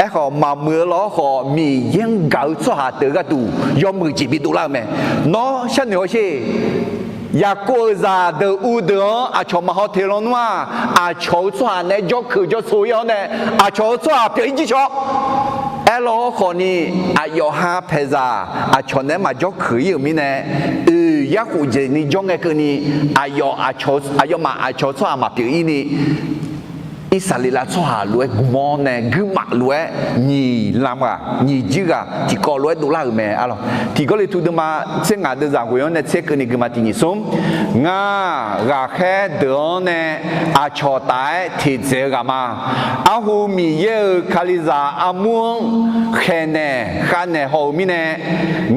Aerkhawf maqmuiq-eu lawr khawf Miqyaer-anr gaq-eu tsawrhaq deuq gharduq yawmuiq jeq bidov lar-eu mae. Nawr sharnoeq hawsher. Yaqkov-euq zaqdeuq uvdeuq-anr aqcawq maqhaw teq lawnmr-aq, aqcawq-euq tsawrhaq naeq-aer jawrkeuq jawrso-ir-awr nae, aqcawq-euq tsawrhaq pyeuf-ir jircawq. Aerlaw-awr khawfni, aqyawf ha paeqzaq aqcawq naeq-aer maqjawr keuq-ir-euq mirnae, oeq yarkhof dzaeqni jawr ngae keuvni, aqyawf, aqyawfmaf aqcawq-eu tsawrhaq maqpyeuf-ir ni, Irsaqleqlav tsawrhaq lof-aer gmq-awr nae guirmaf lof-aer nyiq lam ghaq nyiq jir ghaq tiqkawv lof-aer dovlar-euq mae arlawq. Tiq Gawrliqtu deuvma tser ngaq deuvzaq ghoeq-anr nae tser keuvni guiqma tiq nyiq smr, ngar ghaqkhaer deuq-anr nae aqcawq taf-aer teqdzaeq-eu ghaq ma. Arhu Miqyaer-euq Kalizaq armur-anr khaeqnaeq khavnaeq haw-euq mirnae,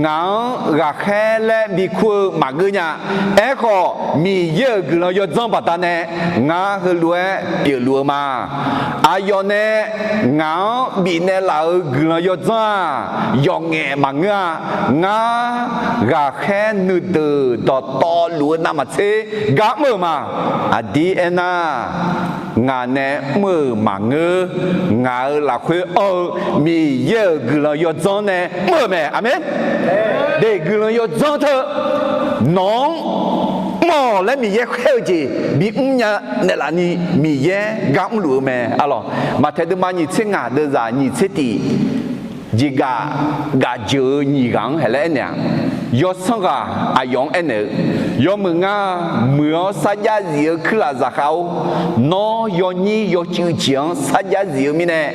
ngaq-anr ghaqkhaer laer bikur-eu maqgeur nya. Aerkhawf, Miqyaer-euq guiqlanq yawdzanr baqdanae ngar heulof-aer pyeufluf-eu ma. Aqyawf nae ngaq-anr bifnaeq laf-euq guiqlanq yawdzanr-aq, yawqngaef maqngeur-a. Ngar ghaqkhaer nuideuq dawqtawvluf-eu navmaqtser gar mr-euq ma. Aqdir aernar, ngaq nae mr-euq maqngeur. Ngaq-euq lafkhoer anr-eu Miqyaer-euq guiqlanq yawdzanr nae mr-euq mae. Aqmeq. Deuq guiqlanq yawdzanr teu nawq-anr mr-awq laer Miqyaer khaer-eu jeq bimr nya naeqlaf ni Miqyaer gar mrluf-eu mae arlawq. Maqtaeq deuvma nyiq tser ngaq deuvzaq nyiq tser tiq jeq gaf gaf jeuq-eu nyiq ghaq-anr haeq laer aernaeq-aq, yawsanr ghaq aqyawf-anr aernaeq-eu, yawmuiq ngar muiq-awr sarjax zif-eu kuirlaf zaqkhav-or, nawr yawnyir yawcuiv jeq-anr sarjax zif-eu mirnae,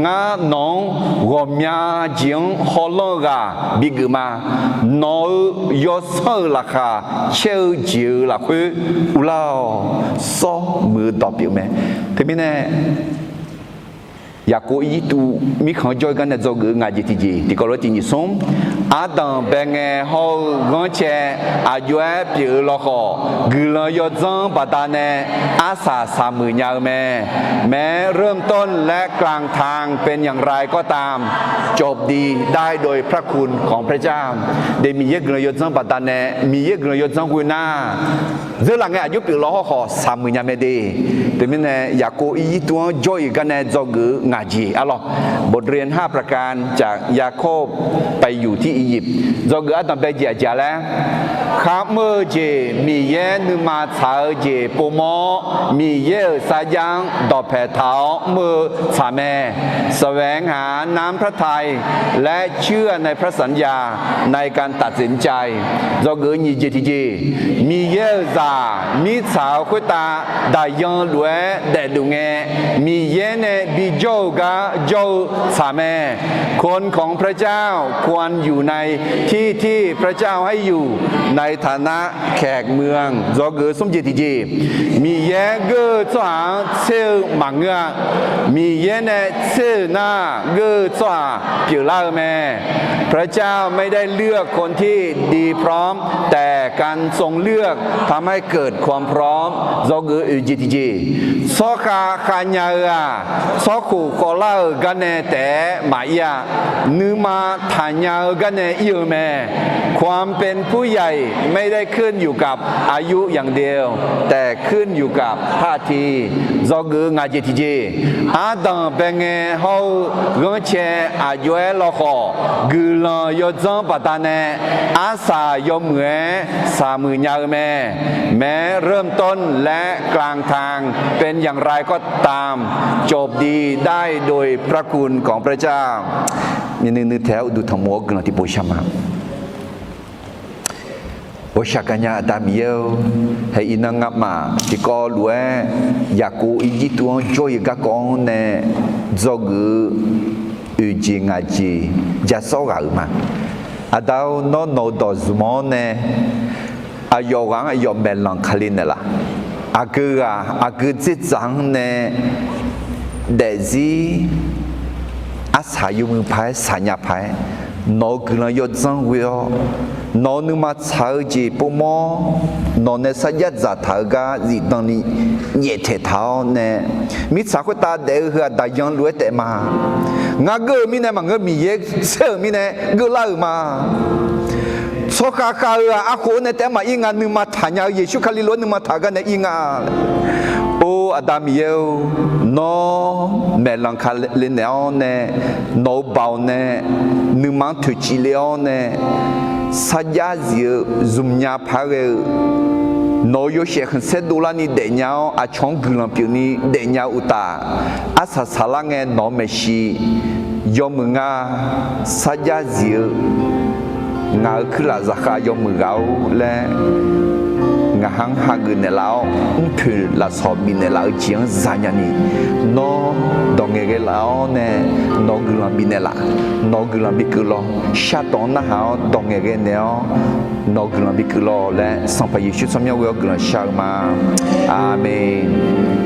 ngar nawq-anr ghawqmya jeq-anr hawlanr-eu ghaq bigeuf ma. Nawq-euq yawsanr-euq laqkhaq caer-eu jeq-euq lafkhoer uvlar-awq. Sawr muiq-eu dawq pyeuf mae. Teumirnae, Yaqkov Irjirtuv mirkhanq-anr jawr-ir gar nae dzawgeuf-eu ngaq jeq tiqjeq tiqkawv lof-aer tiq nyiq smr, ardanq bae ngae hawr-eu ghanrcae aqjox-aer pyeuf-eu lawkhawf, guiqlanq yawdzanr baqdanae arsaq saqmuiq nya-eu mae. แม้เริ่มต้นและกลางทางเป็นอย่างไรก็ตาม จบดีได้โดยพระคุณของพระเจ้า Deuq Miqyaer guiqlanq yawdzanr baqdanae, Miqyaer guiqlanq yawdzanr ghoe nar, dzeurlaf ngae aqjox pyeuf law hawrkhawf saqmuiq nya mae de. Teumirnae Yaqkov Irjirtuv-anr jawr-ir gar nae dzawgeuf-eu ngaq Aqjeq arlawr, บทเรียนห้าประการจากยาโคบไปอยู่ที่อียิปต์ dzawgeuf ardanq bae jeq aqjeq laer, kharmr-eu jeq Miqyaer nuima tsaq-eu jeq povmawr, Miqyaer-euq sarjax-anr dawqpae taq-awr mr-eu tsaq mae. แสวงหาน้ำพระทัย และเชื่อในพระสัญญาในการตัดสินใจ dzawgeuf nyiq jeq tiqjeq, Miqyaer-euq zaq mirtsaq-eu khoertav daqyan lof-aer daefluf ngae, Miqyaer nae bijawr-eu gar jawr-eu tsaq mae. คนของพระเจ้าควรอยู่ในที่ที่พระเจ้าให้อยู่ ในฐานะแขกเมือง dzawgeuf smr jeq tiqjeq, Miqyaer geur-eu tsawrhaq-anr tser-eu maqngeur-a. Miqyaer nae tser-euq nar, geur-eu tsawrhaq pyeuflar-eu mae. พระเจ้าไม่ได้เลือกคนที่ดีพร้อม แต่การทรงเลือกทำให้เกิดความพร้อม dzawgeuf oeq jeq tiqjeq, tsawrkhav khavnya-eu-aq, tsawrkhof khawvlar-euq garnae taef-aer maqir-a. Nuima taqnya-eu garnae ir-eu mae. ความเป็นผู้ใหญ่ไม่ได้ขึ้นอยู่กับอายุอย่างเดียว แต่ขึ้นอยู่กับท่าที dzawgeuf ngaq jeq tiqjeq, ardanq bae ngae hawr-eu ghanrcae aqjox-aer lawkhawf, guiqlanq yawdzanr baqdanae arsaq yawmuiq-aer saqmuiq nya-eu mae. แม้เริ่มต้นและกลางทางเป็นอย่างไรก็ตาม จบดีได้โดยพระคุณของพระเจ้า Miqnuiv nuiv taeq-aer uqduq tanqmov-awr guiqlanq tiqpov shar ma. Ghawqshaq gaqnya Aqda Miqyaer-or, haeq iqnan ngamaf tiqkawv lof-aer Yaqkov Irjirtuv-anr jawr-eu garkawv-anr nae dzawgeuf-eu oeq jeq ngaq jeq ja sawr ghaq-euq ma. Aqda-or, nawr nawq-eu dawq zmq-awr nae aqyawf ghaq-anr aqyawf maeqlanq Kali naeqlaf. Aqgeu ghaq aqgeu dzerdzaq-anr nae daefzir arsaq yawmuiq paq-aer saqnya paq-aer, nawq-eu guiqlanq yawdzanr ghoe-awr, nawq-eu nuima tsaq-eu jeq povmawr, nawq nae sarjax dzaqtaq-eu gar zifdan ni nyaeftaeq taq-awr nae, mirtsaq khoertav daef-eu heu-aq daqyan lof-aer taef ma. Ngar geur-eu mirnae maqngeur, Miqyaer tser-euq mirnae geuflar-euq ma. Tsawrkhav khav-eu-aq arkhof-eu nae taef-aer maqir nga, nuima taqnya-eu Yeqsur Kali lof-aer nuima taq-eu gar nae ir nga. Or Aqda Miqyaer-or, nawr maeqlanq Kali naeq-awr nae, nawq-eu baoq nae nuima-anr toeqciv le-awr nae, sarjax zif-eu zmqnya paq-aer ghae-eu, nawq-eu yawshaef khanqsaer dovlarni daefnya-awr, aqcawq-anr guiqlanq pyeufni daefnya-eu uqtaf, arsaq saqlar ngae nawq-eu maeqshi yawmuiq ngar sarjax zif-eu ngaq-euq kuirlaf zaqkhav yawmuiq ghaq-or laer, ngaq ha-anr hageuf naeqlaf-awr, mrpoeq lafsawq bifnaeq laf-eu jeq-anr zanya ni, nawr dawq ngaeq ghae laf-awr nae, nawq-eu guiqlanq bifnaeq laf, nawq-eu guiqlanq bikeuv lawr, shartawq-anr narhaq-awr dawq ngaeq ghae naeq-awr, nawq-eu guiqlanq bikeuv lawr laer Sanqpaq Yeqsur tsawrmyanr ghoe-awr guiqlanq shar-eu ma. Aqmeq.